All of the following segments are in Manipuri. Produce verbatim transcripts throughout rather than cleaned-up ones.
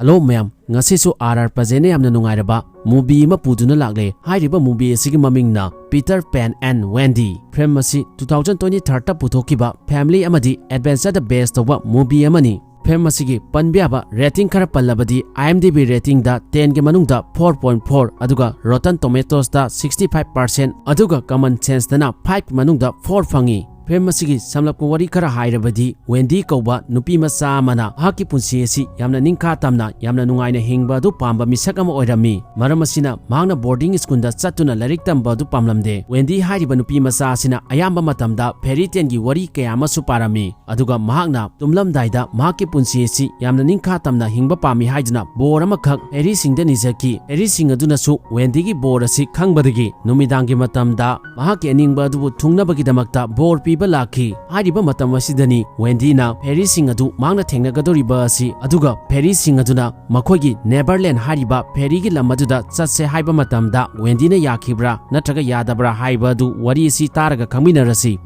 Hello ꯃꯌꯥꯝ, ꯉꯁꯤꯁꯨ R R Projectꯅ ꯌꯥꯝꯅ ꯅꯨꯡꯉꯥꯏꯔꯕ movie ꯑꯃ ꯄꯨꯗꯨꯅ ꯂꯥꯛꯂꯦ꯫ ꯍꯥꯏꯔꯤꯕ movie ꯑꯁꯤꯒꯤ ꯃꯃꯤꯡꯅ Peter Pan and Wendy꯫ Film ꯑꯁꯤ two thousand twenty-thirdꯇ ꯄꯨꯊꯣꯛꯈꯤꯕ family ꯑꯃꯗꯤ adventureꯗ base ꯇꯧꯕ movie ꯑꯃꯅꯤ꯫ Film ꯑꯁꯤꯒꯤ ꯄꯟꯕ ꯌꯥꯕ rating ꯈꯔ ꯄꯜꯂꯕꯗꯤ, IMDb ratingꯗ tenꯒꯤ ꯃꯅꯨꯡꯗ four point four, ꯑꯗꯨꯒ Rotten Tomatoesꯇ sixty five percent, ꯑꯗꯨꯒ Common Senseꯇꯅ five ꯃꯅꯨꯡꯗ four ꯐꯪꯉꯤ꯫ Film ꯑꯁꯤꯒꯤ ꯁꯝꯂꯞꯄ ꯋꯥꯔꯤ ꯈꯔ ꯍꯥꯏꯔꯕꯗꯤ, Wendy ꯀꯧꯕ ꯅꯨꯄꯤ ꯃꯆꯥ ꯑꯃꯅ ꯃꯍꯥꯛꯀꯤ ꯄꯨꯟꯁꯤ ꯑꯁꯤ ꯌꯥꯝꯅ ꯅꯤꯡꯈꯥ ꯇꯝꯅ, ꯌꯥꯝꯅ ꯅꯨꯡꯉꯥꯏꯅ ꯍꯤꯡꯕ ꯑꯗꯨ ꯄꯥꯝꯕ ꯃꯤꯁꯛ ꯑꯃ ꯑꯣꯏꯔꯝꯃꯤ꯫ ꯃꯔꯝ ꯑꯁꯤꯅ, ꯃꯍꯥꯛꯅ boarding schoolꯗ ꯆꯠꯇꯨꯅ ꯂꯥꯏꯔꯤꯛ ꯇꯝꯕ ꯑꯗꯨ ꯄꯥꯝꯂꯝꯗꯦ꯫ Wendy ꯍꯥꯏꯔꯤꯕ ꯅꯨꯄꯤ ꯃꯆꯥ ꯑꯁꯤꯅ ꯑꯌꯥꯝꯕ ꯃꯇꯝꯗ fairy taleꯒꯤ ꯋꯥꯔꯤ ꯀꯌꯥ ꯑꯃꯁꯨ ꯄꯥꯔꯝꯃꯤ꯫ ꯑꯗꯨꯒ ꯃꯍꯥꯛꯅ ꯇꯨꯝꯂꯝꯗꯥꯏꯗ ꯃꯍꯥꯛꯀꯤ ꯄꯨꯟꯁꯤ ꯑꯁꯤ ꯌꯥꯝꯅ ꯅꯤꯡꯈꯥ ꯇꯝꯅ ꯍꯤꯡꯕ ꯄꯥꯝꯃꯤ ꯍꯥꯏꯗꯨꯅ ꯕꯣꯔ ꯑꯃꯈꯛ ꯐꯦꯔꯤꯁꯤꯡꯗ ꯅꯤꯖꯈꯤ꯫ ꯐꯦꯔꯤꯁꯤꯡ ꯑꯗꯨꯅꯁꯨ ꯋꯦꯟꯗꯤꯒꯤ ꯕꯣꯔ ꯑꯁꯤ ꯈꯪꯕꯗꯒꯤ ꯅꯨꯃꯤꯗꯥꯡꯒꯤ ꯃꯇꯝꯗ ꯃꯍꯥꯛꯀꯤ ꯑꯅꯤꯡꯕ ꯑꯗꯨꯕꯨ ꯊꯨꯡꯅꯕꯒꯤꯗꯃꯛꯇ ꯕꯣꯔ ꯄꯤꯕ ꯂꯥꯛꯈꯤ꯫ ꯍꯥꯏꯔꯤꯕ ꯃꯇꯝ ꯑꯁꯤꯗꯅꯤ ꯋꯦꯟꯗꯤꯅ ꯐꯦꯔꯤꯁꯤꯡ ꯑꯗꯨ ꯃꯍꯥꯛꯅ ꯊꯦꯡꯅꯒꯗꯧꯔꯤꯕ ꯑꯁꯤ, ꯑꯗꯨꯒ ꯐꯦꯔꯤꯁꯤꯡ ꯑꯗꯨꯅ ꯃꯈꯣꯏꯒꯤ ꯅꯦꯕꯔꯂꯦꯟ ꯍꯥꯏꯔꯤꯕ ꯐꯦꯔꯤꯒꯤ ꯂꯝ ꯑꯗꯨꯗ ꯆꯠꯁꯦ ꯍꯥꯏꯕ ꯃꯇꯝꯗ ꯋꯦꯟꯗꯤꯅ ꯌꯥꯈꯤꯕ꯭ꯔꯥ ꯅꯠꯇ꯭ꯔꯒ ꯌꯥꯗꯕ꯭ꯔꯥ ꯍꯥꯏꯕ ꯑꯗꯨ ꯋꯥꯔꯤ ꯑꯁꯤ ꯇꯥꯔꯒ ꯈꯪꯃꯤꯟꯅꯔꯁꯤ꯫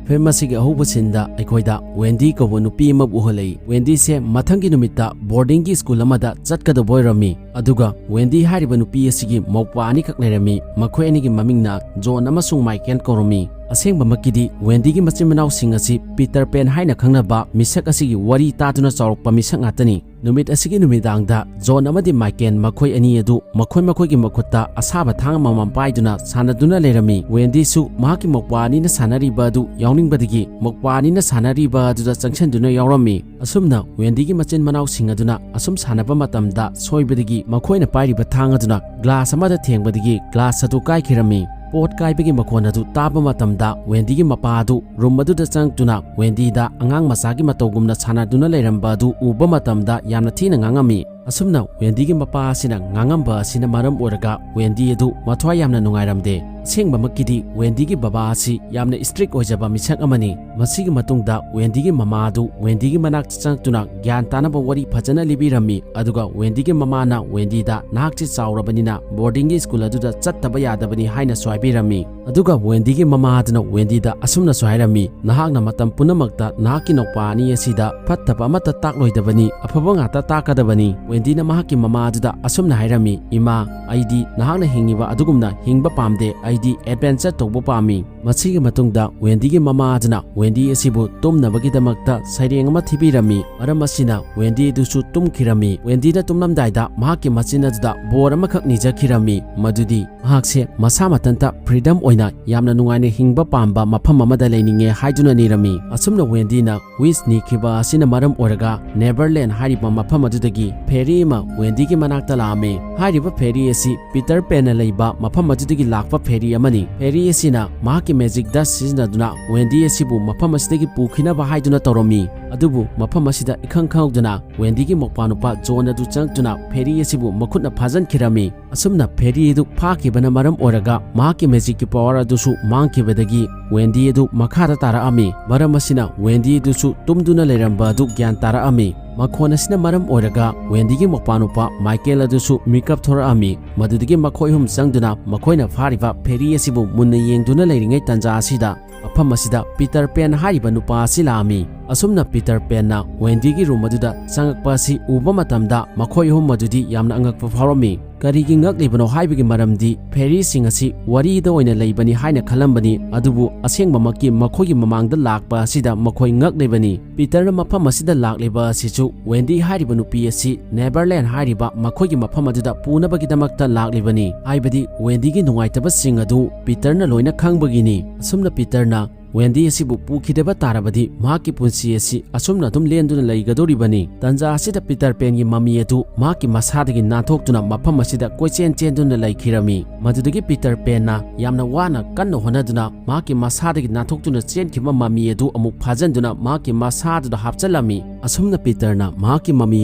ꯐꯤꯂꯝ ꯑꯁꯤꯒꯤ ꯑꯍꯧꯕ ꯁꯤꯟꯗ ꯑꯩꯈꯣꯏꯗ ꯋꯦꯟꯗꯤ ꯀꯧꯕ ꯅꯨꯄꯤ ꯑꯃꯕꯨ ꯎꯍꯜꯂꯛꯏ꯫ ꯋꯦꯟꯗꯤꯁꯦ ꯃꯊꯪꯒꯤ ꯅꯨꯃꯤꯠꯇ ꯕꯣꯔꯗꯤꯡꯒꯤ ꯁ꯭ꯀꯨꯜ ꯑꯃꯗ ꯆꯠꯀꯗꯕ ꯑꯣꯏꯔꯝꯃꯤ꯫ ꯑꯗꯨꯒ ꯋꯦꯟꯗꯤ ꯍꯥꯏꯔꯤꯕ ꯅꯨꯄꯤ ꯑꯁꯤꯒꯤ ꯃꯧꯄ꯭ꯋꯥ ꯑꯅꯤꯈꯛ ꯂꯩꯔꯝꯃꯤ꯫ ꯃꯈꯣꯏ ꯑꯅꯤꯒꯤ ꯃꯃꯤꯡꯅ ꯖꯣꯟ ꯑꯃꯁꯨꯡ ꯃꯥꯏꯀꯦꯜ ꯀꯧꯔꯝꯃꯤ꯫ ꯑꯁꯦꯡꯕꯃꯛꯀꯤꯗꯤ ꯋꯦꯟꯗꯤꯒꯤ ꯃꯆꯤꯟ ꯃꯅꯥꯎꯁꯤꯡ ꯑꯁꯤ ꯄꯤꯇꯔ ꯄꯦꯟ ꯍꯥꯏꯅ ꯈꯪꯅꯕ ꯃꯤꯁꯛ ꯑꯁꯤꯒꯤ ꯋꯥꯔꯤ ꯇꯥꯗꯨꯅ ꯆꯥꯎꯔꯛꯄ ꯃꯤꯁꯛ ꯉꯥꯛꯇꯅꯤ꯫ ꯅꯨꯃꯤꯠ ꯑꯁꯤꯒꯤ ꯅꯨꯃꯤꯗꯥꯡꯗ ꯖꯣꯟ ꯑꯃꯗꯤ ꯃꯥꯏꯀꯦꯜ ꯃꯈꯣꯏ ꯑꯅꯤ ꯑꯗꯨ ꯃꯈꯣꯏ ꯃꯈꯣꯏꯒꯤ ꯃꯈꯨꯠꯇ ꯑꯁꯥꯕ ꯊꯥꯡ ꯑꯃꯃꯝ ꯄꯥꯏꯗꯨꯅ ꯁꯥꯟꯅꯗꯨꯅ ꯂꯩꯔꯝꯃꯤ꯫ ꯋꯦꯟꯗꯤꯁꯨ ꯃꯍꯥꯛꯀꯤ ꯃꯧꯄ꯭ꯋꯥ ꯑꯅꯤꯅ ꯁꯥꯟꯅꯔꯤꯕ ꯑꯗꯨ ꯌꯥꯎꯅꯤꯡꯕꯗꯒꯤ ꯃꯧꯄ꯭ꯋꯥ ꯑꯅꯤꯅ ꯁꯥꯟꯅꯔꯤꯕ ꯑꯗꯨꯗ ꯆꯪꯁꯤꯟꯗꯨꯅ ꯌꯥꯎꯔꯝꯃꯤ꯫ ꯑꯁꯨꯝꯅ ꯋꯦꯟꯗꯤꯒꯤ ꯃꯆꯤꯟ ꯃꯅꯥꯎꯁꯤꯡ ꯑꯗꯨꯅ ꯑꯁꯨꯝ ꯁꯥꯟꯅꯕ ꯃꯇꯝꯗ ꯁꯣꯏꯕꯗꯒꯤ ꯃꯈꯣꯏꯅ ꯄꯥꯏꯔꯤꯕ ꯊꯥꯡ ꯑꯗꯨꯅ ꯒ꯭ꯂꯥꯁ ꯑꯃꯗ ꯊꯦꯡꯕꯗꯒꯤ ꯒ꯭ꯂꯥꯁ ꯑꯗꯨ ꯀꯥꯏꯈꯤꯔꯝꯃꯤ꯫ ꯄꯣꯠ ꯀꯥꯏꯕꯒꯤ ꯃꯈꯣꯟ ꯑꯗꯨ ꯇꯥꯕ ꯃꯇꯝꯗ ꯋꯦꯟꯗꯤꯒꯤ ꯃꯄꯥ ꯑꯗꯨ ꯔꯨꯝ ꯑꯗꯨꯗ ꯆꯪꯂꯛꯇꯨꯅ ꯋꯦꯟꯗꯤꯗ ꯑꯉꯥꯡ ꯃꯆꯥꯒꯤ ꯃꯇꯧꯒꯨꯝꯅ ꯁꯥꯟꯅꯗꯨꯅ ꯂꯩꯔꯝꯕ ꯑꯗꯨ ꯎꯕ ꯃꯇꯝꯗ ꯌꯥꯝꯅ ꯊꯤꯅ ꯉꯥꯡꯉꯝꯃꯤ꯫ ꯑꯁꯨꯝꯅ ꯋꯦꯟꯗꯤꯒꯤ ꯃꯄꯥ ꯑꯁꯤꯅ ꯉꯥꯡꯉꯝꯕ ꯑꯁꯤꯅ ꯃꯔꯝ ꯑꯣꯏꯔꯒ ꯋꯦꯟꯗꯤ ꯑꯗꯨ ꯃꯊ꯭ꯋꯥꯏ ꯌꯥꯝꯅ ꯅꯨꯡꯉꯥꯏꯔꯝꯗꯦ꯫ ꯑꯁꯦꯡꯕꯃꯛꯀꯤꯗꯤ ꯋꯦꯟꯗꯤꯒꯤ ꯕꯕꯥ ꯑꯁꯤ ꯌꯥꯝꯅ ꯏꯁꯇ꯭ꯔꯤꯛ ꯑꯣꯏꯖꯕ ꯃꯤꯁꯛ ꯑꯃꯅꯤ꯫ ꯃꯁꯤꯒꯤ ꯃꯇꯨꯡꯗ ꯋꯦꯟꯗꯤꯒꯤ ꯃꯃꯥ ꯑꯗꯨ ꯋꯦꯟꯗꯤꯒꯤ ꯃꯅꯥꯛꯇ ꯆꯪꯂꯛꯇꯨꯅ ꯒ꯭ꯌꯥꯟ ꯇꯥꯅꯕ ꯋꯥꯔꯤ ꯐꯖꯅ ꯂꯤꯕꯤꯔꯝꯃꯤ꯫ ꯑꯗꯨꯒ ꯋꯦꯟꯗꯤꯒꯤ ꯃꯃꯥꯅ ꯋꯦꯟꯗꯤꯗ ꯅꯍꯥꯛꯁꯤ ꯆꯥꯎꯔꯕꯅꯤꯅ ꯕꯣꯔꯗꯤꯡꯒꯤ ꯁ꯭ꯀꯨꯜ ꯑꯗꯨꯗ ꯆꯠꯇꯕ ꯌꯥꯗꯕꯅꯤ ꯍꯥꯏꯅꯁꯨ ꯍꯥꯏꯕꯤꯔꯝꯃꯤ꯫ ꯑꯗꯨꯒ ꯋꯦꯟꯗꯤꯒꯤ ꯃꯃꯥ ꯑꯗꯨꯅ ꯋꯦꯟꯗꯤꯗ ꯑꯁꯨꯝꯅꯁꯨ ꯍꯥꯏꯔꯝꯃꯤ, "ꯅꯍꯥꯛꯅ ꯃꯇꯝ ꯄꯨꯝꯅꯃꯛꯇ ꯅꯍꯥꯛꯀꯤ ꯅꯧꯄꯥ ꯑꯅꯤ ꯑꯁꯤꯗ ꯐꯠꯇꯕ ꯑꯃꯠꯇ ꯇꯥꯛꯂꯣꯏꯗꯕꯅꯤ, ꯑꯐꯕ ꯉꯥꯛꯇ ꯇꯥꯛꯀꯗꯕꯅꯤ꯫" ꯋꯦꯟꯗꯤꯅ ꯃꯍꯥꯛꯀꯤ ꯃꯃꯥ ꯑꯗꯨꯗ ꯑꯁꯨꯝꯅ ꯍꯥꯏꯔꯝꯃꯤ, "ꯏꯃꯥ, ꯑꯩꯗꯤ ꯅꯍꯥꯛꯅ ꯍꯤꯡꯉꯤꯕ ꯑꯗꯨꯒꯨꯝꯅ ꯍꯤꯡꯕ ꯄꯥꯝꯗꯦ, ꯑꯩꯗꯤ ꯑꯦꯗꯚꯦꯟꯆꯔ ꯇꯧꯕ ꯄꯥꯝꯃꯤ꯫" ꯃꯁꯤꯒꯤ ꯃꯇꯨꯡꯗ ꯋꯦꯟꯗꯤꯒꯤ ꯃꯃꯥ ꯑꯗꯨꯅ ꯋꯦꯟꯗꯤ ꯑꯁꯤꯕꯨ ꯇꯨꯝꯅꯕꯒꯤꯗꯃꯛꯇ ꯁꯩꯔꯦꯡ ꯑꯃ ꯊꯤꯕꯤꯔꯝꯃꯤ꯫ ꯃꯔꯝ ꯑꯁꯤꯅ ꯋꯦꯟꯗꯤ ꯑꯗꯨꯁꯨ ꯇꯨꯝꯈꯤꯔꯝꯃꯤ꯫ ꯋꯦꯟꯗꯤꯅ ꯇꯨꯝꯂꯝꯗꯥꯏꯗ ꯃꯍꯥꯛꯀꯤ ꯃꯆꯤꯟ ꯑꯗꯨꯗ ꯕꯣꯔ ꯑꯃꯈꯛ ꯅꯤꯖꯈꯤꯔꯝꯃꯤ, ꯃꯗꯨꯗꯤ ꯃꯍꯥꯛꯁꯦ ꯃꯁꯥ ꯃꯊꯟꯇ ꯐ꯭ꯔꯤꯗꯝ ꯑꯣꯏꯅ ꯌꯥꯝꯅ ꯅꯨꯡꯉꯥꯏꯅ ꯍꯤꯡꯕ ꯄꯥꯝꯕ ꯃꯐꯝ ꯑꯃꯗ ꯂꯩꯅꯤꯡꯉꯦ ꯍꯥꯏꯗꯨꯅ ꯅꯤꯔꯝꯃꯤ꯫ ꯑꯁꯨꯝꯅ ꯋꯦꯟꯗꯤꯅ ꯋꯤꯁ ꯅꯤꯈꯤꯕ ꯑꯁꯤꯅ ꯃꯔꯝ ꯑꯣꯏꯔꯒ ꯅꯦꯚꯔꯂꯦꯟ ꯍꯥꯏꯔꯤꯕ ꯃꯐꯝ ꯑꯗꯨꯗꯒꯤ ꯐꯦꯔꯤ ꯑꯃ ꯋꯦꯟꯗꯤꯒꯤ ꯃꯅꯥꯛꯇ ꯂꯥꯛꯑꯝꯃꯤ꯫ ꯍꯥꯏꯔꯤꯕ ꯐꯦꯔꯤ ꯑꯁꯤ ꯄꯤꯇꯔ ꯄꯦꯟꯅ ꯂꯩꯕ ꯃꯐꯝ ꯑꯗꯨꯗꯒꯤ ꯂꯥꯛꯄ ꯐꯦꯔꯤ ꯑꯃꯅꯤ꯫ ꯐꯦꯔꯤ ꯑꯁꯤꯅ ꯃꯍꯥꯛꯀꯤ ꯃꯦꯖꯤꯛ ꯗꯁ ꯁꯤꯖꯤꯟꯅꯗꯨꯅ ꯋꯦꯟꯗꯤ ꯑꯁꯤꯕꯨ ꯃꯐꯝ ꯑꯁꯤꯗꯒꯤ ꯄꯨꯈꯤꯅꯕ ꯍꯥꯏꯗꯨꯅ ꯇꯧꯔꯝꯃꯤ꯫ ꯑꯗꯨꯕꯨ ꯃꯐꯝ ꯑꯁꯤꯗ ꯏꯈꯪ ꯈꯪꯍꯧꯗꯅ ꯋꯦꯟꯗꯤꯒꯤ ꯃꯧꯄꯥ ꯅꯨꯄꯥ ꯖꯣꯟ ꯑꯗꯨ ꯆꯪꯂꯛꯇꯨꯅ ꯐꯦꯔꯤ ꯑꯁꯤꯕꯨ ꯃꯈꯨꯠꯅ ꯐꯥꯖꯤꯟꯈꯤꯔꯝꯃꯤ꯫ ꯑꯁꯨꯝꯅ ꯐꯦꯔꯤ ꯑꯗꯨ ꯐꯥꯈꯤꯕꯅ ꯃꯔꯝ ꯑꯣꯏꯔꯒ ꯃꯍꯥꯛꯀꯤ ꯃꯦꯖꯤꯛꯀꯤ ꯄꯋꯥꯔ ꯑꯗꯨꯁꯨ ꯃꯥꯡꯈꯤꯕꯗꯒꯤ ꯋꯦꯟꯗꯤ ꯑꯗꯨ ꯃꯈꯥꯗ ꯇꯥꯔꯛꯑꯝꯃꯤ꯫ ꯃꯔꯝ ꯑꯁꯤꯅ ꯋꯦꯟꯗꯤ ꯑꯗꯨꯁꯨ ꯇꯨꯝꯗꯨꯅ ꯂꯩꯔꯝꯕ ꯑꯗꯨ ꯒ꯭ꯌꯥꯟ ꯇꯥꯔꯛꯑꯝꯃꯤ꯫ ꯃꯈꯣꯟ ꯑꯁꯤꯅ ꯃꯔꯝ ꯑꯣꯏꯔꯒ ꯋꯦꯟꯗꯤꯒꯤ ꯃꯧꯄꯥ ꯅꯨꯄꯥ ꯃꯥꯏꯀꯦꯜ ꯑꯗꯨꯁꯨ ꯃꯤꯀꯞ ꯊꯣꯔꯛꯑꯝꯃꯤ꯫ ꯃꯗꯨꯗꯒꯤ ꯃꯈꯣꯏ ꯑꯍꯨꯝ ꯆꯪꯗꯨꯅ ꯃꯈꯣꯏꯅ ꯐꯥꯔꯤꯕ ꯐꯦꯔꯤ ꯑꯁꯤꯕꯨ ꯃꯨꯟꯅ ꯌꯦꯡꯗꯨꯅ ꯂꯩꯔꯤꯉꯩ ꯇꯥꯟꯖꯥ ꯑꯁꯤꯗ ꯃꯐꯝ ꯑꯁꯤꯗ ꯄꯤꯇꯔ ꯄꯦꯟ ꯍꯥꯏꯔꯤꯕ ꯅꯨꯄꯥ ꯑꯁꯤ ꯂꯥꯛꯑꯝꯃꯤ꯫ ꯑꯁꯨꯝꯅ ꯄꯤꯇꯔ ꯄꯦꯟꯅ ꯋꯦꯟꯗꯤꯒꯤ ꯔꯨꯝ ꯑꯗꯨꯗ ꯆꯪꯂꯛꯄ ꯑꯁꯤ ꯎꯕ ꯃꯇꯝꯗ ꯃꯈꯣꯏ ꯑꯍꯨꯝ ꯑꯗꯨꯗꯤ ꯌꯥꯝꯅ ꯑꯉꯛꯄ ꯐꯥꯎꯔꯝꯃꯤ꯫ ꯀꯔꯤꯒꯤ ꯉꯛꯂꯤꯕꯅꯣ ꯍꯥꯏꯕꯒꯤ ꯃꯔꯝꯗꯤ ꯐꯦꯔꯤꯁꯤꯡ ꯑꯁꯤ ꯋꯥꯔꯤꯗ ꯑꯣꯏꯅ ꯂꯩꯕꯅꯤ ꯍꯥꯏꯅ ꯈꯜꯂꯝꯕꯅꯤ, ꯑꯗꯨꯕꯨ ꯑꯁꯦꯡꯕꯃꯛꯀꯤ ꯃꯈꯣꯏꯒꯤ ꯃꯃꯥꯡꯗ ꯂꯥꯛꯄ ꯑꯁꯤꯗ ꯃꯈꯣꯏ ꯉꯛꯂꯤꯕꯅꯤ꯫ ꯄꯤꯇꯔꯅ ꯃꯐꯝ ꯑꯁꯤꯗ ꯂꯥꯛꯂꯤꯕ ꯑꯁꯤꯁꯨ ꯋꯦꯟꯗꯤ ꯍꯥꯏꯔꯤꯕ ꯅꯨꯄꯤ ꯑꯁꯤ ꯅꯦꯚꯔꯂꯦꯟ ꯍꯥꯏꯔꯤꯕ ꯃꯈꯣꯏꯒꯤ ꯃꯐꯝ ꯑꯗꯨꯗ ꯄꯨꯅꯕꯒꯤꯗꯃꯛꯇ ꯂꯥꯛꯂꯤꯕꯅꯤ꯫ ꯍꯥꯏꯕꯗꯤ ꯋꯦꯟꯗꯤꯒꯤ ꯅꯨꯡꯉꯥꯏꯇꯕꯁꯤꯡ ꯑꯗꯨ ꯄꯤꯇꯔꯅ ꯂꯣꯏꯅ ꯈꯪꯕꯒꯤꯅꯤ꯫ ꯑꯁꯨꯝꯅ ꯄꯤꯇꯔꯅ ꯋꯦꯟꯗꯤ ꯑꯁꯤꯕꯨ ꯄꯨꯈꯤꯗꯕ ꯇꯥꯔꯕꯗꯤ ꯃꯍꯥꯛꯀꯤ ꯄꯨꯟꯁꯤ ꯑꯁꯤ ꯑꯁꯨꯝꯅ ꯑꯗꯨꯝ ꯂꯦꯟꯗꯨꯅ ꯂꯩꯒꯗꯧꯔꯤꯕꯅꯤ꯫ ꯇꯥꯟꯖꯥ ꯑꯁꯤꯗ ꯄꯤꯇꯔ ꯄꯦꯟꯒꯤ ꯃꯃꯤ ꯑꯗꯨ ꯃꯍꯥꯛꯀꯤ ꯃꯁꯥꯗꯒꯤ ꯅꯥꯟꯊꯣꯛꯇꯨꯅ ꯃꯐꯝ ꯑꯁꯤꯗ ꯀꯣꯏꯆꯦꯟ ꯆꯦꯟꯗꯨꯅ ꯂꯩꯈꯤꯔꯝꯃꯤ꯫ ꯃꯗꯨꯗꯒꯤ ꯄꯤꯇꯔ ꯄꯦꯟꯅ ꯌꯥꯝꯅ ꯋꯥꯅ ꯀꯟꯅ ꯍꯣꯠꯅꯗꯨꯅ ꯃꯍꯥꯛꯀꯤ ꯃꯁꯥꯗꯒꯤ ꯅꯥꯟꯊꯣꯛꯇꯨꯅ ꯆꯦꯟꯈꯤꯕ ꯃꯃꯤ ꯑꯗꯨ ꯑꯃꯨꯛ ꯐꯥꯖꯤꯟꯗꯨꯅ ꯃꯍꯥꯛꯀꯤ ꯃꯁꯥꯗꯨꯗ ꯍꯥꯞꯆꯤꯜꯂꯝꯃꯤ꯫ ꯑꯁꯨꯝꯅ ꯄꯤꯇꯔꯅ ꯃꯍꯥꯛꯀꯤ ꯃꯃꯤ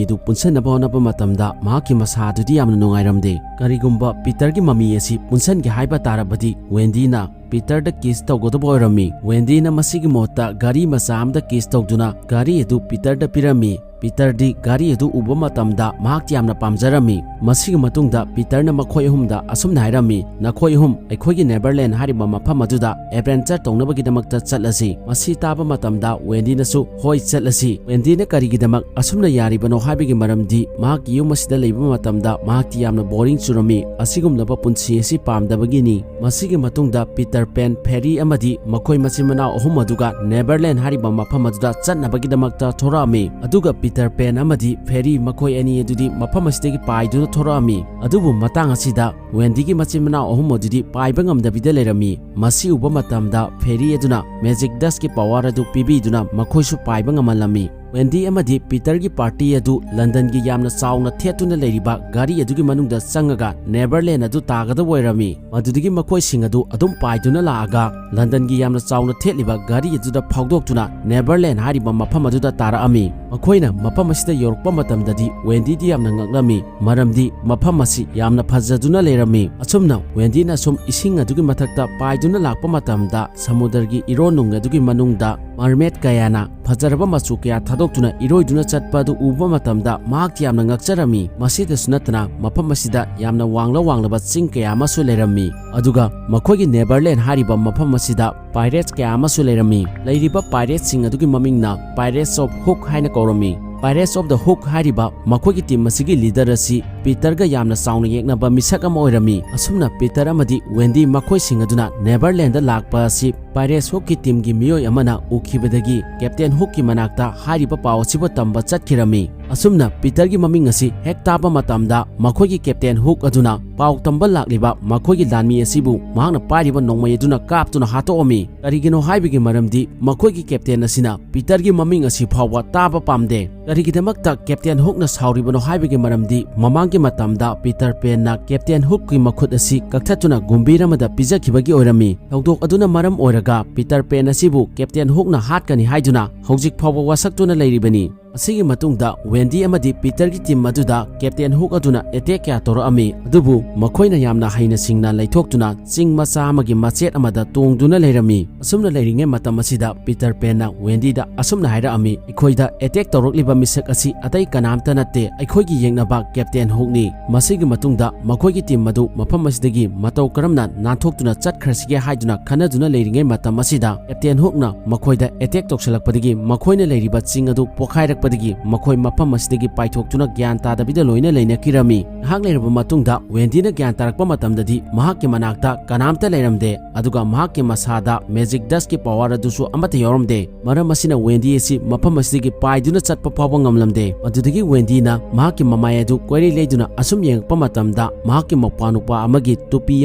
ꯑꯗꯨ ꯄꯨꯟꯁꯟꯅꯕ ꯍꯣꯠꯅꯕ ꯃꯇꯝꯗ ꯃꯍꯥꯛꯀꯤ ꯃꯁꯥ ꯑꯗꯨꯗꯤ ꯌꯥꯝꯅ ꯅꯨꯡꯉꯥꯏꯔꯝꯗꯦ꯫ ꯀꯔꯤꯒꯨꯝꯕ ꯄꯤꯇꯔꯒꯤ ꯃꯃꯤ ꯑꯁꯤ ꯄꯨꯟꯁꯟꯒꯦ ꯍꯥꯏꯕ ꯇꯥꯔꯕꯗꯤ ꯋꯦꯟꯗꯤꯅ ꯄꯤꯇꯔꯗ ꯀꯤꯁ ꯇꯧꯒꯗꯕ ꯑꯣꯏꯔꯝꯃꯤ꯫ ꯋꯦꯟꯗꯤꯅ ꯃꯁꯤꯒꯤ ꯃꯍꯨꯠꯇ ꯒꯥꯔꯤ ꯃꯆꯥ ꯑꯃꯗ ꯀꯤꯁ ꯇꯧꯗꯨꯅ ꯒꯥꯔꯤ ꯑꯗꯨ ꯄꯤꯇꯔꯗ ꯄꯤꯔꯝꯃꯤ꯫ ꯄꯤꯇꯔꯗꯤ ꯒꯥꯔꯤ ꯑꯗꯨ ꯎꯕ ꯃꯇꯝꯗ ꯃꯍꯥꯛꯇꯤ ꯌꯥꯝꯅ ꯄꯥꯝꯖꯔꯝꯃꯤ꯫ ꯃꯁꯤꯒꯤ ꯃꯇꯨꯡꯗ ꯄꯤꯇꯔꯅ ꯃꯈꯣꯏ ꯑꯍꯨꯝꯗ ꯑꯁꯨꯝꯅ ꯍꯥꯏꯔꯝꯃꯤ, "ꯅꯈꯣꯏ ꯑꯍꯨꯝ ꯑꯩꯈꯣꯏꯒꯤ ꯅꯦꯕꯔꯂꯦꯟ ꯍꯥꯏꯔꯤꯕ ꯃꯐꯝ ꯑꯗꯨꯗ ꯑꯦꯗꯚꯦꯟꯆꯔ ꯇꯧꯅꯕꯒꯤꯗꯃꯛꯇ ꯆꯠꯂꯁꯤ꯫" ꯃꯁꯤ ꯇꯥꯕ ꯃꯇꯝꯗ ꯋꯦꯟꯗꯤꯅꯁꯨ, "ꯍꯣꯏ, ꯆꯠꯂꯁꯤ꯫" ꯋꯦꯟꯗꯤꯅ ꯀꯔꯤꯒꯤꯗꯃꯛ ꯑꯁꯨꯝꯅ ꯌꯥꯔꯤꯕꯅꯣ ꯍꯥꯏꯕꯒꯤ ꯃꯔꯝꯗꯤ ꯃꯍꯥꯛꯀꯤ ꯌꯨꯝ ꯑꯁꯤꯗ ꯂꯩꯕ ꯃꯇꯝꯗ ꯃꯍꯥꯛꯇꯤ ꯌꯥꯝꯅ ꯕꯣꯔꯤꯡ ꯆꯨꯔꯝꯃꯤ꯫ ꯑꯁꯤꯒꯨꯝꯂꯕ ꯄꯨꯟꯁꯤ ꯑꯁꯤ ꯄꯥꯝꯗꯕꯒꯤꯅꯤ꯫ ꯃꯁꯤꯒꯤ ꯃꯇꯨꯡꯗ ꯄꯤꯇꯔ ꯄꯦꯟ, ꯐꯦꯔꯤ ꯑꯃꯗꯤ ꯃꯈꯣꯏ ꯃꯆꯤꯟ ꯃꯅꯥꯎ ꯑꯍꯨꯝ ꯑꯗꯨꯒ ꯅꯦꯕꯔꯂꯦꯟ ꯍꯥꯏꯔꯤꯕ ꯃꯐꯝ ꯑꯗꯨꯗ ꯆꯠꯅꯕꯒꯤꯗꯃꯛꯇ ꯊꯣꯔꯛꯑꯝꯃꯤ꯫ ꯑꯗꯨꯒ ꯄꯤꯇꯔ ꯄꯦꯟ ꯑꯃꯗꯤ ꯐꯦꯔꯤ ꯃꯈꯣꯏ ꯑꯅꯤ ꯑꯗꯨꯗꯤ ꯃꯐꯝ ꯑꯁꯤꯗꯒꯤ ꯄꯥꯏꯗꯨꯅ ꯊꯣꯔꯛꯑꯝꯃꯤ꯫ ꯑꯗꯨꯕꯨ ꯃꯇꯥꯡ ꯑꯁꯤꯗ ꯋꯦꯟꯗꯤꯒꯤ ꯃꯆꯤꯟ ꯃꯅꯥꯎ ꯑꯍꯨꯝ ꯑꯗꯨꯗꯤ ꯄꯥꯏꯕ ꯉꯝꯗꯕꯤꯗ ꯂꯩꯔꯝꯃꯤ꯫ ꯃꯁꯤ ꯎꯕ ꯃꯇꯝꯗ ꯐꯦꯔꯤ ꯑꯗꯨꯅ ꯃꯦꯖꯤꯛ ꯗꯁꯀꯤ ꯄꯋꯥꯔ ꯑꯗꯨ ꯄꯤꯕꯤꯗꯨꯅ ꯃꯈꯣꯏꯁꯨ ꯄꯥꯏꯕ ꯉꯝꯍꯜꯂꯝꯃꯤ꯫ ꯋꯦꯟꯗꯤ ꯑꯃꯗꯤ ꯄꯤꯇꯔꯒꯤ ꯄꯥꯔꯇꯤ ꯑꯗꯨ ꯂꯟꯗꯟꯒꯤ ꯌꯥꯝꯅ ꯆꯥꯎꯅ ꯊꯦꯠꯇꯨꯅ ꯂꯩꯔꯤꯕ ꯒꯥꯔꯤ ꯑꯗꯨꯒꯤ ꯃꯅꯨꯡꯗ ꯆꯪꯉꯒ ꯅꯦꯕꯔꯂꯦꯟ ꯑꯗꯨ ꯇꯥꯒꯗꯕ ꯑꯣꯏꯔꯝꯃꯤ꯫ ꯃꯗꯨꯗꯒꯤ ꯃꯈꯣꯏꯁꯤꯡ ꯑꯗꯨ ꯑꯗꯨꯝ ꯄꯥꯏꯗꯨꯅ ꯂꯥꯛꯑꯒ ꯂꯟꯗꯟꯒꯤ ꯌꯥꯝꯅ ꯆꯥꯎꯅ ꯊꯦꯠꯂꯤꯕ ꯒꯥꯔꯤ ꯑꯗꯨꯗ ꯐꯥꯎꯗꯣꯛꯇꯨꯅ ꯅꯦꯕꯔꯂꯦꯟ ꯍꯥꯏꯔꯤꯕ ꯃꯐꯝ ꯑꯗꯨꯗ ꯇꯥꯔꯛꯑꯝꯃꯤ꯫ ꯃꯈꯣꯏꯅ ꯃꯐꯝ ꯑꯁꯤꯗ ꯌꯧꯔꯛꯄ ꯃꯇꯝꯗꯗꯤ ꯋꯦꯟꯗꯤꯗꯤ ꯌꯥꯝꯅ ꯉꯛꯂꯝꯃꯤ, ꯃꯔꯝꯗꯤ ꯃꯐꯝ ꯑꯁꯤ ꯌꯥꯝꯅ ꯐꯖꯗꯨꯅ ꯂꯩꯔꯝꯃꯤ꯫ ꯑꯁꯨꯝꯅ ꯋꯦꯟꯗꯤꯅ ꯁꯨꯝ ꯏꯁꯤꯡ ꯑꯗꯨꯒꯤ ꯃꯊꯛꯇ ꯄꯥꯏꯗꯨꯅ ꯂꯥꯛꯄ ꯃꯇꯝꯗ ꯁꯃꯨꯗ꯭ꯔꯒꯤ ꯏꯔꯣꯟꯅꯨꯡ ꯑꯗꯨꯒꯤ ꯃꯅꯨꯡꯗ ꯃꯔꯃꯦꯠ ꯀꯌꯥꯅ ꯐꯖꯔꯕ ꯃꯆꯨ ꯀꯌꯥ ꯊꯥꯗꯣꯛꯇꯨꯅ ꯏꯔꯣꯏꯗꯨꯅ ꯆꯠꯄ ꯑꯗꯨ ꯎꯕ ꯃꯇꯝꯗ ꯃꯍꯥꯛꯇꯤ ꯌꯥꯝꯅ ꯉꯛꯆꯔꯝꯃꯤ꯫ ꯃꯁꯤꯗꯁꯨ ꯅꯠꯇꯅ ꯃꯐꯝ ꯑꯁꯤꯗ ꯌꯥꯝꯅ ꯋꯥꯡꯂ ꯋꯥꯡꯂꯕ ꯆꯤꯡ ꯀꯌꯥ ꯑꯃꯁꯨ ꯂꯩꯔꯝꯃꯤ꯫ ꯑꯗꯨꯒ ꯃꯈꯣꯏꯒꯤ ꯅꯦꯕꯔꯂꯦꯟ ꯍꯥꯏꯔꯤꯕ ꯃꯐꯝ ꯑꯁꯤꯗ ꯄꯥꯏꯔꯦꯠꯁ ꯀꯌꯥ ꯑꯃꯁꯨ ꯂꯩꯔꯝꯃꯤ꯫ ꯂꯩꯔꯤꯕ ꯄꯥꯏꯔꯦꯠꯁꯤꯡ ꯑꯗꯨꯒꯤ ꯃꯃꯤꯡꯅ Pirates of Hook ꯍꯥꯏꯅ ꯀꯧꯔꯝꯃꯤ꯫ Pirates of the Hook ꯍꯥꯏꯔꯤꯕ ꯃꯈꯣꯏꯒꯤ ꯇꯤꯝ ꯑꯁꯤꯒꯤ ꯂꯤꯗꯔ ꯑꯁꯤ ꯄꯤꯇꯔꯒ ꯌꯥꯝꯅ ꯆꯥꯎꯅ ꯌꯦꯛꯅꯕ ꯃꯤꯁꯛ ꯑꯃ ꯑꯣꯏꯔꯝꯃꯤ꯫ ꯑꯁꯨꯝꯅ ꯄꯤꯇꯔ ꯑꯃꯗꯤ ꯋꯦꯟꯗꯤ ꯃꯈꯣꯏꯁꯤꯡ ꯑꯗꯨꯅ ꯅꯦꯕꯔꯂꯦꯟꯗ ꯂꯥꯛꯄ ꯑꯁꯤ ꯄꯥꯏꯔꯦꯠꯁ ꯍꯨꯛꯀꯤ ꯇꯤꯝꯒꯤ ꯃꯤꯑꯣꯏ ꯑꯃꯅ ꯎꯈꯤꯕꯗꯒꯤ ꯀꯦꯞꯇꯦꯟ ꯍꯨꯛꯀꯤ ꯃꯅꯥꯛꯇ ꯍꯥꯏꯔꯤꯕ ꯄꯥꯎ ꯑꯁꯤꯕꯨ ꯇꯝꯕ ꯆꯠꯈꯤꯔꯝꯃꯤ꯫ ꯑꯁꯨꯝꯅ ꯄꯤꯇꯔꯒꯤ ꯃꯃꯤꯡ ꯑꯁꯤ ꯍꯦꯛ ꯇꯥꯕ ꯃꯇꯝꯗ ꯃꯈꯣꯏꯒꯤ ꯀꯦꯞꯇꯦꯟ ꯍꯨꯛ ꯑꯗꯨꯅ ꯄꯥꯎ ꯇꯝꯕ ꯂꯥꯛꯂꯤꯕ ꯃꯈꯣꯏꯒꯤ ꯂꯥꯟꯃꯤ ꯑꯁꯤꯕꯨ ꯃꯍꯥꯛꯅ ꯄꯥꯏꯔꯤꯕ ꯅꯣꯡꯃꯩ ꯑꯗꯨꯅ ꯀꯥꯞꯇꯨꯅ ꯍꯥꯠꯇꯣꯛꯑꯝꯃꯤ꯫ ꯀꯔꯤꯒꯤꯅꯣ ꯍꯥꯏꯕꯒꯤ ꯃꯔꯝꯗꯤ ꯃꯈꯣꯏꯒꯤ ꯀꯦꯞꯇꯦꯟ ꯑꯁꯤꯅ ꯄꯤꯇꯔꯒꯤ ꯃꯃꯤꯡ ꯑꯁꯤ ꯐꯥꯎꯕ ꯇꯥꯕ ꯄꯥꯝꯗꯦ꯫ ꯀꯔꯤꯒꯤꯗꯃꯛꯇ ꯀꯦꯞꯇꯦꯟ ꯍꯨꯛꯅ ꯁꯥꯎꯔꯤꯕꯅꯣ ꯍꯥꯏꯕꯒꯤ ꯃꯔꯝꯗꯤ ꯃꯃꯥꯡ ꯃꯇꯝꯗ ꯄꯤꯇꯔ ꯄꯦꯟꯅ ꯀꯦꯞꯇꯦꯟ ꯍꯨꯛꯀꯤ ꯃꯈꯨꯠ ꯑꯁꯤ ꯀꯛꯊꯠꯇꯨꯅ ꯒꯨꯝꯕꯤꯔ ꯑꯃꯗ ꯄꯤꯖꯈꯤꯕꯒꯤ ꯑꯣꯏꯔꯝꯃꯤ꯫ ꯊꯧꯗꯣꯛ ꯑꯗꯨꯅ ꯃꯔꯝ ꯑꯣꯏꯔꯒ ꯄꯤꯇꯔ ꯄꯦꯟ ꯑꯁꯤꯕꯨ ꯀꯦꯞꯇꯦꯟ ꯍꯨꯛꯅ ꯍꯥꯠꯀꯅꯤ ꯍꯥꯏꯗꯨꯅ ꯍꯧꯖꯤꯛ ꯐꯥꯎꯕ ꯋꯥꯁꯛꯇꯨꯅ ꯂꯩꯔꯤꯕꯅꯤ꯫ ꯑꯁꯤꯒꯤ ꯃꯇꯨꯡꯗ ꯋꯦꯟꯗꯤ ꯑꯃꯗꯤ ꯄꯤꯇꯔꯒꯤ ꯇꯤꯝ ꯑꯗꯨꯗ ꯀꯦꯞꯇꯦꯟ ꯍꯨꯛ ꯑꯗꯨꯅ ꯑꯦꯇꯦꯛ ꯀꯌꯥ ꯇꯧꯔꯛꯑꯝꯃꯤ, ꯑꯗꯨꯕꯨ ꯃꯈꯣꯏꯅ ꯌꯥꯝꯅ ꯍꯩꯅ ꯁꯤꯡꯅ ꯂꯩꯊꯣꯛꯇꯨꯅ ꯆꯤꯡ ꯃꯆꯥ ꯑꯃꯒꯤ ꯃꯆꯦꯠ ꯑꯃꯗ ꯇꯣꯡꯗꯨꯅ ꯂꯩꯔꯝꯃꯤ꯫ ꯑꯁꯨꯝꯅ ꯂꯩꯔꯤꯉꯩ ꯃꯇꯝ ꯑꯁꯤꯗ ꯄꯤꯇꯔ ꯄꯦꯟꯅ ꯋꯦꯟꯗꯤꯗ ꯑꯁꯨꯝꯅ ꯍꯥꯏꯔꯛꯑꯝꯃꯤ, "ꯑꯩꯈꯣꯏꯗ ꯑꯦꯇꯦꯛ ꯇꯧꯔꯛꯂꯤꯕ ꯃꯤꯁꯛ ꯑꯁꯤ ꯑꯇꯩ ꯀꯅꯥꯝꯇ ꯅꯠꯇꯦ, ꯑꯩꯈꯣꯏꯒꯤ ꯌꯦꯛꯅꯕ ꯀꯦꯞꯇꯦꯟ ꯍꯨꯛꯅꯤ꯫ ꯃꯁꯤꯒꯤ ꯃꯇꯨꯡꯗ ꯃꯈꯣꯏꯒꯤ ꯇꯤꯝ ꯑꯗꯨ ꯃꯐꯝ ꯑꯁꯤꯗꯒꯤ ꯃꯇꯧ ꯀꯔꯝꯅ ꯅꯥꯟꯊꯣꯛꯇꯨꯅ ꯆꯠꯈ꯭ꯔꯁꯤꯒꯦ?" ꯍꯥꯏꯗꯨꯅ ꯈꯟꯅꯗꯨꯅ ꯂꯩꯔꯤꯉꯩ ꯃꯇꯝ ꯑꯁꯤꯗ ꯀꯦꯞꯇꯦꯟ ꯍꯨꯛꯅ ꯃꯈꯣꯏꯗ ꯑꯦꯇꯦꯛ ꯇꯧꯁꯤꯜꯂꯛꯄꯗꯒꯤ ꯃꯈꯣꯏꯅ ꯂꯩꯔꯤꯕ ꯆꯤꯡ ꯑꯗꯨ ꯄꯣꯈꯥꯏꯔꯛꯄꯗꯒꯤ ꯃꯈꯣꯏ ꯃꯐꯝ ꯑꯁꯤꯗꯒꯤ ꯄꯥꯏꯊꯣꯛꯇꯨꯅ ꯒ꯭ꯌꯥꯟ ꯇꯥꯗꯕꯤꯗ ꯂꯣꯏꯅ ꯂꯩꯅꯈꯤꯔꯝꯃꯤ꯫ ꯉꯥꯏꯍꯥꯛ ꯂꯩꯔꯕ ꯃꯇꯨꯡꯗ ꯋꯦꯟꯗꯤꯅ ꯒ꯭ꯌꯥꯟ ꯇꯥꯔꯛꯄ ꯃꯇꯝꯗꯗꯤ ꯃꯍꯥꯛꯀꯤ ꯃꯅꯥꯛꯇ ꯀꯅꯥꯝꯇ ꯂꯩꯔꯝꯗꯦ, ꯑꯗꯨꯒ ꯃꯍꯥꯛꯀꯤ ꯃꯁꯥꯗ ꯃꯦꯖꯤꯛ ꯗꯁꯀꯤ ꯄꯋꯥꯔ ꯑꯗꯨꯁꯨ ꯑꯃꯠꯇ ꯌꯥꯎꯔꯝꯗꯦ꯫ ꯃꯔꯝ ꯑꯁꯤꯅ ꯋꯦꯟꯗꯤ ꯑꯁꯤ ꯃꯐꯝ ꯑꯁꯤꯗꯒꯤ ꯄꯥꯏꯗꯨꯅ ꯆꯠꯄ ꯐꯥꯎꯕ ꯉꯝꯂꯝꯗꯦ꯫ ꯃꯗꯨꯗꯒꯤ ꯋꯦꯟꯗꯤꯅ ꯃꯍꯥꯛꯀꯤ ꯃꯃꯥꯏ ꯑꯗꯨ ꯀꯣꯏꯔꯤ ꯂꯩꯗꯨꯅ ꯑꯁꯨꯝ ꯌꯦꯡꯉꯛꯄ ꯃꯇꯝꯗ ꯃꯍꯥꯛꯀꯤ ꯃꯧꯄ꯭ꯋꯥ ꯅꯨꯄꯥ ꯑꯃꯒꯤ ꯇꯨꯄꯤ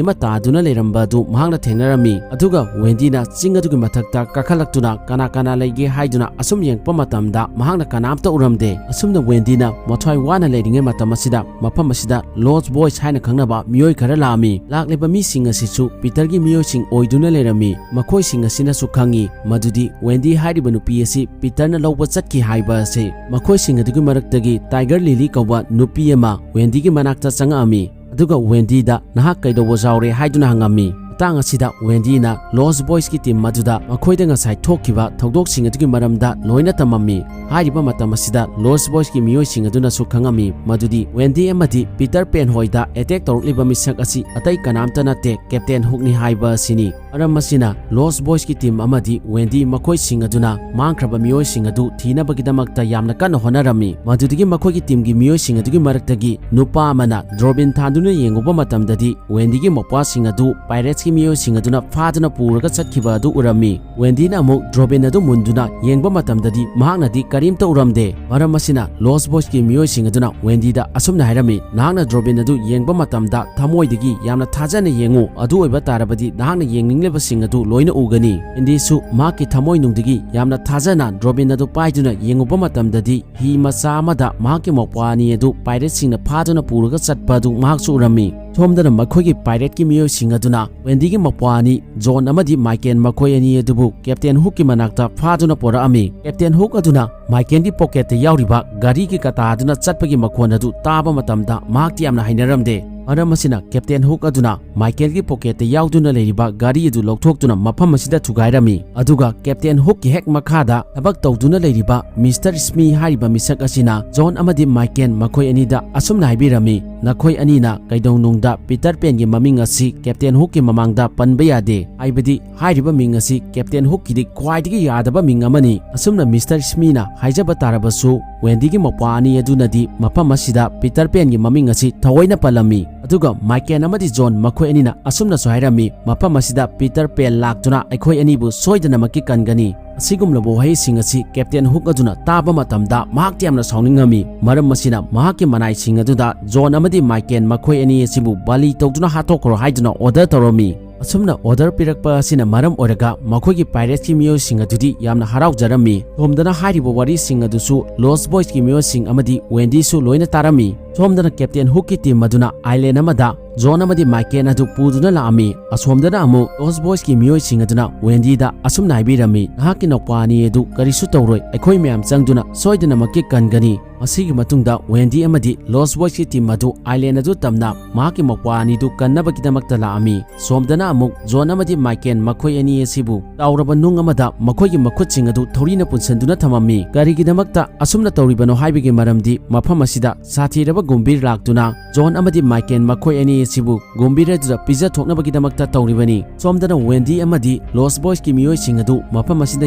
ꯑꯃ ꯇꯥꯗꯨꯅ ꯂꯩꯔꯝꯕ ꯑꯗꯨ ꯃꯍꯥꯛꯅ ꯊꯦꯡꯅꯔꯝꯃꯤ꯫ ꯑꯗꯨꯒ ꯋꯦꯟꯗꯤꯅ ꯆꯤꯡ ꯑꯗꯨꯒꯤ ꯃꯊꯛꯇ ꯀꯥꯈꯠꯂꯛꯇꯨꯅ ꯀꯅꯥ ꯀꯅꯥ ꯂꯩꯒꯦ ꯍꯥꯏꯗꯨꯅ ꯑꯁꯨꯝ ꯌꯦꯡꯉꯛꯄ ꯃꯇꯝꯗ ꯃꯍꯥꯛꯅ ꯀꯅꯥꯝꯇ ꯎꯔꯝꯗꯦ꯫ ꯑꯁꯨꯝꯅ ꯋꯦꯟꯗꯤꯅ ꯃꯊ꯭ꯋꯥꯏ ꯋꯥꯅ ꯂꯩꯔꯤꯉꯩ ꯃꯇꯝ ꯑꯁꯤꯗ ꯃꯐꯝ ꯑꯁꯤꯗ ꯂꯣꯁ ꯕꯣꯏꯁ ꯍꯥꯏꯅ ꯈꯪꯅꯕ ꯃꯤꯑꯣꯏ ꯈꯔ ꯂꯥꯛꯑꯝꯃꯤ꯫ ꯂꯥꯛꯂꯤꯕ ꯃꯤꯁꯤꯡ ꯑꯁꯤꯁꯨ ꯄꯤꯇꯔꯒꯤ ꯃꯤꯑꯣꯏꯁꯤꯡ ꯑꯣꯏꯗꯨꯅ ꯂꯩꯔꯝꯃꯤ꯫ ꯃꯈꯣꯏꯁꯤꯡ ꯑꯁꯤꯅꯁꯨ ꯈꯪꯉꯤ ꯃꯗꯨꯗꯤ ꯋꯦꯟꯗꯤ ꯍꯥꯏꯔꯤꯕ ꯅꯨꯄꯤ ꯑꯁꯤ ꯄꯤꯇꯔꯅ ꯂꯧꯕ ꯆꯠꯈꯤ ꯍꯥꯏꯕ ꯑꯁꯤ꯫ ꯃꯈꯣꯏꯁꯤꯡ ꯑꯗꯨꯒꯤ ꯃꯔꯛꯇꯒꯤ ꯇꯥꯏꯒꯔ ꯂꯤꯂꯤ ꯀꯧꯕ ꯅꯨꯄꯤ ꯑꯃ ꯋꯦꯟꯗꯤꯒꯤ ꯃꯅꯥꯛꯇ ꯆꯪꯉꯛꯑꯝꯃꯤ, ꯑꯗꯨꯒ ꯋꯦꯟꯗꯤꯗ "ꯅꯍꯥꯛ ꯀꯩꯗꯧꯕ ꯌꯥꯎꯔꯦ?" ꯍꯥꯏꯗꯨꯅ ꯍꯪꯉꯝꯃꯤ꯫ ꯃꯇꯥꯡ ꯑꯁꯤꯗ ꯋꯦꯟꯗꯤꯅ ꯂꯣꯁ ꯕꯣꯏꯁꯀꯤ ꯇꯤꯝ ꯑꯗꯨꯗ ꯃꯈꯣꯏꯗ ꯉꯁꯥꯏ ꯊꯣꯛꯈꯤꯕ ꯊꯧꯗꯣꯛꯁꯤꯡ ꯑꯗꯨꯒꯤ ꯃꯔꯝꯗ ꯂꯣꯏꯅ ꯇꯝꯃꯝꯃꯤ꯫ ꯍꯥꯏꯔꯤꯕ ꯃꯇꯝ ꯑꯁꯤꯗ ꯂꯣꯁ ꯕꯣꯏꯁꯀꯤ ꯃꯤꯑꯣꯏꯁꯤꯡ ꯑꯗꯨꯅꯁꯨ ꯈꯪꯉꯝꯃꯤ ꯃꯗꯨꯗꯤ ꯋꯦꯟꯗꯤ ꯑꯃꯗꯤ ꯄꯤꯇꯔ ꯄꯦꯟ ꯍꯣꯏꯗ ꯑꯦꯇꯦꯛ ꯇꯧꯔꯛꯂꯤꯕ ꯃꯤꯁꯛ ꯑꯁꯤ ꯑꯇꯩ ꯀꯅꯥꯝꯇ ꯅꯠꯇꯦ, ꯀꯦꯞꯇꯦꯟ ꯍꯨꯛꯅꯤ ꯍꯥꯏꯕ ꯑꯁꯤꯅꯤ꯫ ꯃꯔꯝ ꯑꯁꯤꯅ ꯂꯣꯁ ꯕꯣꯏꯁꯀꯤ ꯇꯤꯝ ꯑꯃꯗꯤ ꯋꯦꯟꯗꯤ ꯃꯈꯣꯏꯁꯤꯡ ꯑꯗꯨꯅ ꯃꯥꯡꯈ꯭ꯔꯕ ꯃꯤꯑꯣꯏꯁꯤꯡ ꯑꯗꯨ ꯊꯤꯅꯕꯒꯤꯗꯃꯛꯇ ꯌꯥꯝꯅ ꯀꯟꯅ ꯍꯣꯠꯅꯔꯝꯃꯤ꯫ ꯃꯗꯨꯗꯒꯤ ꯃꯈꯣꯏꯒꯤ ꯇꯤꯝꯒꯤ ꯃꯤꯑꯣꯏꯁꯤꯡ ꯑꯗꯨꯒꯤ ꯃꯔꯛꯇꯒꯤ ꯅꯨꯄꯥ ꯑꯃꯅ ꯗ꯭ꯔꯣꯕꯤꯟ ꯊꯥꯟꯗꯨꯅ ꯌꯦꯡꯉꯨꯕ ꯃꯇꯝꯗꯗꯤ ꯋꯦꯟꯗꯤꯒꯤ ꯃꯧꯄ꯭ꯋꯥꯁꯤꯡ ꯑꯗꯨ ꯄꯥꯏꯔꯦꯠꯁꯀꯤ ꯃꯤꯑꯣꯏꯁꯤꯡ ꯑꯗꯨꯅ ꯐꯥꯗꯨꯅ ꯄꯨꯔꯒ ꯆꯠꯈꯤꯕ ꯑꯗꯨ ꯎꯔꯝꯃꯤ꯫ ꯋꯦꯟꯗꯤꯅ ꯑꯃꯨꯛ ꯗ꯭ꯔꯣꯕꯤꯟ ꯑꯗꯨ ꯃꯨꯟꯗꯨꯅ ꯌꯦꯡꯕ ꯃꯇꯝꯗꯗꯤ ꯃꯍꯥꯛꯅꯗꯤ ꯀꯔꯤꯝꯇ ꯎꯔꯝꯗꯦ꯫ ꯃꯔꯝ ꯑꯁꯤꯅ Lost Boysꯀꯤ ꯃꯤꯑꯣꯏꯁꯤꯡ ꯑꯗꯨꯅ ꯋꯦꯟꯗꯤꯗ ꯑꯁꯨꯝꯅ ꯍꯥꯏꯔꯝꯃꯤ, "ꯅꯍꯥꯛꯅ ꯗ꯭ꯔꯣꯕꯤꯟ ꯑꯗꯨ ꯌꯦꯡꯕ ꯃꯇꯝꯗ ꯊꯃꯣꯏꯗꯒꯤ ꯌꯥꯝꯅ ꯊꯥꯖꯅ ꯌꯦꯡꯉꯨ꯫ ꯑꯗꯨ ꯑꯣꯏꯕ ꯇꯥꯔꯕꯗꯤ ꯅꯍꯥꯛꯅ ꯌꯦꯡꯅꯤꯡꯂꯤꯕꯁꯤꯡ ꯑꯗꯨ ꯂꯣꯏꯅ ꯎꯒꯅꯤ꯫" ꯋꯦꯟꯗꯤꯁꯨ ꯃꯍꯥꯛꯀꯤ ꯊꯃꯣꯏꯅꯨꯡꯗꯒꯤ ꯌꯥꯝꯅ ꯊꯥꯖꯅ ꯗ꯭ꯔꯣꯕꯤꯟ ꯑꯗꯨ ꯄꯥꯏꯗꯨꯅ ꯌꯦꯡꯉꯨꯕ ꯃꯇꯝꯗꯗꯤ ꯍꯤ ꯃꯆꯥ ꯑꯃꯗ ꯃꯍꯥꯛꯀꯤ ꯃꯧꯄ꯭ꯋꯥ ꯑꯅꯤ ꯑꯗꯨ ꯄꯥꯏꯔꯦꯠꯁꯤꯡꯅ ꯐꯥꯗꯨꯅ ꯄꯨꯔꯒ ꯆꯠꯄ ꯑꯗꯨ ꯃꯍꯥꯛꯁꯨ ꯎꯔꯝꯃꯤ꯫ ꯁꯣꯝꯗꯅ ꯃꯈꯣꯏꯒꯤ ꯄꯥꯏꯔꯦꯠꯀꯤ ꯃꯤꯑꯣꯏꯁꯤꯡ ꯑꯗꯨꯅ ꯋꯦꯟꯗꯤꯒꯤ ꯃꯧꯄ꯭ꯋꯥ ꯑꯅꯤ ꯖꯣꯟ ꯑꯃꯗꯤ ꯃꯥꯏꯀꯦꯜ ꯃꯈꯣꯏ ꯑꯅꯤ ꯑꯗꯨꯕꯨ ꯀꯦꯞꯇꯦꯟ ꯍꯨꯛꯀꯤ ꯃꯅꯥꯛꯇ ꯐꯥꯗꯨꯅ ꯄꯨꯔꯛꯑꯝꯃꯤ꯫ ꯀꯦꯞꯇꯦꯟ ꯍꯨꯛ ꯑꯗꯨꯅ ꯃꯥꯏꯀꯦꯜꯒꯤ ꯄꯣꯀꯦꯠꯇ ꯌꯥꯎꯔꯤꯕ ꯘꯔꯤꯒꯤ ꯀꯇꯥ ꯑꯗꯨꯅ ꯆꯠꯄꯒꯤ ꯃꯈꯣꯟ ꯑꯗꯨ ꯇꯥꯕ ꯃꯇꯝꯗ ꯃꯍꯥꯛꯇꯤ ꯌꯥꯝꯅ ꯍꯩꯅꯔꯝꯗꯦ꯫ ꯃꯔꯝ ꯑꯁꯤꯅ ꯀꯦꯞꯇꯦꯟ ꯍꯨꯛ ꯑꯗꯨꯅ ꯃꯥꯏꯀꯦꯜꯒꯤ ꯄꯣꯀꯦꯠꯇ ꯌꯥꯎꯗꯨꯅ ꯂꯩꯔꯤꯕ ꯘꯔꯤ ꯑꯗꯨ ꯂꯧꯊꯣꯛꯇꯨꯅ ꯃꯐꯝ ꯑꯁꯤꯗ ꯊꯨꯒꯥꯏꯔꯝꯃꯤ꯫ ꯑꯗꯨꯒ ꯀꯦꯞꯇꯦꯟ ꯍꯨꯛꯀꯤ ꯍꯦꯛ ꯃꯈꯥꯗ ꯊꯕꯛ ꯇꯧꯗꯨꯅ ꯂꯩꯔꯤꯕ ꯃꯤꯁꯇꯔ ꯁ꯭ꯃꯤ ꯍꯥꯏꯔꯤꯕ ꯃꯤꯁꯛ ꯑꯁꯤꯅ ꯖꯣꯟ ꯑꯃꯗꯤ ꯃꯥꯏꯀꯦꯜ ꯃꯈꯣꯏ ꯑꯅꯤꯗ ꯑꯁꯨꯝꯅ ꯍꯥꯏꯕꯤꯔꯝꯃꯤ, "ꯅꯈꯣꯏ ꯑꯅꯤꯅ ꯀꯩꯗꯧꯅꯨꯡꯗ ꯄꯤꯇꯔ ꯄꯦꯟꯒꯤ ꯃꯃꯤꯡ ꯑꯁꯤ ꯀꯦꯞꯇꯦꯟ ꯍꯨꯛꯀꯤ ꯃꯃꯥꯡꯗ ꯄꯟꯕ ꯌꯥꯗꯦ꯫ ꯍꯥꯏꯕꯗꯤ ꯍꯥꯏꯔꯤꯕ ꯃꯤꯡ ꯑꯁꯤ ꯀꯦꯞꯇꯦꯟ ꯍꯨꯛꯀꯤꯗꯤ ꯈ꯭ꯋꯥꯏꯗꯒꯤ ꯌꯥꯗꯕ ꯃꯤꯡ ꯑꯃꯅꯤ꯫" ꯑꯁꯨꯝꯅ ꯃꯤꯁꯇꯔ ꯁ꯭ꯃꯤꯅ ꯍꯥꯏꯖꯕ ꯇꯥꯔꯕꯁꯨ, ꯋꯦꯟꯗꯤꯒꯤ ꯃꯧꯄ꯭ꯋꯥ ꯑꯅꯤ ꯑꯗꯨꯅꯗꯤ ꯃꯐꯝ ꯑꯁꯤꯗ ꯄꯤꯇꯔ ꯄꯦꯟꯒꯤ ꯃꯃꯤꯡ ꯑꯁꯤ ꯊꯑꯣꯏꯅ ꯄꯜꯂꯝꯃꯤ꯫ ꯑꯗꯨꯒ ꯃꯥꯏꯀꯦꯜ ꯑꯃꯗꯤ ꯖꯣꯟ ꯃꯈꯣꯏ ꯑꯅꯤꯅ ꯑꯁꯨꯝꯅꯁꯨ ꯍꯥꯏꯔꯝꯃꯤ, "ꯃꯐꯝ ꯑꯁꯤꯗ ꯄꯤꯇꯔ ꯄꯦꯟ ꯂꯥꯛꯇꯨꯅ ꯑꯩꯈꯣꯏ ꯑꯅꯤꯕꯨ ꯁꯣꯏꯗꯅꯃꯛꯀꯤ ꯀꯟꯒꯅꯤ꯫" ꯑꯁꯤꯒꯨꯝꯂꯕ ꯋꯥꯍꯩꯁꯤꯡ ꯑꯁꯤ ꯀꯦꯞꯇꯦꯟ ꯍꯨꯛ ꯑꯗꯨꯅ ꯇꯥꯕ ꯃꯇꯝꯗ ꯃꯍꯥꯛꯇꯤ ꯌꯥꯝꯅ ꯁꯥꯎꯅꯤꯡꯉꯝꯃꯤ꯫ ꯃꯔꯝ ꯑꯁꯤꯅ ꯃꯍꯥꯛꯀꯤ ꯃꯅꯥꯏꯁꯤꯡ ꯑꯗꯨꯗ ꯖꯣꯟ ꯑꯃꯗꯤ ꯃꯥꯏꯀꯦꯜ ꯃꯈꯣꯏ ꯑꯅꯤ ꯑꯁꯤꯕꯨ ꯕꯂꯤ ꯇꯧꯗꯨꯅ ꯍꯥꯠꯇꯣꯛꯈ꯭ꯔꯣ ꯍꯥꯏꯗꯨꯅ ꯑꯣꯔꯗꯔ ꯇꯧꯔꯝꯃꯤ꯫ ꯑꯁꯨꯝꯅ ꯑꯣꯔꯗꯔ ꯄꯤꯔꯛꯄ ꯑꯁꯤꯅ ꯃꯔꯝ ꯑꯣꯏꯔꯒ ꯃꯈꯣꯏꯒꯤ ꯄꯥꯏꯔꯦꯠꯁꯀꯤ ꯃꯤꯑꯣꯏꯁꯤꯡ ꯑꯗꯨꯗꯤ ꯌꯥꯝꯅ ꯍꯔꯥꯎꯖꯔꯝꯃꯤ꯫ ꯁꯣꯝꯗꯅ ꯍꯥꯏꯔꯤꯕ ꯋꯥꯔꯤꯁꯤꯡ ꯑꯗꯨꯁꯨ Lost Boysꯀꯤ ꯃꯤꯑꯣꯏꯁꯤꯡ ꯑꯃꯗꯤ ꯋꯦꯟꯗꯤꯁꯨ ꯂꯣꯏꯅ ꯇꯥꯔꯝꯃꯤ꯫ ꯁꯣꯝꯗꯅ ꯀꯦꯞꯇꯦꯟ ꯍꯨꯛꯀꯤ ꯇꯤꯝ ꯑꯗꯨꯅ ꯑꯥꯏꯂꯦꯟ ꯑꯃꯗ ꯖꯣꯟ ꯑꯃꯗꯤ ꯃꯥꯏꯀꯦꯜ ꯑꯗꯨ ꯄꯨꯗꯨꯅ ꯂꯥꯛꯑꯝꯃꯤ꯫ ꯑꯁꯣꯝꯗꯅ ꯑꯃꯨꯛ Lost Boysꯀꯤ ꯃꯤꯑꯣꯏꯁꯤꯡ ꯑꯗꯨꯅ ꯋꯦꯟꯗꯤꯗ ꯑꯁꯨꯝꯅ ꯍꯥꯏꯕꯤꯔꯝꯃꯤ, "ꯅꯍꯥꯛꯀꯤ ꯅꯧꯄꯥ ꯑꯅꯤ ꯑꯗꯨ ꯀꯔꯤꯁꯨ ꯇꯧꯔꯣꯏ, ꯑꯩꯈꯣꯏ ꯃꯌꯥꯝ ꯆꯪꯗꯨꯅ ꯁꯣꯏꯗꯅꯃꯛꯀꯤ ꯀꯟꯒꯅꯤ꯫" ꯃꯁꯤꯒꯤ ꯃꯇꯨꯡꯗ ꯋꯦꯟꯗꯤ ꯑꯃꯗꯤ Lost Boysꯀꯤ ꯇꯤꯝ ꯑꯗꯨ ꯑꯥꯏꯂꯦꯟ ꯑꯗꯨ ꯇꯝꯅ ꯃꯍꯥꯛꯀꯤ ꯃꯧꯄ꯭ꯋꯥ ꯑꯅꯤꯗꯨ ꯀꯟꯅꯕꯒꯤꯗꯃꯛꯇ ꯂꯥꯛꯑꯝꯃꯤ꯫ ꯁꯣꯝꯗꯅ ꯑꯃꯨꯛ ꯖꯣꯟ ꯑꯃꯗꯤ ꯃꯥꯏꯀꯦꯜ ꯃꯈꯣꯏ ꯑꯅꯤ ꯑꯁꯤꯕꯨ ꯇꯥꯎꯔꯕ ꯅꯨꯡ ꯑꯃꯗ ꯃꯈꯣꯏꯒꯤ ꯃꯈꯨꯠꯁꯤꯡ ꯑꯗꯨ ꯊꯧꯔꯤꯅ ꯄꯨꯟꯁꯤꯟꯗꯨꯅ ꯊꯝꯃꯝꯃꯤ꯫ ꯀꯔꯤꯒꯤꯗꯃꯛꯇ ꯑꯁꯨꯝꯅ ꯇꯧꯔꯤꯕꯅꯣ ꯍꯥꯏꯕꯒꯤ ꯃꯔꯝꯗꯤ ꯃꯐꯝ ꯑꯁꯤꯗ ꯁꯥꯊꯤꯔꯕ ꯒꯨꯝꯕꯤꯔ ꯂꯥꯛꯇꯨꯅ ꯖꯣꯟ ꯑꯃꯗꯤ ꯃꯥꯏꯀꯦꯜ ꯃꯈꯣꯏ ꯑꯅꯤ ꯑꯁꯤꯕꯨ ꯒꯨꯝꯕꯤꯔ ꯑꯗꯨꯗ ꯄꯤꯖꯊꯣꯛꯅꯕꯒꯤꯗꯃꯛꯇ ꯇꯧꯔꯤꯕꯅꯤ꯫ ꯁꯣꯝꯗꯅ ꯋꯦꯟꯗꯤ ꯑꯃꯗꯤ Lost Boysꯀꯤ ꯃꯤꯑꯣꯏꯁꯤꯡ ꯑꯗꯨ ꯃꯐꯝ ꯑꯁꯤꯗ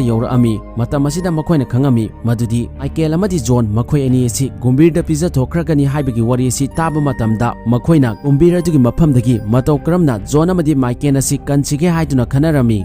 ꯌꯧꯔꯛꯑꯝꯃꯤ꯫ ꯃꯇꯝ ꯑꯁꯤꯗ ꯃꯈꯣꯏꯅ ꯈꯪꯉꯝꯃꯤ ꯃꯗꯨꯗꯤ ꯃꯥꯏꯀꯦꯜ ꯑꯃꯗꯤ ꯖꯣꯟ ꯃꯈꯣꯏ ꯑꯅꯤ ꯑꯁꯤ ꯒꯨꯝꯕꯤꯔꯗ ꯄꯤꯖꯊꯣꯛꯈ꯭ꯔꯒꯅꯤ ꯍꯥꯏꯕꯒꯤ ꯋꯥꯔꯤ ꯑꯁꯤ ꯇꯥꯕ ꯃꯇꯝꯗ, ꯃꯈꯣꯏꯅ ꯒꯨꯝꯕꯤꯔ ꯑꯗꯨꯒꯤ ꯃꯐꯝꯗꯒꯤ ꯃꯇꯧ ꯀꯔꯝꯅ ꯖꯣꯟ ꯑꯃꯗꯤ ꯃꯥꯏꯀꯦꯜ ꯑꯁꯤ ꯀꯟꯁꯤꯒꯦ ꯍꯥꯏꯗꯨꯅ ꯈꯟꯅꯔꯝꯃꯤ꯫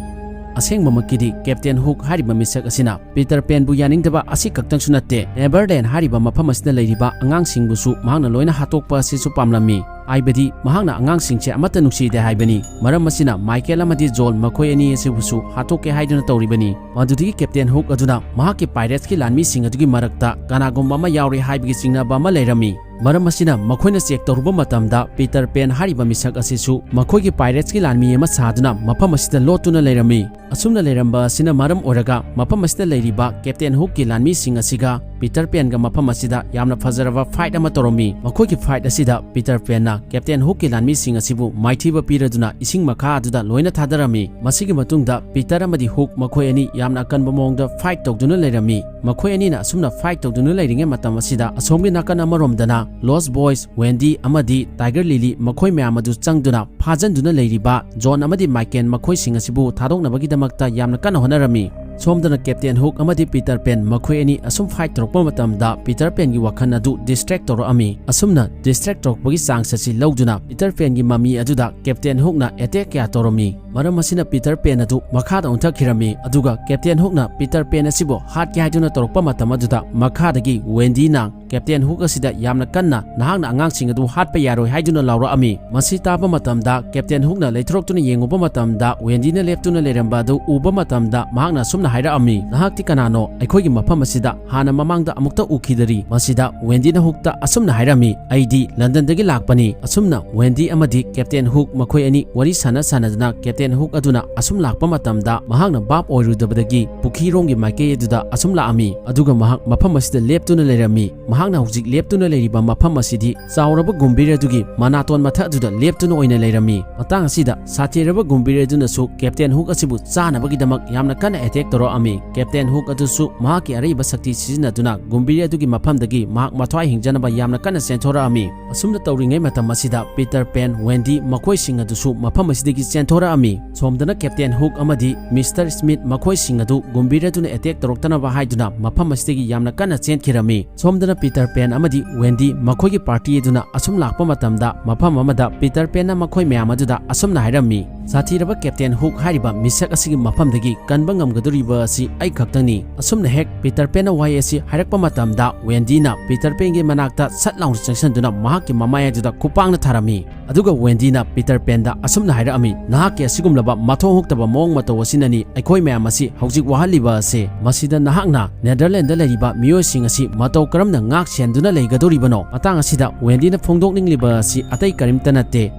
ꯑꯁꯦꯡꯕꯃꯛꯀꯤꯗꯤ ꯀꯦꯞꯇꯦꯟ ꯍꯨꯛ ꯍꯥꯏꯔꯤꯕ ꯃꯤꯁꯛ ꯑꯁꯤꯅ ꯄꯤꯇꯔ ꯄꯦꯟꯕꯨ ꯌꯥꯅꯤꯡꯗꯕ ꯑꯁꯤ ꯈꯛꯇꯪꯁꯨ ꯅꯠꯇꯦ, ꯅꯦꯚꯔꯂꯦꯟ ꯍꯥꯏꯔꯤꯕ ꯃꯐꯝ ꯑꯁꯤꯗ ꯂꯩꯔꯤꯕ ꯑꯉꯥꯡꯁꯤꯡꯕꯨꯁꯨ ꯃꯍꯥꯛꯅ ꯂꯣꯏꯅ ꯍꯥꯠꯇꯣꯛꯄ ꯑꯁꯤꯁꯨ ꯄꯥꯝꯂꯝꯃꯤ꯫ ꯍꯥꯏꯕꯗꯤ ꯃꯍꯥꯛꯅ ꯑꯉꯥꯡꯁꯤꯡꯁꯦ ꯑꯃꯠꯇ ꯅꯨꯡꯁꯤꯗꯦ ꯍꯥꯏꯕꯅꯤ꯫ ꯃꯔꯝ ꯑꯁꯤꯅ ꯃꯥꯏꯀꯦꯜ ꯑꯃꯗꯤ ꯖꯣꯟ ꯃꯈꯣꯏ ꯑꯅꯤ ꯑꯁꯤꯕꯨꯁꯨ ꯍꯥꯠꯇꯣꯛꯀꯦ ꯍꯥꯏꯗꯨꯅ ꯇꯧꯔꯤꯕꯅꯤ꯫ ꯃꯗꯨꯗꯒꯤ ꯀꯦꯞꯇꯦꯟ ꯍꯨꯛ ꯑꯗꯨꯅ ꯃꯍꯥꯛꯀꯤ ꯄꯥꯏꯔꯦꯠꯁꯀꯤ ꯂꯥꯟꯃꯤꯁꯤꯡ ꯑꯗꯨꯒꯤ ꯃꯔꯛꯇ ꯀꯅꯥꯒꯨꯝꯕ ꯑꯃ ꯌꯥꯎꯔꯦ ꯍꯥꯏꯕꯒꯤ ꯆꯤꯡꯅꯕ ꯑꯃ ꯂꯩꯔꯝꯃꯤ꯫ ꯃꯔꯝ ꯑꯁꯤꯅ ꯃꯈꯣꯏꯅ ꯆꯦꯛ ꯇꯧꯔꯨꯕ ꯃꯇꯝꯗ ꯄꯤꯇꯔ ꯄꯦꯟ ꯍꯥꯏꯔꯤꯕ ꯃꯤꯁꯛ ꯑꯁꯤꯁꯨ ꯃꯈꯣꯏꯒꯤ ꯄꯥꯏꯔꯦꯠꯁꯀꯤ ꯂꯥꯟꯃꯤ ꯑꯃ ꯁꯥꯗꯨꯅ ꯃꯐꯝ ꯑꯁꯤꯗ ꯂꯣꯠꯇꯨꯅ ꯂꯩꯔꯝꯃꯤ꯫ ꯑꯁꯨꯝꯅ ꯂꯩꯔꯝꯕ ꯑꯁꯤꯅ ꯃꯔꯝ ꯑꯣꯏꯔꯒ ꯃꯐꯝ ꯑꯁꯤꯗ ꯂꯩꯔꯤꯕ ꯀꯦꯞꯇꯦꯟ ꯍꯨꯛꯀꯤ ꯂꯥꯟꯃꯤꯁꯤꯡ ꯑꯁꯤꯒ ꯄꯤꯇꯔ ꯄꯦꯟꯒ ꯃꯐꯝ ꯑꯁꯤꯗ ꯌꯥꯝꯅ ꯐꯖꯔꯕ ꯐꯥꯏꯠ ꯑꯃ ꯇꯧꯔꯝꯃꯤ꯫ ꯃꯈꯣꯏꯒꯤ ꯐꯥꯏꯠ ꯑꯁꯤꯗ ꯄꯤꯇꯔ ꯄꯦꯟꯅ ꯀꯦꯞꯇꯦꯟ ꯍꯨꯛꯀꯤ ꯂꯥꯟꯃꯤꯁꯤꯡ ꯑꯁꯤꯕꯨ ꯃꯥꯏꯊꯤꯕ ꯄꯤꯔꯗꯨꯅ ꯏꯁꯤꯡ ꯃꯈꯥ ꯑꯗꯨꯗ ꯂꯣꯏꯅ ꯊꯥꯗꯔꯝꯃꯤ꯫ ꯃꯁꯤꯒꯤ ꯃꯇꯨꯡꯗ ꯄꯤꯇꯔ ꯑꯃꯗꯤ ꯍꯨꯛ ꯃꯈꯣꯏ ꯑꯅꯤ ꯌꯥꯝꯅ ꯑꯀꯟꯕ ꯃꯑꯣꯡꯗ ꯐꯥꯏꯠ ꯇꯧꯗꯨꯅ ꯂꯩꯔꯝꯃꯤ꯫ ꯃꯈꯣꯏ ꯑꯅꯤꯅ ꯑꯁꯨꯝꯅ ꯐꯥꯏꯠ ꯇꯧꯗꯨꯅ ꯂꯩꯔꯤꯉꯩ ꯃꯇꯝ ꯑꯁꯤꯗ ꯑꯁꯣꯝꯒꯤ ꯅꯥꯀꯟ ꯑꯃꯔꯣꯝꯗꯅ ꯂꯣꯁ ꯕꯣꯏꯁ, ꯋꯦꯟꯗꯤ ꯑꯃꯗꯤ ꯇꯥꯏꯒꯔ ꯂꯤꯂꯤ ꯃꯈꯣꯏ ꯃꯌꯥꯝ ꯑꯗꯨ ꯆꯪꯗꯨꯅ ꯐꯥꯖꯟꯗꯨꯅ ꯂꯩꯔꯤꯕ ꯖꯣꯟ ꯑꯃꯗꯤ ꯃꯥꯏꯀꯦꯜ ꯃꯈꯣꯏꯁꯤꯡ ꯑꯁꯤꯕꯨ ꯊꯥꯗꯣꯛꯅꯕꯒꯤꯗꯃꯛꯇ ꯌꯥꯝꯅ ꯀꯟꯅ ꯍꯣꯠꯅꯔꯝꯃꯤ꯫ ꯁꯣꯝꯗꯅ ꯀꯦꯞꯇꯦꯟ ꯍꯨꯛ ꯑꯃꯗꯤ ꯄꯤꯇꯔ ꯄꯦꯟ ꯃꯈꯣꯏ ꯑꯅꯤ ꯑꯁꯨꯝ ꯐꯥꯏꯠ ꯇꯧꯔꯛꯄ ꯃꯇꯝꯗ ꯄꯤꯇꯔ ꯄꯦꯟꯒꯤ ꯋꯥꯈꯜ ꯑꯗꯨ ꯗꯤꯁꯇ꯭ꯔꯦꯛ ꯇꯧꯔꯛꯑꯝꯃꯤ꯫ ꯑꯁꯨꯝꯅ ꯗꯤꯁꯇ꯭ꯔꯦꯛ ꯇꯧꯔꯛꯄꯒꯤ ꯆꯥꯟꯁ ꯑꯁꯤ ꯂꯧꯗꯨꯅ ꯄꯤꯇꯔ ꯄꯦꯟꯒꯤ ꯃꯃꯤ ꯑꯗꯨꯗ ꯀꯦꯞꯇꯦꯟ ꯍꯨꯛꯅ ꯑꯦꯇꯦꯛ ꯀꯌꯥ ꯇꯧꯔꯝꯃꯤ꯫ ꯃꯔꯝ ꯑꯁꯤꯅ ꯄꯤꯇꯔ ꯄꯦꯟ ꯑꯗꯨ ꯃꯈꯥꯗ ꯑꯣꯟꯊꯈꯤꯔꯝꯃꯤ꯫ ꯑꯗꯨꯒ ꯀꯦꯞꯇꯦꯟ ꯍꯨꯛꯅ ꯄꯤꯇꯔ ꯄꯦꯟ ꯑꯁꯤꯕꯨ ꯍꯥꯠꯀꯦ ꯍꯥꯏꯗꯨꯅ ꯇꯧꯔꯛꯄ ꯃꯇꯝ ꯑꯗꯨꯗ ꯃꯈꯥꯗꯒꯤ ꯋꯦꯟꯗꯤꯅ ꯀꯦꯞꯇꯦꯟ ꯍꯨꯛ ꯑꯁꯤꯗ ꯌꯥꯝꯅ ꯀꯟꯅ "ꯅꯍꯥꯛꯅ ꯑꯉꯥꯡꯁꯤꯡ ꯑꯗꯨ ꯍꯥꯠꯄ ꯌꯥꯔꯣꯏ" ꯍꯥꯏꯗꯨꯅ ꯂꯥꯎꯔꯛꯑꯝꯃꯤ꯫ ꯃꯁꯤ ꯇꯥꯕ ꯃꯇꯝꯗ ꯀꯦꯞꯇꯦꯟ ꯍꯨꯛꯅ ꯂꯩꯊꯣꯔꯛꯇꯨꯅ ꯌꯦꯡꯉꯨꯕ ꯃꯇꯝꯗ ꯋꯦꯟꯗꯤꯅ ꯂꯦꯞꯇꯨꯅ ꯂꯩꯔꯝꯕ ꯑꯗꯨ ꯎꯕ ꯃꯇꯝꯗ ꯃꯍꯥꯛꯅ ꯑꯁꯨꯝꯅ ꯍꯥꯏꯔꯛꯑꯝꯃꯤ, "ꯅꯍꯥꯛꯇꯤ ꯀꯅꯥꯅꯣ? ꯑꯩꯈꯣꯏꯒꯤ ꯃꯐꯝ ꯑꯁꯤꯗ ꯍꯥꯟꯅ ꯃꯃꯥꯡꯗ ꯑꯃꯨꯛꯇ ꯎꯈꯤꯗꯔꯤ꯫" ꯃꯁꯤꯗ ꯋꯦꯟꯗꯤꯅ ꯍꯨꯛꯇ ꯑꯁꯨꯝꯅ ꯍꯥꯏꯔꯝꯃꯤ, "ꯑꯩꯗꯤ ꯂꯟꯗꯟꯗꯒꯤ ꯂꯥꯛꯄꯅꯤ꯫" ꯑꯁꯨꯝꯅ ꯋꯦꯟꯗꯤ ꯑꯃꯗꯤ ꯀꯦꯞꯇꯦꯟ ꯍꯨꯛ ꯃꯈꯣꯏ ꯑꯅꯤ ꯋꯥꯔꯤ ꯁꯥꯟꯅ ꯁꯥꯟꯅꯗꯨꯅ ꯀꯦꯞꯇꯦꯟ ꯍꯨꯛ ꯑꯗꯨꯅ ꯑꯁꯨꯝ ꯂꯥꯛꯄ ꯃꯇꯝꯗ ꯃꯍꯥꯛꯅ ꯚꯥꯞ ꯑꯣꯏꯔꯨꯗꯕꯗꯒꯤ ꯄꯨꯈꯤꯔꯣꯝꯒꯤ ꯃꯥꯏꯀꯩ ꯑꯗꯨꯗ ꯑꯁꯨꯝ ꯂꯥꯛꯑꯝꯃꯤ꯫ ꯑꯗꯨꯒ ꯃꯍꯥꯛ ꯃꯐꯝ ꯑꯁꯤꯗ ꯂꯦꯞꯇꯨꯅ ꯂꯩꯔꯝꯃꯤ꯫ ꯃꯍꯥꯛꯅ ꯍꯧꯖꯤꯛ ꯂꯦꯞꯇꯨꯅ ꯂꯩꯔꯤꯕ ꯃꯐꯝ ꯑꯁꯤꯗꯤ ꯆꯥꯎꯔꯕ ꯒꯨꯝꯕꯤꯔ ꯑꯗꯨꯒꯤ ꯃꯅꯥꯇꯣꯟ ꯃꯊꯛ ꯑꯗꯨꯗ ꯂꯦꯞꯇꯨꯅ ꯑꯣꯏꯅ ꯂꯩꯔꯝꯃꯤ꯫ ꯃꯇꯥꯡ ꯑꯁꯤꯗ ꯁꯥꯊꯤꯔꯕ ꯒꯨꯝꯕꯤꯔ ꯑꯗꯨꯅꯁꯨ ꯀꯦꯞꯇꯦꯟ ꯍꯨꯛ ꯑꯁꯤꯕꯨ ꯆꯥꯅꯕꯒꯤꯗꯃꯛ ꯌꯥꯝꯅ ꯀꯟꯅ ꯑꯦꯇꯦꯛ ꯇꯧꯔꯛꯑꯝꯃꯤ꯫ ꯀꯦꯞꯇꯦꯟ ꯍꯨꯛ ꯑꯗꯨꯁꯨ ꯃꯍꯥꯛꯀꯤ ꯑꯔꯩꯕ ꯁꯛꯇꯤ ꯁꯤꯖꯤꯟꯅꯗꯨꯅ ꯒꯨꯝꯕꯤꯔ ꯑꯗꯨꯒꯤ ꯃꯐꯝꯗꯒꯤ ꯃꯍꯥꯛ ꯃꯊ꯭ꯋꯥꯏ ꯍꯤꯡꯖꯅꯕ ꯌꯥꯝꯅ ꯀꯟꯅ ꯆꯦꯟꯊꯣꯔꯛꯑꯝꯃꯤ꯫ ꯑꯁꯨꯝꯅ ꯇꯧꯔꯤꯉꯩ ꯃꯇꯝ ꯑꯁꯤꯗ ꯄꯤꯇꯔ ꯄꯦꯟ, ꯋꯦꯟꯗꯤ ꯃꯈꯣꯏꯁꯤꯡ ꯑꯗꯨꯁꯨ ꯃꯐꯝ ꯑꯁꯤꯗꯒꯤ ꯆꯦꯟꯊꯣꯔꯛꯑꯝꯃꯤ꯫ ꯁꯣꯝꯗꯅ ꯀꯦꯞꯇꯦꯟ ꯍꯨꯛ ꯑꯃꯗꯤ ꯃꯤꯁꯇꯔ ꯁ꯭ꯃꯤꯠ ꯃꯈꯣꯏꯁꯤꯡ ꯑꯗꯨ ꯒꯨꯝꯕꯤꯔ ꯑꯗꯨꯅ ꯑꯦꯇꯦꯛ ꯇꯧꯔꯛꯇꯅꯕ ꯍꯥꯏꯗꯨꯅ ꯃꯐꯝ ꯑꯁꯤꯗꯒꯤ ꯌꯥꯝꯅ ꯀꯟꯅ ꯆꯦꯟꯈꯤꯔꯝꯃꯤ꯫ ꯁꯣꯝꯗꯅ ꯄꯤꯇꯔ ꯄꯦꯟ ꯑꯃꯗꯤ ꯋꯦꯟꯗꯤ ꯃꯈꯣꯏꯒꯤ ꯄꯥꯔꯇꯤ ꯑꯗꯨꯅ ꯑꯁꯨꯝ ꯂꯥꯛꯄ ꯃꯇꯝꯗ, ꯃꯐꯝ ꯑꯃꯗ ꯄꯤꯇꯔ ꯄꯦꯟꯅ ꯃꯈꯣꯏ ꯃꯌꯥꯝ ꯑꯗꯨꯗ ꯑꯁꯨꯝꯅ ꯍꯥꯏꯔꯝꯃꯤ, "ꯁꯥꯊꯤꯔꯕ ꯀꯦꯞꯇꯦꯟ ꯍꯨꯛ ꯍꯥꯏꯔꯤꯕ ꯃꯤꯁꯛ ꯑꯁꯤꯒꯤ ꯃꯐꯝꯗꯒꯤ ꯀꯟꯕ ꯉꯝꯒꯗꯧꯔꯤꯕ ꯑꯁꯤ ꯑꯩ ꯈꯛꯇꯪꯅꯤ"꯫ ꯑꯁꯨꯝꯅ ꯍꯦꯛ ꯄꯤꯇꯔ ꯄꯦꯟꯅ ꯋꯥꯍꯩ ꯑꯁꯤ ꯍꯥꯏꯔꯛꯄ ꯃꯇꯝꯗ, ꯋꯦꯟꯗꯤꯅ ꯄꯤꯇꯔ ꯄꯦꯟꯒꯤ ꯃꯅꯥꯛꯇ ꯁꯠ ꯂꯥꯎꯅ ꯆꯪꯁꯤꯟꯗꯨꯅ ꯃꯍꯥꯛꯀꯤ ꯃꯃꯥꯏ ꯑꯗꯨꯗ ꯈꯨꯄꯥꯛꯅ ꯊꯥꯔꯝꯃꯤ꯫ ꯑꯗꯨꯒ ꯋꯦꯟꯗꯤꯅ ꯄꯤꯇꯔ ꯄꯦꯟꯗ ꯑꯁꯨꯝꯅ ꯍꯥꯏꯔꯛꯑꯝꯃꯤ, "ꯅꯍꯥꯛꯀꯤ ꯑꯁꯤꯒꯨꯝꯂꯕ ꯃꯊꯣꯡ ꯍꯨꯛꯇꯕ ꯃꯑꯣꯡ ꯃꯇꯧ ꯑꯁꯤꯅꯅꯤ ꯑꯩꯈꯣꯏ ꯃꯌꯥꯝ ꯑꯁꯤ ꯍꯧꯖꯤꯛ ꯋꯥꯍꯜꯂꯤꯕ ꯑꯁꯦ꯫ ꯃꯁꯤꯗ ꯅꯍꯥꯛꯅ ꯅꯦꯗꯔꯂꯦꯟꯗ ꯂꯩꯔꯤꯕ ꯃꯤꯑꯣꯏꯁꯤꯡ ꯑꯁꯤ ꯃꯇꯧ ꯀꯔꯝꯅ ꯉꯥꯛ ꯁꯦꯟꯗꯨꯅ ꯂꯩꯒꯗꯧꯔꯤꯕꯅꯣ?" ꯃꯇꯥꯡ ꯑꯁꯤꯗ ꯋꯦꯟꯗꯤꯅ ꯐꯣꯡꯗꯣꯛꯅꯤꯡꯂꯤꯕ ꯑꯁꯤ ꯑꯇꯩ ꯀꯔꯤꯝꯇ ꯅꯠꯇꯦ꯫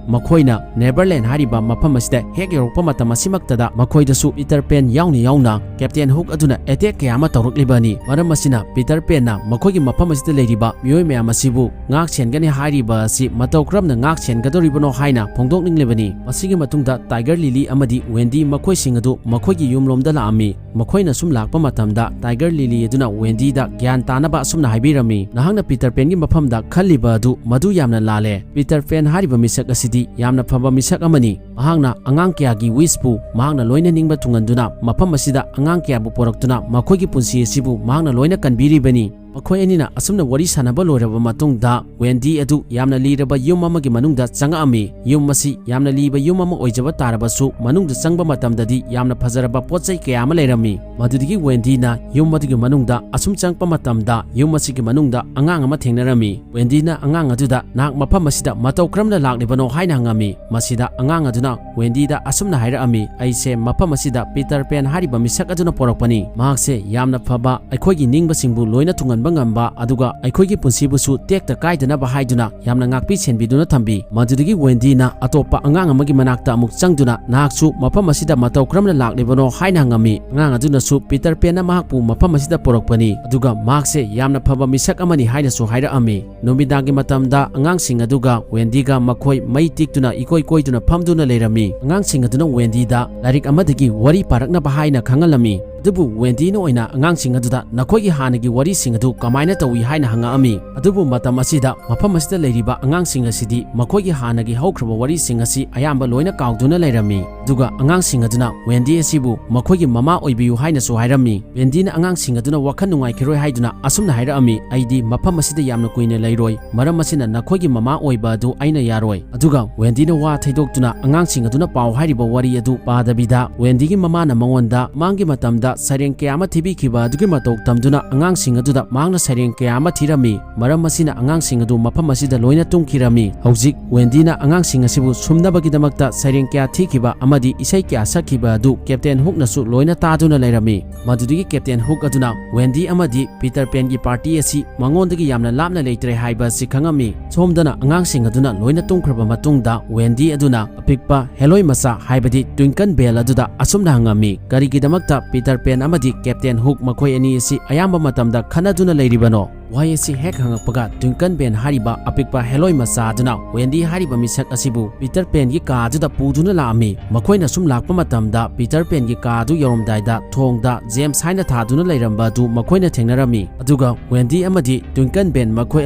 ꯃꯈꯣꯏꯅ ꯅꯦꯕꯔꯂꯦꯟ ꯍꯥꯏꯔꯤꯕ ꯃꯐꯝ ꯑꯁꯤꯗ ꯍꯦꯛ ꯌꯧꯔꯛꯄ ꯃꯇꯝ ꯑꯁꯤꯃꯛꯇꯗ ꯃꯈꯣꯏꯗꯁꯨ ꯄꯤꯇꯔ ꯄꯦꯟ ꯌꯥꯎꯅ ꯌꯥꯎꯅ ꯀꯦꯞꯇꯦꯟ ꯍꯨꯛ ꯑꯗꯨꯅ ꯑꯦꯇꯦꯛ ꯀꯌꯥ ꯑꯃ ꯇꯧꯔꯛꯂꯤꯕꯅꯤ꯫ ꯃꯔꯝ ꯑꯁꯤꯅ ꯄꯤꯇꯔ ꯄꯦꯟꯅ ꯃꯈꯣꯏꯒꯤ ꯃꯐꯝ ꯑꯁꯤꯗ ꯂꯩꯔꯤꯕ ꯃꯤꯑꯣꯏ ꯃꯌꯥꯝ ꯑꯁꯤꯕꯨ ꯉꯥꯛ ꯁꯦꯟꯒꯅꯤ ꯍꯥꯏꯔꯤꯕ ꯑꯁꯤ ꯃꯇꯧ ꯀꯔꯝꯅ ꯉꯥꯛ ꯁꯦꯟꯒꯗꯧꯔꯤꯕꯅꯣ ꯍꯥꯏꯅ ꯐꯣꯡꯗꯣꯛꯅꯤꯡꯂꯤꯕꯅꯤ꯫ ꯃꯁꯤꯒꯤ ꯃꯇꯨꯡꯗ ꯇꯥꯏꯒꯔ ꯂꯤꯂꯤ ꯑꯃꯗꯤ ꯋꯦꯟꯗꯤ ꯃꯈꯣꯏꯁꯤꯡ ꯑꯗꯨ ꯃꯈꯣꯏꯒꯤ ꯌꯨꯝꯂꯣꯝꯗ ꯂꯥꯛꯑꯝꯃꯤ꯫ ꯃꯈꯣꯏꯅ ꯁꯨꯝ ꯂꯥꯛꯄ ꯃꯇꯝꯗ ꯇꯥꯏꯒꯔ ꯂꯤꯂꯤ ꯑꯗꯨꯅ ꯋꯦꯟꯗꯤꯗ ꯒ꯭ꯌꯥꯟ ꯇꯥꯅꯕ ꯑꯁꯨꯝꯅ ꯍꯥꯏꯕꯤꯔꯝꯃꯤ, "ꯅꯍꯥꯛꯅ ꯄꯤꯇꯔ ꯄꯦꯟꯒꯤ ꯃꯐꯝꯗ ꯈꯜꯂꯤꯕ ꯑꯗꯨ ꯃꯗꯨ ꯌꯥꯝꯅ ꯂꯥꯜꯂꯦ꯫ ꯄꯤꯇꯔ ꯄꯦꯟ ꯍꯥꯏꯔꯤꯕ ꯃꯤꯁꯛ ꯑꯁꯤꯗꯤ ꯌꯥꯝꯅ ꯐꯕ ꯃꯤꯁꯛ ꯑꯃꯅꯤ꯫ ꯃꯍꯥꯛꯅ ꯑꯉꯥꯡ ꯀꯌꯥꯒꯤ ꯋꯤꯁꯄꯨ ꯃꯍꯥꯛꯅ ꯂꯣꯏꯅ ꯅꯤꯡꯕ ꯊꯨꯡꯍꯟꯗꯨꯅ ꯃꯐꯝ ꯑꯁꯤꯗ ꯑꯉꯥꯡ ꯀꯌꯥꯕꯨ ꯄꯣꯔꯛꯇꯨꯅ ꯃꯈꯣꯏꯒꯤ ꯄꯨꯟꯁꯤ ꯑꯁꯤꯕꯨ ꯃꯍꯥꯛꯅ ꯂꯣꯏꯅ ꯀꯟꯕꯤꯔꯤꯕꯅꯤ"꯫ ꯃꯈꯣꯏ ꯑꯅꯤꯅ ꯑꯁꯨꯝꯅ ꯋꯥꯔꯤ ꯁꯥꯟꯅꯕ ꯂꯣꯏꯔꯕ ꯃꯇꯨꯡꯗ, ꯋꯦꯟꯗꯤ ꯑꯗꯨ ꯌꯥꯝꯅ ꯂꯤꯔꯕ ꯌꯨꯝ ꯑꯃꯒꯤ ꯃꯅꯨꯡꯗ ꯆꯪꯉꯛꯑꯝꯃꯤ꯫ ꯌꯨꯝ ꯑꯁꯤ ꯌꯥꯝꯅ ꯂꯤꯕ ꯌꯨꯝ ꯑꯃ ꯑꯣꯏꯖꯕ ꯇꯥꯔꯕꯁꯨ, ꯃꯅꯨꯡꯗ ꯆꯪꯕ ꯃꯇꯝꯗꯗꯤ ꯌꯥꯝꯅ ꯐꯖꯔꯕ ꯄꯣꯠ ꯆꯩ ꯀꯌꯥ ꯑꯃ ꯂꯩꯔꯝꯃꯤ꯫ ꯃꯗꯨꯗꯒꯤ ꯋꯦꯟꯗꯤꯅ ꯌꯨꯝ ꯑꯗꯨꯒꯤ ꯃꯅꯨꯡꯗ ꯑꯁꯨꯝ ꯆꯪꯉꯛꯄ ꯃꯇꯝꯗ, ꯌꯨꯝ ꯑꯁꯤꯒꯤ ꯃꯅꯨꯡꯗ ꯑꯉꯥꯡ ꯑꯃ ꯊꯦꯡꯅꯔꯝꯃꯤ꯫ ꯋꯦꯟꯗꯤꯅ ꯑꯉꯥꯡ ꯑꯗꯨꯗ, "ꯅꯍꯥꯛ ꯃꯐꯝ ꯑꯁꯤꯗ ꯃꯇꯧ ꯀꯔꯝꯅ ꯂꯥꯛꯂꯤꯕꯅꯣ?" ꯍꯥꯏꯅ ꯍꯪꯉꯝꯃꯤ꯫ ꯃꯁꯤꯗ ꯑꯉꯥꯡ ꯑꯗꯨꯅ ꯋꯦꯟꯗꯤꯗ ꯑꯁꯨꯝꯅ ꯍꯥꯏꯔꯛꯑꯝꯃꯤ, "ꯑꯩꯁꯦ ꯃꯐꯝ ꯑꯁꯤꯗ ꯄꯤꯇꯔ ꯄꯦꯟ ꯍꯥꯏꯔꯤꯕ ꯃꯤꯁꯛ ꯑꯗꯨꯅ ꯄꯣꯔꯛꯄꯅꯤ꯫ ꯃꯍꯥꯛꯁꯦ ꯌꯥꯝꯅ ꯐꯕ, ꯑꯩꯈꯣꯏꯒꯤ ꯅꯤꯡꯕꯁꯤꯡꯕꯨ ꯂꯣꯏꯅ ꯊꯨꯡꯍꯟꯕ ꯉꯝꯕ, ꯑꯗꯨꯒ ꯑꯩꯈꯣꯏꯒꯤ ꯄꯨꯟꯁꯤꯕꯨꯁꯨ ꯇꯦꯛꯇ ꯀꯥꯏꯗꯅꯕ ꯍꯥꯏꯗꯨꯅ ꯌꯥꯝꯅ ꯉꯥꯛꯄꯤ ꯁꯦꯟꯕꯤꯗꯨꯅ ꯊꯝꯕꯤ"꯫ ꯃꯗꯨꯗꯒꯤ ꯋꯦꯟꯗꯤꯅ ꯑꯇꯣꯞꯄ ꯑꯉꯥꯡ ꯑꯃꯒꯤ ꯃꯅꯥꯛꯇ ꯑꯃꯨꯛ ꯆꯪꯗꯨꯅ, "ꯅꯍꯥꯛꯁꯨ ꯃꯐꯝ ꯑꯁꯤꯗ ꯃꯇꯧ ꯀꯔꯝꯅ ꯂꯥꯛꯂꯤꯕꯅꯣ?" ꯍꯥꯏꯅ ꯍꯪꯉꯝꯃꯤ꯫ ꯑꯉꯥꯡ ꯑꯗꯨꯅꯁꯨ ꯄꯤꯇꯔ ꯄꯦꯟꯅ ꯃꯍꯥꯛꯄꯨ ꯃꯐꯝ ꯑꯁꯤꯗ ꯄꯣꯔꯛꯄꯅꯤ, ꯑꯗꯨꯒ ꯃꯍꯥꯛꯁꯦ ꯌꯥꯝꯅ ꯐꯕ ꯃꯤꯁꯛ ꯑꯃꯅꯤ ꯍꯥꯏꯅꯁꯨ ꯍꯥꯏꯔꯛꯑꯝꯃꯤ꯫ ꯅꯨꯃꯤꯗꯥꯡꯒꯤ ꯃꯇꯝꯗ ꯑꯉꯥꯡꯁꯤꯡ ꯑꯗꯨꯒ ꯋꯦꯟꯗꯤꯒ ꯃꯈꯣꯏ ꯃꯩ ꯇꯤꯛꯇꯨꯅ ꯏꯀꯣꯏ ꯀꯣꯏꯗꯨꯅ ꯐꯝꯗꯨꯅ ꯂꯩꯔꯝꯃꯤ꯫ ꯑꯉꯥꯡꯁꯤꯡ ꯑꯗꯨꯅ ꯋꯦꯟꯗꯤꯗ ꯂꯥꯏꯔꯤꯛ ꯑꯃꯗꯒꯤ ꯋꯥꯔꯤ ꯄꯥꯔꯛꯅꯕ ꯍꯥꯏꯅ ꯈꯪꯍꯜꯂꯝꯃꯤ꯫ ꯑꯗꯨꯕꯨ ꯋꯦꯟꯗꯤꯅ ꯑꯣꯏꯅ ꯑꯉꯥꯡꯁꯤꯡ ꯑꯗꯨꯗ ꯅꯈꯣꯏꯒꯤ ꯍꯥꯟꯅꯒꯤ ꯋꯥꯔꯤꯁꯤꯡ ꯑꯗꯨ ꯀꯃꯥꯏꯅ ꯇꯧꯏ ꯍꯥꯏꯅ ꯍꯪꯉꯛꯑꯝꯃꯤ꯫ ꯑꯗꯨꯕꯨ ꯃꯇꯝ ꯑꯁꯤꯗ ꯃꯐꯝ ꯑꯁꯤꯗ ꯂꯩꯔꯤꯕ ꯑꯉꯥꯡꯁꯤꯡ ꯑꯁꯤꯗꯤ ꯃꯈꯣꯏꯒꯤ ꯍꯥꯟꯅꯒꯤ ꯍꯧꯈ꯭ꯔꯕ ꯋꯥꯔꯤꯁꯤꯡ ꯑꯁꯤ ꯑꯌꯥꯝꯕ ꯂꯣꯏꯅ ꯀꯥꯎꯗꯨꯅ ꯂꯩꯔꯝꯃꯤ꯫ ꯑꯗꯨꯒ ꯑꯉꯥꯡꯁꯤꯡ ꯑꯗꯨꯅ ꯋꯦꯟꯗꯤ ꯑꯁꯤꯕꯨ ꯃꯈꯣꯏꯒꯤ ꯃꯃꯥ ꯑꯣꯏꯕꯤꯌꯨ ꯍꯥꯏꯅꯁꯨ ꯍꯥꯏꯔꯝꯃꯤ꯫ ꯋꯦꯟꯗꯤꯅ ꯑꯉꯥꯡꯁꯤꯡ ꯑꯗꯨꯅ ꯋꯥꯈꯜ ꯅꯨꯡꯉꯥꯏꯈꯤꯔꯣꯏ ꯍꯥꯏꯗꯨꯅ ꯑꯁꯨꯝꯅ ꯍꯥꯏꯔꯛꯑꯝꯃꯤ, "ꯑꯩꯗꯤ ꯃꯐꯝ ꯑꯁꯤꯗ ꯌꯥꯝꯅ ꯀꯨꯏꯅ ꯂꯩꯔꯣꯏ, ꯃꯔꯝ ꯑꯁꯤꯅ ꯅꯈꯣꯏꯒꯤ ꯃꯃꯥ ꯑꯣꯏꯕ ꯑꯗꯨ ꯑꯩꯅ ꯌꯥꯔꯣꯏ"꯫ ꯑꯗꯨꯒ ꯋꯦꯟꯗꯤꯅ ꯋꯥ ꯊꯩꯗꯣꯛꯇꯨꯅ ꯑꯉꯥꯡꯁꯤꯡ ꯑꯗꯨꯅ ꯄꯥꯎ ꯍꯥꯏꯔꯤꯕ ꯋꯥꯔꯤ ꯑꯗꯨ ꯄꯥꯗꯕꯤꯗ, ꯋꯦꯟꯗꯤꯒꯤ ꯃꯃꯥꯅ ꯃꯉꯣꯟꯗ ꯃꯃꯥꯡꯒꯤ ꯃꯇꯝꯗ ꯁꯩꯔꯦꯡ ꯀꯌꯥ ꯑꯃ ꯊꯤꯕꯤꯈꯤꯕ ꯑꯗꯨꯒꯤ ꯃꯇꯧ ꯇꯝꯗꯨꯅ ꯑꯉꯥꯡꯁꯤꯡ ꯑꯗꯨꯗ ꯃꯍꯥꯛꯅ ꯁꯩꯔꯦꯡ ꯀꯌꯥ ꯑꯃ ꯊꯤꯔꯝꯃꯤ꯫ ꯃꯔꯝ ꯑꯁꯤꯅ ꯑꯉꯥꯡꯁꯤꯡ ꯑꯗꯨ ꯃꯐꯝ ꯑꯁꯤꯗ ꯂꯣꯏꯅ ꯇꯨꯝꯈꯤꯔꯝꯃꯤ꯫ ꯍꯧꯖꯤꯛ ꯋꯦꯟꯗꯤꯅ ꯑꯉꯥꯡꯁꯤꯡ ꯑꯁꯤꯕꯨ ꯁꯨꯝꯅꯕꯒꯤꯗꯃꯛꯇ ꯁꯩꯔꯦꯡ ꯀꯌꯥ ꯊꯤꯈꯤꯕ ꯑꯃꯗꯤ ꯏꯁꯩ ꯀꯌꯥ ꯁꯛꯈꯤꯕ ꯑꯗꯨ ꯀꯦꯞꯇꯦꯟ ꯍꯨꯛꯅꯁꯨ ꯂꯣꯏꯅ ꯇꯥꯗꯨꯅ ꯂꯩꯔꯝꯃꯤ꯫ ꯃꯗꯨꯗꯒꯤ ꯀꯦꯞꯇꯦꯟ ꯍꯨꯛ ꯑꯗꯨꯅ ꯋꯦꯟꯗꯤ ꯑꯃꯗꯤ ꯄꯤꯇꯔ ꯄꯦꯟꯒꯤ ꯄꯥꯔꯇꯤ ꯑꯁꯤ ꯃꯉꯣꯟꯗꯒꯤ ꯌꯥꯝꯅ ꯂꯥꯞꯅ ꯂꯩꯇ꯭ꯔꯦ ꯍꯥꯏꯕ ꯑꯁꯤ ꯈꯪꯉꯝꯃꯤ꯫ ꯁꯣꯝꯗꯅ ꯑꯉꯥꯡꯁꯤꯡ ꯑꯗꯨꯅ ꯂꯣꯏꯅ ꯇꯨꯝꯈ꯭ꯔꯕ ꯃꯇꯨꯡꯗ ꯋꯦꯟꯗꯤ ꯑꯗꯨꯅ ꯑꯄꯤꯛꯄ ꯍꯦꯂꯣꯏ ꯃꯆꯥ ꯍꯥꯏꯕꯗꯤ ꯇ꯭ꯋꯤꯡꯀꯜ ꯕꯦꯜ ꯑꯗꯨꯗ ꯑꯁꯨꯝꯅ ꯍꯪꯉꯝꯃꯤ, "ꯀꯔꯤꯒꯤꯗꯃꯛꯇ ꯄꯤꯇꯔ ꯄꯦꯟ ꯑꯃꯗꯤ ꯀꯦꯞꯇꯦꯟ ꯍꯨꯛ ꯃꯈꯣꯏ ꯑꯅꯤ ꯑꯁꯤ ꯑꯌꯥꯝꯕ ꯃꯇꯝꯗ ꯈꯠꯅꯗꯨꯅ ꯂꯩꯔꯤꯕꯅꯣ?" ꯋꯥꯍꯩ ꯑꯁꯤ ꯍꯦꯛ ꯍꯪꯉꯛꯄꯒ ꯇ꯭ꯋꯤꯡꯀꯜ ꯕꯦꯟ ꯍꯥꯏꯔꯤꯕ ꯑꯄꯤꯛꯄ ꯍꯦꯂꯣꯏ ꯃꯆꯥ ꯑꯗꯨꯅ ꯋꯦꯟꯗꯤ ꯍꯥꯏꯔꯤꯕ ꯃꯤꯁꯛ ꯑꯁꯤꯕꯨ ꯄꯤꯇꯔ ꯄꯦꯟꯒꯤ ꯀꯥ ꯑꯗꯨꯗ ꯄꯨꯗꯨꯅ ꯂꯥꯛꯑꯝꯃꯤ꯫ ꯃꯈꯣꯏꯅ ꯁꯨꯝ ꯂꯥꯛꯄ ꯃꯇꯝꯗ ꯄꯤꯇꯔ ꯄꯦꯟꯒꯤ ꯀꯥ ꯑꯗꯨ ꯌꯧꯔꯝꯗꯥꯏꯗ ꯊꯣꯡꯗ ꯖꯦꯝꯁ ꯍꯥꯏꯅ ꯊꯥꯗꯨꯅ ꯂꯩꯔꯝꯕ ꯑꯗꯨ ꯃꯈꯣꯏꯅ ꯊꯦꯡꯅꯔꯝꯃꯤ꯫ ꯑꯗꯨꯒ ꯋꯦꯟꯗꯤ ꯑꯃꯗꯤ ꯇ꯭ꯋꯤꯡꯀꯜ ꯕꯦꯟ ꯃꯈꯣꯏ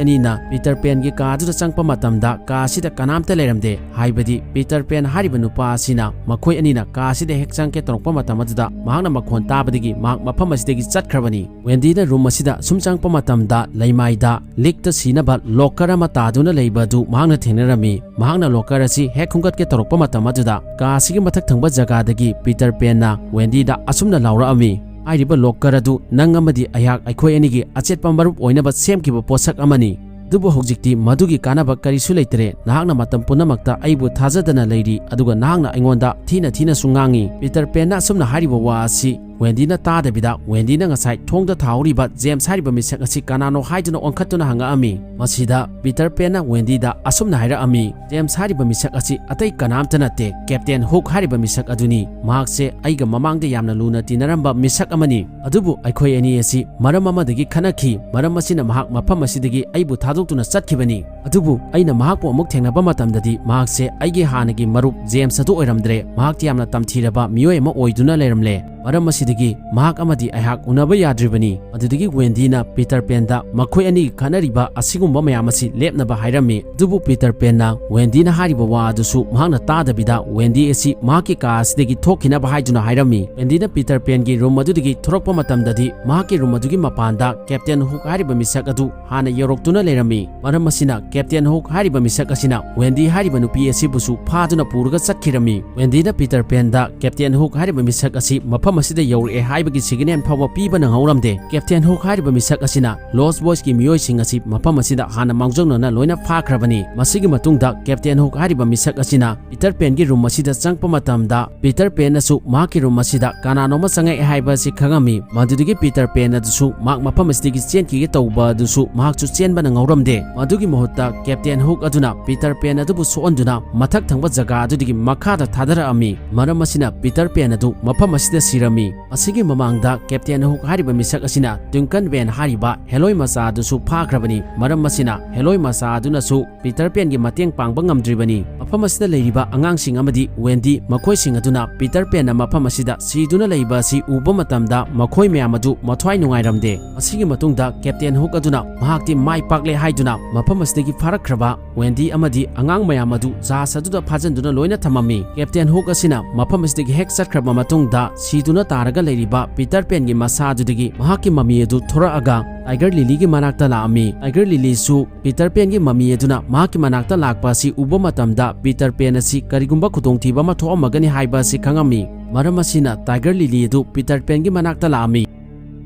ꯑꯅꯤꯅ ꯄꯤꯇꯔ ꯄꯦꯟꯒꯤ ꯀꯥ ꯑꯗꯨꯗ ꯆꯪꯉꯛꯄ ꯃꯇꯝꯗ ꯀꯥ ꯑꯁꯤꯗ ꯀꯅꯥꯝꯇ ꯂꯩꯔꯝꯗꯦ꯫ ꯍꯥꯏꯕꯗꯤ ꯄꯤꯇꯔ ꯄꯦꯟ ꯍꯥꯏꯔꯤꯕ ꯅꯨꯄꯥ ꯑꯁꯤꯅ ꯃꯈꯣꯏ ꯑꯅꯤꯅ ꯀꯥ ꯑꯁꯤꯗ ꯍꯦꯛ ꯆꯪꯉꯛꯀꯦ ꯇꯧꯔꯛꯄ ꯃꯇꯝ ꯑꯗꯨꯗ ꯃꯍꯥꯛꯅ ꯃꯈꯣꯟ ꯇꯥꯕꯗꯒꯤ ꯃꯍꯥꯛ ꯃꯐꯝ ꯑꯁꯤꯗꯒꯤ ꯆꯠꯈ꯭ꯔꯕꯅꯤ꯫ ꯋꯦꯟꯗꯤꯅ ꯔꯨꯝ ꯑꯁꯤꯗ ꯁꯨꯝ ꯆꯪꯉꯛꯄ ꯃꯇꯝꯗ ꯂꯩꯃꯥꯏꯗ ꯂꯤꯛꯇ ꯁꯤꯅꯕ ꯂꯣꯀꯔ ꯑꯃ ꯇꯥꯗꯨꯅ ꯂꯩꯕ ꯑꯗꯨ ꯃꯍꯥꯛꯅ ꯊꯦꯡꯅꯔꯝꯃꯤ꯫ ꯃꯍꯥꯛꯅ ꯂꯣꯀꯔ ꯑꯁꯤ ꯍꯦꯛ ꯈꯨꯝꯒꯠꯀꯦ ꯇꯧꯔꯛꯄ ꯃꯇꯝ ꯑꯗꯨꯗ ꯀꯥ ꯑꯁꯤꯒꯤ ꯃꯊꯛ ꯊꯪꯕ ꯖꯒꯥꯗꯒꯤ ꯄꯤꯇꯔ ꯄꯦꯟꯅ ꯋꯦꯟꯗꯤꯗ ꯑꯁꯨꯝꯅ ꯂꯥꯎꯔꯛꯑꯝꯃꯤ, "ꯍꯥꯏꯔꯤꯕ ꯂꯣꯀꯔ ꯑꯗꯨ ꯅꯪ ꯑꯃꯗꯤ ꯑꯩꯍꯥꯛ ꯑꯩꯈꯣꯏ ꯑꯅꯤꯒꯤ ꯑꯆꯦꯠꯄ ꯃꯔꯨꯞ ꯑꯣꯏꯅꯕ ꯁꯦꯝꯈꯤꯕ ꯄꯣꯠꯁꯛ ꯑꯃꯅꯤ꯫ ꯑꯗꯨꯕꯨ ꯍꯧꯖꯤꯛꯇꯤ ꯃꯗꯨꯒꯤ ꯀꯥꯟꯅꯕ ꯀꯔꯤꯁꯨ ꯂꯩꯇꯔꯦ꯫ ꯅꯍꯥꯛꯅ ꯃꯇꯝ ꯄꯨꯝꯅꯃꯛꯇ ꯑꯩꯕꯨ ꯊꯥꯖꯗꯅ ꯂꯩꯔꯤ, ꯑꯗꯨꯒ ꯅꯍꯥꯛꯅ ꯑꯩꯉꯣꯟꯗ ꯊꯤꯅ ꯊꯤꯅꯁꯨ ꯉꯥꯡꯉꯤ"꯫ ꯄꯤꯇꯔ ꯄꯦꯟꯅ ꯑꯁꯨꯝꯅ ꯍꯥꯏꯔꯤꯕ ꯋꯥ ꯑꯁꯤ ꯋꯦꯟꯗꯤꯅ ꯇꯥꯗꯕꯤꯗ, ꯋꯦꯟꯗꯤꯅ ꯉꯁꯥꯏ ꯊꯣꯡꯗ ꯊꯥꯍꯧꯔꯤꯕ ꯖꯦꯝꯁ ꯍꯥꯏꯔꯤꯕ ꯃꯤꯁꯛ ꯑꯁꯤ ꯀꯅꯥꯅꯣ ꯍꯥꯏꯗꯨꯅ ꯑꯣꯟꯈꯠꯇꯨꯅ ꯍꯪꯉꯛꯑꯝꯃꯤ꯫ ꯃꯁꯤꯗ ꯄꯤꯇꯔ ꯄꯦꯟꯅ ꯋꯦꯟꯗꯤꯗ ꯑꯁꯨꯝꯅ ꯍꯥꯏꯔꯛꯑꯝꯃꯤ, "ꯖꯦꯝꯁ ꯍꯥꯏꯔꯤꯕ ꯃꯤꯁꯛ ꯑꯁꯤ ꯑꯇꯩ ꯀꯅꯥꯝꯇ ꯅꯠꯇꯦ, ꯀꯦꯞꯇꯦꯟ ꯍꯨꯛ ꯍꯥꯏꯔꯤꯕ ꯃꯤꯁꯛ ꯑꯗꯨꯅꯤ꯫ ꯃꯍꯥꯛꯁꯦ ꯑꯩꯒ ꯃꯃꯥꯡꯗ ꯌꯥꯝꯅ ꯂꯨꯅ ꯇꯤꯟꯅꯔꯝꯕ ꯃꯤꯁꯛ ꯑꯃꯅꯤ꯫ ꯑꯗꯨꯕꯨ ꯑꯩꯈꯣꯏ ꯑꯅꯤ ꯑꯁꯤ ꯃꯔꯝ ꯑꯃꯗꯒꯤ ꯈꯠꯅꯈꯤ, ꯃꯔꯝ ꯑꯁꯤꯅ ꯃꯍꯥꯛ ꯃꯐꯝ ꯑꯁꯤꯗꯒꯤ ꯑꯩꯕꯨ ꯊꯥꯗꯣꯛꯇꯨꯅ ꯆꯠꯈꯤꯕꯅꯤ꯫ ꯑꯗꯨꯕꯨ ꯑꯩꯅ ꯃꯍꯥꯛꯄꯨ ꯑꯃꯨꯛ ꯊꯦꯡꯅꯕ ꯃꯇꯝꯗꯗꯤ ꯃꯍꯥꯛꯁꯦ ꯑꯩꯒꯤ ꯍꯥꯟꯅꯒꯤ ꯃꯔꯨꯞ ꯖꯦꯝꯁ ꯑꯗꯨ ꯑꯣꯏꯔꯝꯗ꯭ꯔꯦ꯫ ꯃꯍꯥꯛꯇꯤ ꯌꯥꯝꯅ ꯇꯝꯊꯤꯔꯕ ꯃꯤꯑꯣꯏ ꯑꯃ ꯑꯣꯏꯗꯨꯅ ꯂꯩꯔꯝꯂꯦ"꯫ ꯃꯔꯝ ꯑꯁꯤꯗꯒꯤ ꯃꯍꯥꯛ ꯑꯃꯗꯤ ꯑꯩꯍꯥꯛ ꯎꯅꯕ ꯌꯥꯗ꯭ꯔꯤꯕꯅꯤ꯫ ꯑꯗꯨꯗꯒꯤ ꯋꯦꯟꯗꯤꯅ ꯄꯤꯇꯔ ꯄꯦꯟꯗ ꯃꯈꯣꯏ ꯑꯅꯤꯒꯤ ꯈꯠꯅꯔꯤꯕ ꯑꯁꯤꯒꯨꯝꯕ ꯃꯌꯥꯝ ꯑꯁꯤ ꯂꯦꯞꯅꯕ ꯍꯥꯏꯔꯝꯃꯤ꯫ ꯑꯗꯨꯕꯨ ꯄꯤꯇꯔ ꯄꯦꯟꯅ ꯋꯦꯟꯗꯤꯅ ꯍꯥꯏꯔꯤꯕ ꯋꯥ ꯑꯗꯨꯁꯨ ꯃꯍꯥꯛꯅ ꯇꯥꯗꯕꯤꯗ ꯋꯦꯟꯗꯤ ꯑꯁꯤ ꯃꯍꯥꯛꯀꯤ ꯀꯥ ꯑꯁꯤꯗꯒꯤ ꯊꯣꯛꯈꯤꯅꯕ ꯍꯥꯏꯗꯨꯅ ꯍꯥꯏꯔꯝꯃꯤ꯫ ꯋꯦꯟꯗꯤꯅ ꯄꯤꯇꯔ ꯄꯦꯟꯒꯤ ꯔꯨꯝ ꯑꯗꯨꯗꯒꯤ ꯊꯣꯔꯛꯄ ꯃꯇꯝꯗꯗꯤ ꯃꯍꯥꯛꯀꯤ ꯔꯨꯝ ꯑꯗꯨꯒꯤ ꯃꯄꯥꯟꯗ ꯀꯦꯞꯇꯦꯟ ꯍꯨꯛ ꯍꯥꯏꯔꯤꯕ ꯃꯤꯁꯛ ꯑꯗꯨ ꯍꯥꯟꯅ ꯌꯧꯔꯛꯇꯨꯅ ꯂꯩꯔꯝꯃꯤ꯫ ꯃꯔꯝ ꯑꯁꯤꯅ ꯀꯦꯞꯇꯦꯟ ꯍꯨꯛ ꯍꯥꯏꯔꯤꯕ ꯃꯤꯁꯛ ꯑꯁꯤꯅ ꯋꯦꯟꯗꯤ ꯍꯥꯏꯔꯤꯕ ꯅꯨꯄꯤ ꯑꯁꯤꯕꯨꯁꯨ ꯐꯥꯗꯨꯅ ꯄꯨꯔꯒ ꯆꯠꯈꯤꯔꯝꯃꯤ꯫ ꯋꯦꯟꯗꯤꯅ ꯄꯤꯇꯔ ꯄꯦꯟꯗ ꯀꯦꯞꯇꯦꯟ ꯍꯨꯛ ꯍꯥꯏꯔꯤꯕ ꯃꯤꯁꯛ ꯑꯁꯤ ꯃꯐꯝ ꯑꯁꯤꯗ ꯌꯧꯔꯛꯑꯦ ꯍꯥꯏꯕꯒꯤ ꯁꯤꯒꯅꯦꯜ ꯐꯥꯎꯕ ꯄꯤꯕ ꯅꯪꯍꯧꯔꯝꯗꯦ꯫ ꯀꯦꯞꯇꯦꯟ ꯍꯨꯛ ꯍꯥꯏꯔꯤꯕ ꯃꯤꯁꯛ ꯑꯁꯤꯅ ꯂꯣꯁ ꯕꯣꯏꯁꯀꯤ ꯃꯤꯑꯣꯏꯁꯤꯡ ꯑꯁꯤ ꯃꯐꯝ ꯑꯁꯤꯗ ꯍꯥꯟꯅ ꯃꯥꯡꯖꯧꯅꯅ ꯂꯣꯏꯅ ꯐꯥꯈ꯭ꯔꯕꯅꯤ꯫ ꯃꯁꯤꯒꯤ ꯃꯇꯨꯡꯗ ꯀꯦꯞꯇꯦꯟ ꯍꯨꯛ ꯍꯥꯏꯔꯤꯕ ꯃꯤꯁꯛ ꯑꯁꯤꯅ ꯄꯤꯇꯔ ꯄꯦꯟꯒꯤ ꯔꯨꯝ ꯑꯁꯤꯗ ꯆꯪꯉꯛꯄ ꯃꯇꯝꯗ ꯄꯤꯇꯔ ꯄꯦꯟꯅꯁꯨ ꯃꯍꯥꯛꯀꯤ ꯔꯨꯝ ꯑꯁꯤꯗ ꯀꯅꯥꯅꯣꯃ ꯆꯪꯉꯛꯑꯦ ꯍꯥꯏꯕ ꯑꯁꯤ ꯈꯪꯉꯝꯃꯤ꯫ ꯃꯗꯨꯗꯒꯤ ꯄꯤꯇꯔ ꯄꯦꯟ ꯑꯗꯨꯁꯨ ꯃꯍꯥꯛ ꯃꯐꯝ ꯑꯁꯤꯗꯒꯤ ꯆꯦꯟꯈꯤꯒꯦ ꯇꯧꯕ ꯑꯗꯨꯁꯨ ꯃꯍꯥꯛꯁꯨ ꯆꯦꯟꯕ ꯅꯪꯍꯧꯔꯝꯗꯦ꯫ ꯃꯗꯨꯒꯤ ꯃꯍꯨꯠꯇ ꯀꯦꯞꯇꯦꯟ ꯍꯨꯛ ꯑꯗꯨꯅ ꯄꯤꯇꯔ ꯄꯦꯟ ꯑꯗꯨꯕꯨ ꯁꯣꯛꯍꯟꯗꯨꯅ ꯃꯊꯛ ꯊꯪꯕ ꯖꯒꯥ ꯑꯗꯨꯗꯒꯤ ꯃꯈꯥꯗ ꯊꯥꯗꯔꯛꯑꯝꯃꯤ꯫ ꯃꯔꯝ ꯑꯁꯤꯅ ꯄꯤꯇꯔ ꯄꯦꯟ ꯑꯗꯨ ꯃꯐꯝ ꯑꯁꯤꯗ ꯁꯤꯔꯝꯃꯤ꯫ ꯃꯁꯤꯒꯤ ꯃꯃꯥꯡꯗ ꯀꯦꯞꯇꯦꯟ ꯍꯨꯛ ꯍꯥꯏꯔꯤꯕ ꯃꯤꯁꯛ ꯑꯁꯤꯅ ꯇ꯭ꯋꯤꯡꯀꯟ ꯕꯦꯟ ꯍꯥꯏꯔꯤꯕ ꯍꯦꯂꯣꯏ ꯃꯆꯥ ꯑꯗꯨꯁꯨ ꯐꯥꯈ꯭ꯔꯕꯅꯤ꯫ ꯃꯔꯝ ꯑꯁꯤꯅ ꯍꯦꯂꯣꯏ ꯃꯆꯥ ꯑꯗꯨꯅꯁꯨ ꯄꯤꯇꯔ ꯄꯦꯟꯒꯤ ꯃꯇꯦꯡ ꯄꯥꯡꯕ ꯉꯝꯗ꯭ꯔꯤꯕꯅꯤ꯫ ꯃꯐꯝ ꯑꯁꯤꯗ ꯂꯩꯔꯤꯕ ꯑꯉꯥꯡꯁꯤꯡ ꯑꯃꯗꯤ ꯋꯦꯟꯗꯤ ꯃꯈꯣꯏꯁꯤꯡ ꯑꯗꯨꯅ ꯄꯤꯇꯔ ꯄꯦꯟꯅ ꯃꯐꯝ ꯑꯁꯤꯗ ꯁꯤꯗꯨꯅ ꯂꯩꯕ ꯑꯁꯤ ꯎꯕ ꯃꯇꯝꯗ ꯃꯈꯣꯏ ꯃꯌꯥꯝ ꯑꯗꯨ ꯃꯊ꯭ꯋꯥꯏ ꯅꯨꯡꯉꯥꯏꯔꯝꯗꯦ꯫ ꯃꯁꯤꯒꯤ ꯃꯇꯨꯡꯗ ꯀꯦꯞꯇꯦꯟ ꯍꯨꯛ ꯑꯗꯨꯅ ꯃꯍꯥꯛꯇꯤ ꯃꯥꯏ ꯄꯥꯛꯂꯦ ꯍꯥꯏꯗꯨꯅ ꯃꯐꯝ ꯑꯁꯤꯗꯒꯤ ꯐꯥꯔꯛꯈ꯭ꯔꯕ ꯋꯦꯟꯗꯤ ꯑꯃꯗꯤ ꯑꯉꯥꯡ ꯃꯌꯥꯝ ꯑꯗꯨ ꯖꯍꯥꯖ ꯑꯗꯨꯗ ꯐꯥꯖꯤꯟꯗꯨꯅ ꯂꯣꯏꯅ ꯊꯝꯃꯝꯃꯤ꯫ ꯀꯦꯞꯇꯦꯟ ꯍꯨꯛ ꯑꯁꯤꯅ ꯃꯐꯝ ꯑꯁꯤꯗꯒꯤ ꯍꯦꯛ ꯆꯠꯈ꯭ꯔꯕ ꯃꯇꯨꯡꯗ ꯁꯤꯗꯨꯅ ꯇꯥꯔꯒ ꯂꯩꯔꯤꯕ ꯄꯤꯇꯔ ꯄꯦꯟꯒꯤ ꯃꯁꯥ ꯑꯗꯨꯗꯒꯤ ꯃꯍꯥꯛꯀꯤ ꯃꯃꯤ ꯑꯗꯨ ꯊꯣꯔꯛꯑꯒ ꯇꯥꯏꯒꯔ ꯂꯤꯂꯤꯒꯤ ꯃꯅꯥꯛꯇ ꯂꯥꯛꯑꯝꯃꯤ꯫ ꯇꯥꯏꯒꯔ ꯂꯤꯂꯤꯁꯨ ꯄꯤꯇꯔ ꯄꯦꯟꯒꯤ ꯃꯃꯤ ꯑꯗꯨꯅ ꯃꯍꯥꯛꯀꯤ ꯃꯅꯥꯛꯇ ꯂꯥꯛꯄ ꯑꯁꯤ ꯎꯕ ꯃꯇꯝꯗ ꯄꯤꯇꯔ ꯄꯦꯟ ꯑꯁꯤ ꯀꯔꯤꯒꯨꯝꯕ ꯈꯨꯗꯣꯡꯊꯤꯕ ꯑꯃ ꯊꯣꯛꯑꯝꯃꯒꯅꯤ ꯍꯥꯏꯕ ꯑꯁꯤ ꯈꯪꯉꯝꯃꯤ꯫ ꯃꯔꯝ ꯑꯁꯤꯅ ꯇꯥꯏꯒꯔ ꯂꯤꯂꯤ ꯑꯗꯨ ꯄꯤꯇꯔ ꯄꯦꯟꯒꯤ ꯃꯅꯥꯛꯇ ꯂꯥꯛꯑꯝꯃꯤ꯫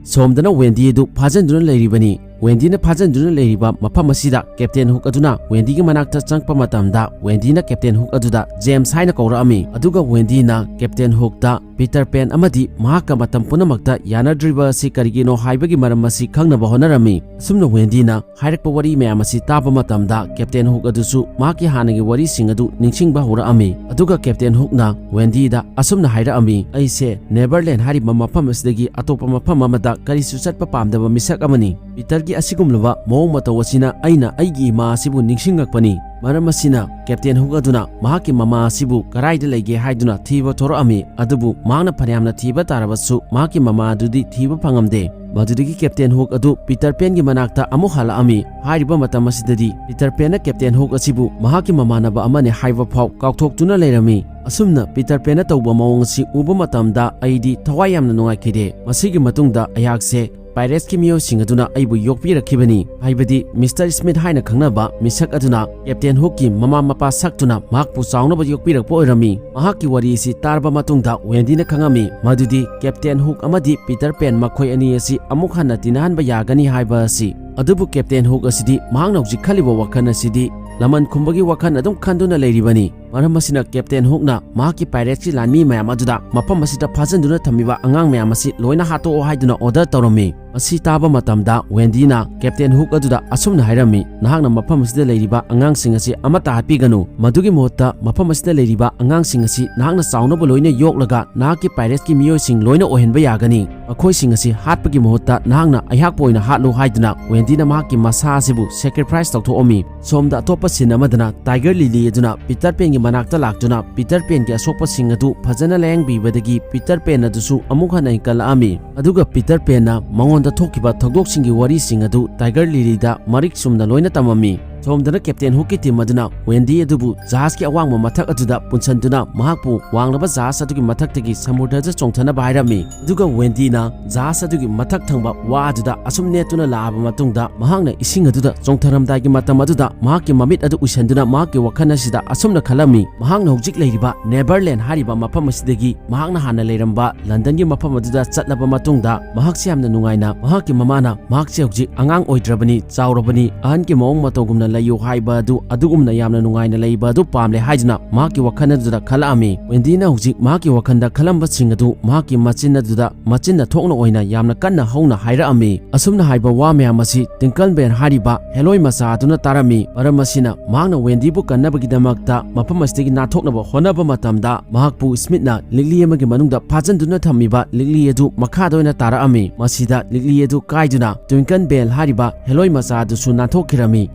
ꯁꯣꯝꯗꯅ ꯋꯦꯟꯗꯤ ꯑꯗꯨ ꯐꯥꯖꯤꯟꯗꯨꯅ ꯂꯩꯔꯤꯕꯅꯤ꯫ ꯋꯦꯟꯗꯤꯅ ꯐꯥꯖꯤꯟꯗꯨꯅ ꯂꯩꯔꯤꯕ ꯃꯐꯝ ꯑꯁꯤꯗ ꯀꯦꯞꯇꯦꯟ ꯍꯨꯛ ꯑꯗꯨꯅ ꯋꯦꯟꯗꯤꯒꯤ ꯃꯅꯥꯛꯇ ꯆꯪꯂꯛꯄ ꯃꯇꯝꯗ ꯋꯦꯟꯗꯤꯅ ꯀꯦꯞꯇꯦꯟ ꯍꯨꯛ ꯑꯗꯨꯗ ꯖꯦꯝꯁ ꯍꯥꯏꯅ ꯀꯧꯔꯛꯑꯝꯃꯤ꯫ ꯑꯗꯨꯒ ꯋꯦꯟꯗꯤꯅ ꯀꯦꯞꯇꯦꯟ ꯍꯨꯛꯇ ꯄꯤꯇꯔ ꯄꯦꯟ ꯑꯃꯗꯤ ꯃꯍꯥꯛꯀ ꯃꯇꯝ ꯄꯨꯝꯅꯃꯛꯇ ꯌꯥꯅꯗ꯭ꯔꯤꯕ ꯑꯁꯤ ꯀꯔꯤꯒꯤꯅꯣ ꯍꯥꯏꯕꯒꯤ ꯃꯔꯝ ꯑꯁꯤ ꯈꯪꯅꯕ ꯍꯣꯠꯅꯔꯝꯃꯤ꯫ ꯑꯁꯨꯝꯅ ꯋꯦꯟꯗꯤꯅ ꯍꯥꯏꯔꯛꯄ ꯋꯥꯔꯤ ꯃꯌꯥꯝ ꯑꯁꯤ ꯇꯥꯕ ꯃꯇꯝꯗ ꯀꯦꯞꯇꯦꯟ ꯍꯨꯛ ꯑꯗꯨꯁꯨ ꯃꯍꯥꯛꯀꯤ ꯍꯥꯟꯅꯒꯤ ꯋꯥꯔꯤꯁꯤꯡ ꯑꯗꯨ ꯅꯤꯡꯁꯤꯡꯕ ꯍꯧꯔꯛꯑꯝꯃꯤ꯫ ꯑꯗꯨꯒ ꯀꯦꯞꯇꯦꯟ ꯍꯨꯛꯅ ꯋꯦꯟꯗꯤꯗ ꯑꯁꯨꯝꯅ ꯍꯥꯏꯔꯛꯑꯝꯃꯤ, "ꯑꯩꯁꯦ ꯅꯦꯚꯔꯂꯦꯟ ꯍꯥꯏꯔꯤꯕ ꯃꯐꯝ ꯑꯁꯤꯗꯒꯤ ꯑꯇꯣꯞꯄ ꯃꯐꯝ ꯑꯃꯗ ꯀꯔꯤꯁꯨ ꯆꯠꯄ ꯄꯥꯝꯗꯕ ꯃꯤꯁꯛ ꯑꯃꯅꯤ꯫ ꯄꯤꯇꯔ ꯃꯍꯥꯛꯀꯤ ꯑꯁꯤꯒꯨꯝꯂꯕ ꯃꯑꯣꯡ ꯃꯇꯧ ꯑꯁꯤꯅ ꯑꯩꯅ ꯑꯩꯒꯤ ꯏꯃꯥ ꯑꯁꯤꯕꯨ ꯅꯤꯡꯁꯤꯡꯂꯛꯄꯅꯤ꯫ ꯃꯔꯝ ꯑꯁꯤꯅ ꯀꯦꯞꯇꯦꯟ ꯍꯨꯛ ꯑꯗꯨꯅ ꯃꯍꯥꯛꯀꯤ ꯃꯃꯥ ꯑꯁꯤꯕꯨ ꯀꯗꯥꯏꯗ ꯂꯩꯒꯦ ꯍꯥꯏꯗꯨꯅ ꯊꯤꯕ ꯊꯣꯔꯛꯂꯝꯃꯤ꯫ ꯑꯗꯨꯕꯨ ꯃꯍꯥꯛꯅ ꯐꯅꯌꯥꯝꯅ ꯊꯤꯕ ꯇꯥꯔꯕꯁꯨ ꯃꯍꯥꯛꯀꯤ ꯃꯃꯥ ꯑꯗꯨꯗꯤ ꯊꯤꯕ ꯐꯪꯂꯝꯗꯦ꯫ ꯃꯗꯨꯗꯒꯤ ꯀꯦꯞꯇꯦꯟ ꯍꯨꯛ ꯑꯗꯨ ꯄꯤꯇꯔ ꯄꯦꯟꯒꯤ ꯃꯅꯥꯛꯇ ꯑꯃꯨꯛ ꯍꯜꯂꯛꯂꯝꯃꯤ꯫ ꯍꯥꯏꯔꯤꯕ ꯃꯇꯝ ꯑꯁꯤꯗꯗꯤ ꯄꯤꯇꯔ ꯄꯦꯟꯅ ꯀꯦꯞꯇꯦꯟ ꯍꯨꯛ ꯑꯁꯤꯕꯨ ꯃꯍꯥꯛꯀꯤ ꯃꯃꯥꯟꯅꯕ ꯑꯃꯅꯤ ꯍꯥꯏꯕ ꯐꯥꯎ ꯀꯥꯎꯊꯣꯛꯇꯨꯅ ꯂꯩꯔꯝꯃꯤ꯫ ꯑꯁꯨꯝꯅ ꯄꯤꯇꯔ ꯄꯦꯟꯅ ꯇꯧꯕ ꯃꯑꯣꯡ ꯑꯁꯤ ꯎꯕ ꯃꯇꯝꯗ ꯑꯩꯗꯤ ꯊꯋꯥꯏ ꯌꯥꯝꯅ ꯅꯨꯡꯉꯥꯏꯈꯤꯗꯦ꯫ ꯃꯁꯤꯒꯤ ꯃꯇꯨꯡꯗ ꯑꯩꯍꯥꯛꯁꯦ ꯄꯥꯏꯔꯦꯠꯁꯀꯤ ꯃꯤꯑꯣꯏꯁꯤꯡ ꯑꯗꯨꯅ ꯑꯩꯕꯨ ꯌꯣꯛꯄꯤꯔꯛꯈꯤꯕꯅꯤ, ꯍꯥꯏꯕꯗꯤ ꯃꯤꯁꯇꯔ ꯁ꯭ꯃꯤꯊ ꯍꯥꯏꯅ ꯈꯪꯅꯕ ꯃꯤꯁꯛ ꯑꯗꯨꯅ ꯀꯦꯞꯇꯦꯟ ꯍꯨꯛꯀꯤ ꯃꯃꯥ ꯃꯄꯥ ꯁꯛꯇꯨꯅ ꯃꯍꯥꯛꯄꯨ ꯆꯥꯎꯅꯕ ꯌꯣꯛꯄꯤꯔꯛꯄ ꯑꯣꯏꯔꯝꯃꯤ꯫ ꯃꯍꯥꯛꯀꯤ ꯋꯥꯔꯤ ꯑꯁꯤ ꯇꯥꯔꯕ ꯃꯇꯨꯡꯗ ꯋꯦꯟꯗꯤꯅ ꯈꯪꯂꯝꯃꯤ ꯃꯗꯨꯗꯤ ꯀꯦꯞꯇꯦꯟ ꯍꯨꯛ ꯑꯃꯗꯤ ꯄꯤꯇꯔ ꯄꯦꯟ ꯃꯈꯣꯏ ꯑꯅꯤ ꯑꯁꯤ ꯑꯃꯨꯛ ꯍꯟꯅ ꯇꯤꯟꯅꯍꯟꯕ ꯌꯥꯒꯅꯤ ꯍꯥꯏꯕ ꯑꯁꯤ꯫ ꯑꯗꯨꯕꯨ ꯀꯦꯞꯇꯦꯟ ꯍꯨꯛ ꯑꯁꯤꯗꯤ ꯃꯍꯥꯛꯅ ꯍꯧꯖꯤꯛ ꯈꯜꯂꯤꯕ ꯋꯥꯈꯜ ꯑꯁꯤꯗꯤ ꯂꯃꯟ ꯈꯨꯝꯕꯒꯤ ꯋꯥꯈꯜ ꯑꯗꯨꯝ ꯈꯟꯗꯨꯅ ꯂꯩꯔꯤꯕꯅꯤ꯫ ꯃꯔꯝ ꯑꯁꯤꯅ ꯀꯦꯞꯇꯦꯟ ꯍꯨꯛꯅ ꯃꯍꯥꯛꯀꯤ ꯄꯥꯏꯔꯦꯠꯁꯀꯤ ꯂꯥꯟꯃꯤ ꯃꯌꯥꯝ ꯑꯗꯨꯗ ꯃꯐꯝ ꯑꯁꯤꯗ ꯐꯥꯖꯤꯟꯗꯨꯅ ꯊꯝꯂꯤꯕ ꯑꯉꯥꯡ ꯃꯌꯥꯝ ꯑꯁꯤ ꯂꯣꯏꯅ ꯍꯥꯠꯇꯣꯛꯑꯣ ꯍꯥꯏꯗꯨꯅ ꯑꯣꯔꯗꯔ ꯇꯧꯔꯝꯃꯤ꯫ ꯃꯁꯤ ꯇꯥꯕ ꯃꯇꯝꯗ ꯋꯦꯟꯗꯤꯅ ꯀꯦꯞꯇꯦꯟ ꯍꯨꯛ ꯑꯗꯨꯗ ꯑꯁꯨꯝꯅ ꯍꯥꯏꯔꯝꯃꯤ, "ꯅꯍꯥꯛꯅ ꯃꯐꯝ ꯑꯁꯤꯗ ꯂꯩꯔꯤꯕ ꯑꯉꯥꯡꯁꯤꯡ ꯑꯁꯤ ꯑꯃꯠꯇ ꯍꯥꯠꯄꯤꯒꯅꯨ꯫ ꯃꯗꯨꯒꯤ ꯃꯍꯨꯠꯇ ꯃꯐꯝ ꯑꯁꯤꯗ ꯂꯩꯔꯤꯕ ꯑꯉꯥꯡꯁꯤꯡ ꯑꯁꯤ ꯅꯍꯥꯛꯅ ꯆꯥꯎꯅꯕ ꯂꯣꯏꯅ ꯌꯣꯛꯂꯒ ꯅꯍꯥꯛꯀꯤ ꯄꯥꯏꯔꯦꯠꯁꯀꯤ ꯃꯤꯑꯣꯏꯁꯤꯡ ꯂꯣꯏꯅ ꯑꯣꯏꯍꯟꯕ ꯌꯥꯒꯅꯤ꯫ ꯃꯈꯣꯏꯁꯤꯡ ꯑꯁꯤ ꯍꯥꯠꯄꯒꯤ ꯃꯍꯨꯠꯇ ꯅꯍꯥꯛꯅ ꯑꯩꯍꯥꯛꯄꯨ ꯑꯣꯏꯅ ꯍꯥꯠꯂꯨ" ꯍꯥꯏꯗꯨꯅ ꯋꯦꯟꯗꯤꯅ ꯃꯍꯥꯛꯀꯤ ꯃꯁꯥ ꯑꯁꯤꯕꯨ ꯁꯦꯀ꯭ꯔꯤꯐꯥꯏꯁ ꯇꯧꯊꯣꯛꯂꯝꯃꯤ꯫ ꯁꯣꯝꯗ ꯑꯇꯣꯞꯄ ꯁꯤꯟ ꯑꯃꯗꯅ ꯇꯥꯏꯒꯔ ꯂꯤꯂꯤ ꯑꯗꯨꯅ ꯄꯤꯇꯔ ꯄꯦꯟꯒꯤ ꯃꯅꯥꯛꯇ ꯂꯥꯛꯇꯨꯅ ꯄꯤꯇꯔ ꯄꯦꯟꯒꯤ ꯑꯁꯣꯛꯄꯁꯤꯡ ꯑꯗꯨ ꯐꯖꯅ ꯂꯥꯌꯦꯡꯕꯤꯕꯗꯒꯤ ꯄꯤꯇꯔ ꯄꯦꯟ ꯑꯗꯨꯁꯨ ꯑꯃꯨꯛ ꯍꯟꯅ ꯍꯤꯡꯒꯠꯂꯛꯂꯝꯃꯤ꯫ ꯑꯗꯨꯒ ꯄꯤꯇꯔ ꯄꯦꯟꯅ ꯃꯉꯣꯟꯗ ꯊꯣꯛꯈꯤꯕ ꯊꯧꯗꯣꯛꯁꯤꯡꯒꯤ ꯋꯥꯔꯤꯁꯤꯡ ꯑꯗꯨ ꯇꯥꯏꯒꯔ ꯂꯤꯂꯤꯗ ꯃꯔꯤꯛ ꯆꯨꯝꯅ ꯂꯣꯏꯅ ꯇꯝꯂꯝꯃꯤ꯫ ꯁꯣꯝꯗꯅ ꯀꯦꯞꯇꯦꯟ ꯍꯨꯛꯀꯤ ꯇꯤꯝ ꯑꯗꯨꯅ ꯋꯦꯟꯗꯤ ꯑꯗꯨꯕꯨ ꯖꯍꯥꯖꯀꯤ ꯑꯋꯥꯡꯕ ꯃꯊꯛ ꯑꯗꯨꯗ ꯄꯨꯟꯁꯤꯟꯗꯨꯅ ꯃꯍꯥꯛꯄꯨ ꯋꯥꯡꯂꯕ ꯖꯍꯥꯖ ꯑꯗꯨꯒꯤ ꯃꯊꯛꯇꯒꯤ ꯁꯃꯨꯗ꯭ꯔꯗ ꯆꯣꯡꯊꯅꯕ ꯍꯥꯏꯔꯝꯃꯤ꯫ ꯑꯗꯨꯒ ꯋꯦꯟꯗꯤꯅ ꯖꯍꯥꯖ ꯑꯗꯨꯒꯤ ꯃꯊꯛ ꯊꯪꯕ ꯋꯥ ꯑꯗꯨꯗ ꯑꯁꯨꯝ ꯅꯦꯠꯇꯨꯅ ꯂꯥꯛꯂꯕ ꯃꯇꯨꯡꯗ ꯃꯍꯥꯛꯅ ꯏꯁꯤꯡ ꯑꯗꯨꯗ ꯆꯣꯡꯊꯔꯝꯗꯥꯏꯒꯤ ꯃꯇꯝ ꯑꯗꯨꯗ ꯃꯍꯥꯛꯀꯤ ꯃꯃꯤꯠ ꯑꯗꯨ ꯎꯏꯁꯤꯟꯗꯨꯅ ꯃꯍꯥꯛꯀꯤ ꯋꯥꯈꯜ ꯑꯁꯤꯗ ꯑꯁꯨꯝꯅ ꯈꯜꯂꯝꯃꯤ, ꯃꯍꯥꯛꯅ ꯍꯧꯖꯤꯛ ꯂꯩꯔꯤꯕ ꯅꯦꯕꯔꯂꯦꯟ ꯍꯥꯏꯔꯤꯕ ꯃꯐꯝ ꯑꯁꯤꯗꯒꯤ ꯃꯍꯥꯛꯅ ꯍꯥꯟꯅ ꯂꯩꯔꯝꯕ ꯂꯟꯗꯟꯒꯤ ꯃꯐꯝ ꯑꯗꯨꯗ ꯆꯠꯂꯕ ꯃꯇꯨꯡꯗ ꯃꯍꯥꯛꯁꯤ ꯌꯥꯝꯅ ꯅꯨꯡꯉꯥꯏꯅ ꯃꯍꯥꯛꯀꯤ ꯃꯃꯥꯅ ꯃꯍꯥꯛꯁꯦ ꯍꯧꯖꯤꯛ ꯑꯉꯥꯡ ꯑꯣꯏꯗ꯭ꯔꯕꯅꯤ, ꯆꯥꯎꯔꯕꯅꯤ, ꯑꯍꯟꯒꯤ ꯃꯑꯣꯡ ꯃꯇꯧꯒꯨꯝꯅ ꯂꯩꯌꯨ ꯍꯥꯏꯕ ꯑꯗꯨ ꯑꯗꯨꯒꯨꯝꯅ ꯌꯥꯝꯅ ꯅꯨꯡꯉꯥꯏꯅ ꯂꯩꯕ ꯑꯗꯨ ꯄꯥꯝꯂꯦ ꯍꯥꯏꯗꯨꯅ ꯃꯍꯥꯛꯀꯤ ꯋꯥꯈꯜ ꯑꯗꯨꯗ ꯈꯜꯂꯛꯑꯝꯃꯤ꯫ ꯋꯦꯟꯗꯤꯅ ꯍꯧꯖꯤꯛ ꯃꯍꯥꯛꯀꯤ ꯋꯥꯈꯜꯗ ꯈꯜꯂꯝꯕꯁꯤꯡ ꯑꯗꯨ ꯃꯍꯥꯛꯀꯤ ꯃꯆꯤꯟ ꯑꯗꯨꯗ ꯃꯆꯤꯟꯅ ꯊꯣꯛꯅ ꯑꯣꯏꯅ ꯌꯥꯝꯅ ꯀꯟꯅ ꯍꯧꯅ ꯍꯥꯏꯔꯛꯑꯝꯃꯤ꯫ ꯑꯁꯨꯝꯅ ꯍꯥꯏꯕ ꯋꯥ ꯃꯌꯥꯝ ꯑꯁꯤ ꯇ꯭ꯋꯤꯡꯀꯜ ꯕꯦꯟ ꯍꯥꯏꯔꯤꯕ ꯍꯦꯂꯣꯏ ꯃꯆꯥ ꯑꯗꯨꯅ ꯇꯥꯔꯝꯃꯤ꯫ ꯃꯔꯝ ꯑꯁꯤꯅ ꯃꯍꯥꯛꯅ ꯋꯦꯟꯗꯤꯕꯨ ꯀꯟꯅꯕꯒꯤꯗꯃꯛꯇ ꯃꯐꯝ ꯑꯁꯤꯗꯒꯤ ꯅꯥꯟꯊꯣꯛꯅꯕ ꯍꯣꯠꯅꯕ ꯃꯇꯝꯗ ꯃꯍꯥꯛꯄꯨ ꯁ꯭ꯃꯤꯠꯅ ꯂꯤꯛꯂꯤ ꯑꯃꯒꯤ ꯃꯅꯨꯡꯗ ꯐꯥꯖꯤꯟꯗꯨꯅ ꯊꯝꯃꯤꯕ ꯂꯤꯛꯂꯤ ꯑꯗꯨ ꯃꯈꯥꯗ ꯑꯣꯏꯅ ꯇꯥꯔꯛꯑꯝꯃꯤ꯫ ꯃꯁꯤꯗ ꯂꯤꯛꯂꯤ ꯑꯗꯨ ꯀꯥꯏꯗꯨꯅ ꯇ꯭ꯋꯤꯡꯀꯜ ꯕꯦꯟ ꯍꯥꯏꯔꯤꯕ ꯍꯦꯂꯣꯏ ꯃꯆꯥ ꯑꯗꯨꯁꯨ ꯅꯥꯟꯊꯣꯛꯈꯤꯔꯝꯃꯤ꯫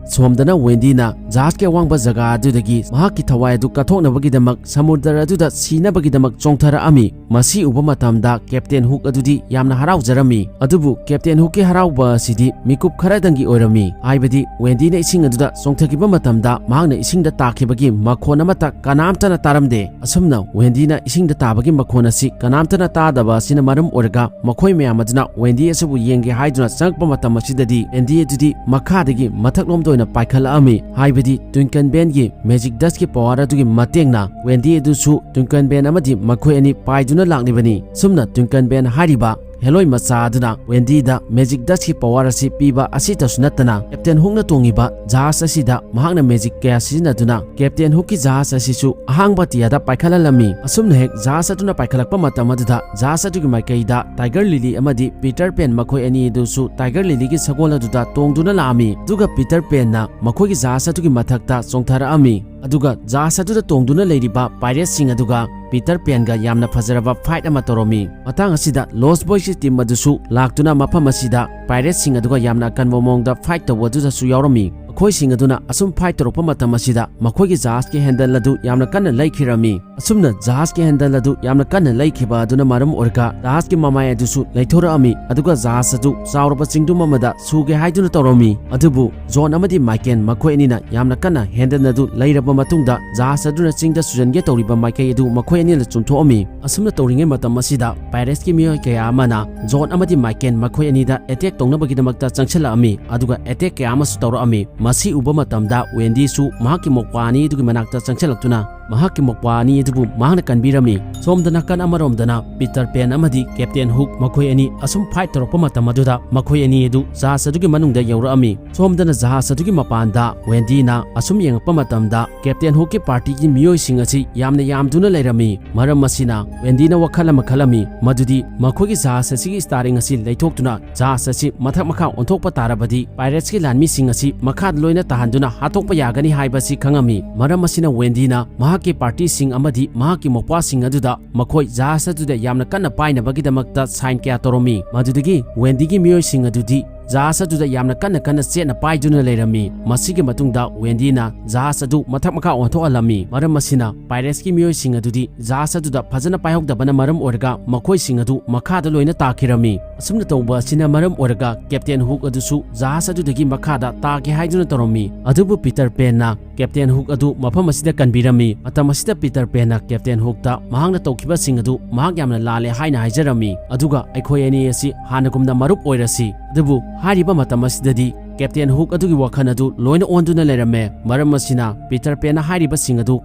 ꯁꯣꯝꯗꯅ ꯋꯦꯟꯗꯤꯅ ꯖꯍꯥꯖꯀꯤ ꯑꯋꯥꯡꯕ ꯖꯒꯥ ꯑꯗꯨꯗꯒꯤ ꯃꯍꯥꯛꯀꯤ ꯊꯋꯥꯏ ꯑꯗꯨ ꯀꯠꯊꯣꯛꯅꯕꯒꯤꯗꯃꯛ ꯁꯃꯨꯗ꯭ꯔ ꯑꯗꯨꯗ ꯁꯤꯅꯕꯒꯤꯗꯃꯛ ꯆꯣꯡꯊꯔꯛꯑꯝꯃꯤ꯫ ꯃꯁꯤ ꯎꯕ ꯃꯇꯝꯗ ꯀꯦꯞꯇꯦꯟ ꯍꯨꯛ ꯑꯗꯨꯗꯤ ꯌꯥꯝꯅ ꯍꯔꯥꯎꯖꯔꯝꯃꯤ꯫ ꯑꯗꯨꯕꯨ ꯀꯦꯞꯇꯦꯟ ꯍꯨꯛꯀꯤ ꯍꯔꯥꯎꯕ ꯑꯁꯤꯗꯤ ꯃꯤꯀꯨꯞ ꯈꯔꯗꯪꯒꯤ ꯑꯣꯏꯔꯝꯃꯤ꯫ ꯍꯥꯏꯕꯗꯤ ꯋꯦꯟꯗꯤꯅ ꯏꯁꯤꯡ ꯑꯗꯨꯗ ꯆꯣꯡꯊꯈꯤꯕ ꯃꯇꯝꯗ ꯃꯍꯥꯛꯅ ꯏꯁꯤꯡꯗ ꯇꯥꯈꯤꯕꯒꯤ ꯃꯈꯣꯟ ꯑꯃꯠꯇ ꯀꯅꯥꯝꯇꯅ ꯇꯥꯔꯝꯗꯦ꯫ ꯑꯁꯨꯝꯅ ꯋꯦꯟꯗꯤꯅ ꯏꯁꯤꯡꯗ ꯇꯥꯕꯒꯤ ꯃꯈꯣꯟ ꯑꯁꯤ ꯀꯅꯥꯝꯇꯅ ꯇꯥꯗꯕ ꯑꯁꯤꯅ ꯃꯔꯝ ꯑꯣꯏꯔꯒ ꯃꯈꯣꯏ ꯃꯌꯥꯝ ꯑꯗꯨꯅ ꯋꯦꯟꯗꯤ ꯑꯁꯤꯕꯨ ꯌꯦꯡꯒꯦ ꯍꯥꯏꯗꯨꯅ ꯆꯪꯂꯛꯄ ꯃꯇꯝ ꯑꯁꯤꯗꯗꯤ ꯋꯦꯟꯗꯤ ꯑꯗꯨꯗꯤ ꯃꯈꯥꯗꯒꯤ ꯃꯊꯛꯂꯣꯝꯗ ꯑꯣꯏꯅ ꯄꯥꯏꯈꯠꯂꯛꯑꯝꯃꯤ꯫ ꯍꯥꯏꯕꯗꯤ ꯇ꯭ꯋꯤꯡꯀꯜ ꯕꯦꯟꯒꯤ ꯃꯦꯖꯤꯛ ꯗꯁꯀꯤ ꯄꯋꯥꯔ ꯑꯗꯨꯒꯤ ꯃꯇꯦꯡꯅ ꯋꯦꯟꯗꯤ ꯑꯗꯨꯁꯨ ꯇ꯭ꯋꯤꯡꯀꯜ ꯕꯦꯟ ꯑꯃꯗꯤ ꯃꯈꯣꯏ ꯑꯅꯤ ꯄꯥꯏꯗꯨꯅ ꯂꯥꯛꯂꯤꯕꯅꯤ꯫ ꯁꯨꯝꯅ ꯇ꯭ꯋꯤꯡꯀꯜ ꯕꯦꯟ ꯍꯥꯏꯔꯤꯕ ꯍꯦꯂꯣꯏ ꯃꯆꯥ ꯑꯗꯨꯅ ꯋꯦꯟꯗꯤꯗ ꯃꯦꯖꯤꯛ ꯗꯁꯀꯤ ꯄꯋꯥꯔ ꯑꯁꯤ ꯄꯤꯕ ꯑꯁꯤꯇꯁꯨ ꯅꯠꯇꯅ ꯀꯦꯞꯇꯦꯟ ꯍꯨꯛꯅ ꯇꯣꯡꯉꯤꯕ ꯖꯍꯥꯖ ꯑꯁꯤꯗ ꯃꯍꯥꯛꯅ ꯃꯦꯖꯤꯛ ꯀꯌꯥ ꯁꯤꯖꯤꯟꯅꯗꯨꯅ ꯀꯦꯞꯇꯦꯟ ꯍꯨꯛꯀꯤ ꯖꯍꯥꯖ ꯑꯁꯤꯁꯨ ꯑꯍꯥꯡꯕ ꯑꯇꯤꯌꯥꯗ ꯄꯥꯏꯈꯠꯍꯜꯂꯝꯃꯤ꯫ ꯑꯁꯨꯝꯅ ꯍꯦꯛ ꯖꯍꯥꯖ ꯑꯗꯨꯅ ꯄꯥꯏꯈꯠꯂꯛꯄ ꯃꯇꯝ ꯑꯗꯨꯗ ꯖꯍꯥꯖ ꯑꯗꯨꯒꯤ ꯃꯥꯏꯀꯩꯗ ꯇꯥꯏꯒꯔ ꯂꯤꯂꯤ ꯑꯃꯗꯤ ꯄꯤꯇꯔ ꯄꯦꯟ ꯃꯈꯣꯏ ꯑꯅꯤ ꯑꯗꯨꯁꯨ ꯇꯥꯏꯒꯔ ꯂꯤꯂꯤꯒꯤ ꯁꯒꯣꯜ ꯑꯗꯨꯗ ꯇꯣꯡꯗꯨꯅ ꯂꯥꯛꯑꯝꯃꯤ꯫ ꯑꯗꯨꯒ ꯄꯤꯇꯔ ꯄꯦꯟꯅ ꯃꯈꯣꯏꯒꯤ ꯖꯍꯥꯖ ꯑꯗꯨꯒꯤ ꯃꯊꯛꯇ ꯆꯣꯡꯊꯔꯛꯑꯝꯃꯤ꯫ ꯑꯗꯨꯒ ꯖꯍꯥꯖ ꯑꯗꯨꯗ ꯇꯣꯡꯗꯨꯅ ꯂꯩꯔꯤꯕ ꯄꯥꯏꯔꯦꯠꯁꯤꯡ ꯑꯗꯨꯒ ꯄꯤꯇꯔ ꯄꯦꯟꯒ ꯌꯥꯝꯅ ꯐꯖꯔꯕ ꯐꯥꯏꯠ ꯑꯃ ꯇꯧꯔꯝꯃꯤ꯫ ꯃꯇꯥꯡ ꯑꯁꯤꯗ ꯂꯣꯁ ꯕꯣꯏꯁꯀꯤ ꯇꯤꯝ ꯑꯗꯨꯁꯨ ꯂꯥꯛꯇꯨꯅ ꯃꯐꯝ ꯑꯁꯤꯗ ꯄꯥꯏꯔꯦꯠꯁꯤꯡ ꯑꯗꯨꯒ ꯌꯥꯝꯅ ꯑꯀꯟꯕ ꯃꯑꯣꯡꯗ ꯐꯥꯏꯠ ꯇꯧꯕ ꯑꯗꯨꯗꯁꯨ ꯌꯥꯎꯔꯝꯃꯤ꯫ ꯃꯈꯣꯏꯁꯤꯡ ꯑꯗꯨꯅ ꯑꯁꯨꯝ ꯐꯥꯏꯠ ꯇꯧꯔꯛꯄ ꯃꯇꯝ ꯑꯁꯤꯗ ꯃꯈꯣꯏꯒꯤ ꯖꯍꯥꯖꯀꯤ ꯍꯦꯟꯗꯜ ꯑꯗꯨ ꯌꯥꯝꯅ ꯀꯟꯅ ꯂꯩꯈꯤꯔꯝꯃꯤ꯫ ꯑꯁꯨꯝꯅ ꯖꯍꯥꯖꯀꯤ ꯍꯦꯟꯗꯜ ꯑꯗꯨ ꯌꯥꯝꯅ ꯀꯟꯅ ꯂꯩꯈꯤꯕ ꯑꯗꯨꯅ ꯃꯔꯝ ꯑꯣꯏꯔꯒ ꯖꯍꯥꯖꯀꯤ ꯃꯃꯥꯏ ꯑꯗꯨꯁꯨ ꯂꯩꯊꯣꯔꯛꯑꯝꯃꯤ꯫ ꯑꯗꯨꯒ ꯖꯍꯥꯖ ꯑꯗꯨ ꯆꯥꯎꯔꯕ ꯆꯤꯡꯗꯨꯝ ꯑꯃꯗ ꯁꯨꯒꯦ ꯍꯥꯏꯗꯨꯅ ꯇꯧꯔꯝꯃꯤ꯫ ꯑꯗꯨꯕꯨ ꯖꯣꯟ ꯑꯃꯗꯤ ꯃꯥꯏꯀꯦꯟ ꯃꯈꯣꯏ ꯑꯅꯤꯅ ꯌꯥꯝꯅ ꯀꯟꯅ ꯍꯦꯟꯗꯜ ꯑꯗꯨ ꯂꯩꯔꯕ ꯃꯇꯨꯡꯗ ꯖꯍꯥꯖ ꯑꯗꯨꯅ ꯆꯤꯡꯗ ꯁꯨꯖꯟꯒꯦ ꯇꯧꯔꯤꯕ ꯃꯥꯏꯀꯩ ꯑꯗꯨ ꯃꯈꯣꯏ ꯑꯅꯤꯅ ꯆꯨꯝꯊꯣꯛꯑꯝꯃꯤ꯫ ꯑꯁꯨꯝꯅ ꯇꯧꯔꯤꯉꯩ ꯃꯇꯝ ꯑꯁꯤꯗ ꯄꯥꯏꯔꯦꯠꯁꯀꯤ ꯃꯤꯑꯣꯏ ꯀꯌꯥ ꯑꯃꯅ ꯖꯣꯟ ꯑꯃꯗꯤ ꯃꯥꯏꯀꯦꯟ ꯃꯈꯣꯏ ꯑꯅꯤꯗ ꯑꯦꯇꯦꯛ ꯇꯧꯅꯕꯒꯤꯗꯃꯛꯇ ꯆꯪꯁꯤꯜꯂꯛꯑꯝꯃꯤ꯫ ꯑꯗꯨꯒ ꯑꯦꯇꯦꯛ ꯀꯌꯥ ꯑꯃꯁꯨ ꯇꯧꯔꯛꯑꯝꯃꯤ꯫ ꯃꯁꯤ ꯎꯕ ꯃꯇꯝꯗ ꯋꯦꯟꯗꯤꯁꯨ ꯃꯍꯥꯛꯀꯤ ꯃꯧꯄ꯭ꯋꯥ ꯑꯅꯤ ꯑꯗꯨꯒꯤ ꯃꯅꯥꯛꯇ ꯆꯪꯁꯤꯜꯂꯛꯇꯨꯅ ꯃꯍꯥꯛꯀꯤ ꯃꯧꯄ꯭ꯋꯥ ꯑꯅꯤ ꯑꯗꯨꯕꯨ ꯃꯍꯥꯛꯅ ꯀꯟꯕꯤꯔꯝꯃꯤ꯫ ꯁꯣꯝꯗ ꯅꯥꯀꯟ ꯑꯃꯔꯣꯝꯗꯅ ꯄꯤꯇꯔ ꯄꯦꯟ ꯑꯃꯗꯤ ꯀꯦꯞꯇꯦꯟ ꯍꯨꯛ ꯃꯈꯣꯏ ꯑꯅꯤ ꯑꯁꯨꯝ ꯐꯥꯏꯠ ꯇꯧꯔꯛꯄ ꯃꯇꯝ ꯑꯗꯨꯗ ꯃꯈꯣꯏ ꯑꯅꯤ ꯑꯗꯨ ꯖꯍꯥꯖ ꯑꯗꯨꯒꯤ ꯃꯅꯨꯡꯗ ꯌꯧꯔꯛꯑꯝꯃꯤ꯫ ꯁꯣꯝꯗꯅ ꯖꯍꯥꯖ ꯑꯗꯨꯒꯤ ꯃꯄꯥꯟꯗ ꯋꯦꯟꯗꯤꯅ ꯑꯁꯨꯝ ꯌꯦꯡꯉꯛꯄ ꯃꯇꯝꯗ ꯀꯦꯞꯇꯦꯟ ꯍꯨꯛꯀꯤ ꯄꯥꯔꯇꯤꯒꯤ ꯃꯤꯑꯣꯏꯁꯤꯡ ꯑꯁꯤ ꯌꯥꯝꯅ ꯌꯥꯝꯗꯨꯅ ꯂꯩꯔꯝꯃꯤ꯫ ꯃꯔꯝ ꯑꯁꯤꯅ ꯋꯦꯟꯗꯤꯅ ꯋꯥꯈꯜ ꯑꯃ ꯈꯜꯂꯝꯃꯤ, ꯃꯗꯨꯗꯤ ꯃꯈꯣꯏꯒꯤ ꯖꯍꯥꯖ ꯑꯁꯤꯒꯤ ꯁ꯭ꯇꯥꯔꯤꯡ ꯑꯁꯤ ꯂꯩꯊꯣꯛꯇꯨꯅ ꯖꯍꯥꯖ ꯑꯁꯤ ꯃꯊꯛ ꯃꯈꯥ ꯑꯣꯟꯊꯣꯛꯄ ꯇꯥꯔꯕꯗꯤ ꯄꯥꯏꯔꯦꯠꯁꯀꯤ ꯂꯥꯟꯃꯤꯁꯤꯡ ꯑꯁꯤ ꯃꯈꯥꯗ ꯂꯣꯏꯅ ꯇꯥꯍꯟꯗꯨꯅ ꯍꯥꯠꯇꯣꯛꯄ ꯌꯥꯒꯅꯤ ꯍꯥꯏꯕꯁꯤ ꯈꯪꯉꯝꯃꯤ꯫ ꯃꯔꯝ ꯑꯁꯤꯅ ꯋꯦꯟꯗꯤꯅ ꯃꯍꯥꯛꯀꯤ ꯄꯥꯔꯇꯤꯁꯤꯡ ꯑꯃꯗꯤ ꯃꯍꯥꯛꯀꯤ ꯃꯧꯄ꯭ꯋꯥꯁꯤꯡ ꯑꯗꯨꯗ ꯃꯈꯣꯏ ꯖꯍꯥꯖ ꯑꯗꯨꯗ ꯌꯥꯝꯅ ꯀꯟꯅ ꯄꯥꯏꯅꯕꯒꯤꯗꯃꯛꯇ ꯁꯥꯏꯟ ꯀꯌꯥ ꯇꯧꯔꯝꯃꯤ꯫ ꯃꯗꯨꯗꯒꯤ ꯋꯦꯟꯗꯤꯒꯤ ꯃꯤꯑꯣꯏꯁꯤꯡ ꯑꯗꯨꯗꯤ ꯖꯍꯥꯖ ꯑꯗꯨꯗ ꯌꯥꯝꯅ ꯀꯟꯅ ꯀꯟꯅ ꯆꯦꯠꯅ ꯄꯥꯏꯗꯨꯅ ꯂꯩꯔꯝꯃꯤ꯫ ꯃꯁꯤꯒꯤ ꯃꯇꯨꯡꯗ ꯋꯦꯟꯗꯤꯅ ꯖꯍꯥꯖ ꯑꯗꯨ ꯃꯊꯛ ꯃꯈꯥ ꯑꯣꯟꯊꯣꯛꯍꯜꯂꯝꯃꯤ꯫ ꯃꯔꯝ ꯑꯁꯤꯅ ꯄꯥꯏꯔꯦꯠꯁꯀꯤ ꯃꯤꯑꯣꯏꯁꯤꯡ ꯑꯗꯨꯗꯤ ꯖꯍꯥꯖ ꯑꯗꯨꯗ ꯐꯖꯅ ꯄꯥꯏꯍꯧꯗꯕꯅ ꯃꯔꯝ ꯑꯣꯏꯔꯒ ꯃꯈꯣꯏꯁꯤꯡ ꯑꯗꯨ ꯃꯈꯥꯗ ꯂꯣꯏꯅ ꯇꯥꯈꯤꯔꯝꯃꯤ꯫ ꯑꯁꯨꯝꯅ ꯇꯧꯕ ꯑꯁꯤꯅ ꯃꯔꯝ ꯑꯣꯏꯔꯒ ꯀꯦꯞꯇꯦꯟ ꯍꯨꯛ ꯑꯗꯨꯁꯨ ꯖꯍꯥꯖ ꯑꯗꯨꯗꯒꯤ ꯃꯈꯥꯗ ꯇꯥꯒꯦ ꯍꯥꯏꯗꯨꯅ ꯇꯧꯔꯝꯃꯤ꯫ ꯑꯗꯨꯕꯨ ꯄꯤꯇꯔ ꯄꯦꯟꯅ ꯀꯦꯞꯇꯦꯟ ꯍꯨꯛ ꯑꯗꯨ ꯃꯐꯝ ꯑꯁꯤꯗ ꯀꯟꯕꯤꯔꯝꯃꯤ꯫ ꯃꯇꯝ ꯑꯁꯤꯗ ꯄꯤꯇꯔ ꯄꯦꯟꯅ ꯀꯦꯞꯇꯦꯟ ꯍꯨꯛꯇ ꯃꯍꯥꯛꯅ ꯇꯧꯈꯤꯕꯁꯤꯡ ꯑꯗꯨ ꯃꯍꯥꯛ ꯌꯥꯝꯅ ꯂꯥꯜꯂꯦ ꯍꯥꯏꯅ ꯍꯥꯏꯖꯔꯝꯃꯤ꯫ ꯑꯗꯨꯒ ꯑꯩꯈꯣꯏ ꯑꯅꯤ ꯑꯁꯤ ꯍꯥꯟꯅꯒꯨꯝꯅ ꯃꯔꯨꯞ ꯑꯣꯏꯔꯁꯤ꯫ ꯑꯗꯨꯕꯨ ꯍꯥꯏꯔꯤꯕ ꯃꯇꯝ ꯑꯁꯤꯗꯗꯤ ꯀꯦꯞꯇꯦꯟ ꯍꯨꯛ ꯑꯗꯨꯒꯤ ꯋꯥꯈꯜ ꯑꯗꯨ ꯂꯣꯏꯅ ꯑꯣꯟꯗꯨꯅ ꯂꯩꯔꯝꯃꯦ꯫ ꯃꯔꯝ ꯑꯁꯤꯅ ꯄꯤꯇꯔ ꯄꯦꯟꯅ ꯍꯥꯏꯔꯤꯕꯁꯤꯡ ꯑꯗꯨ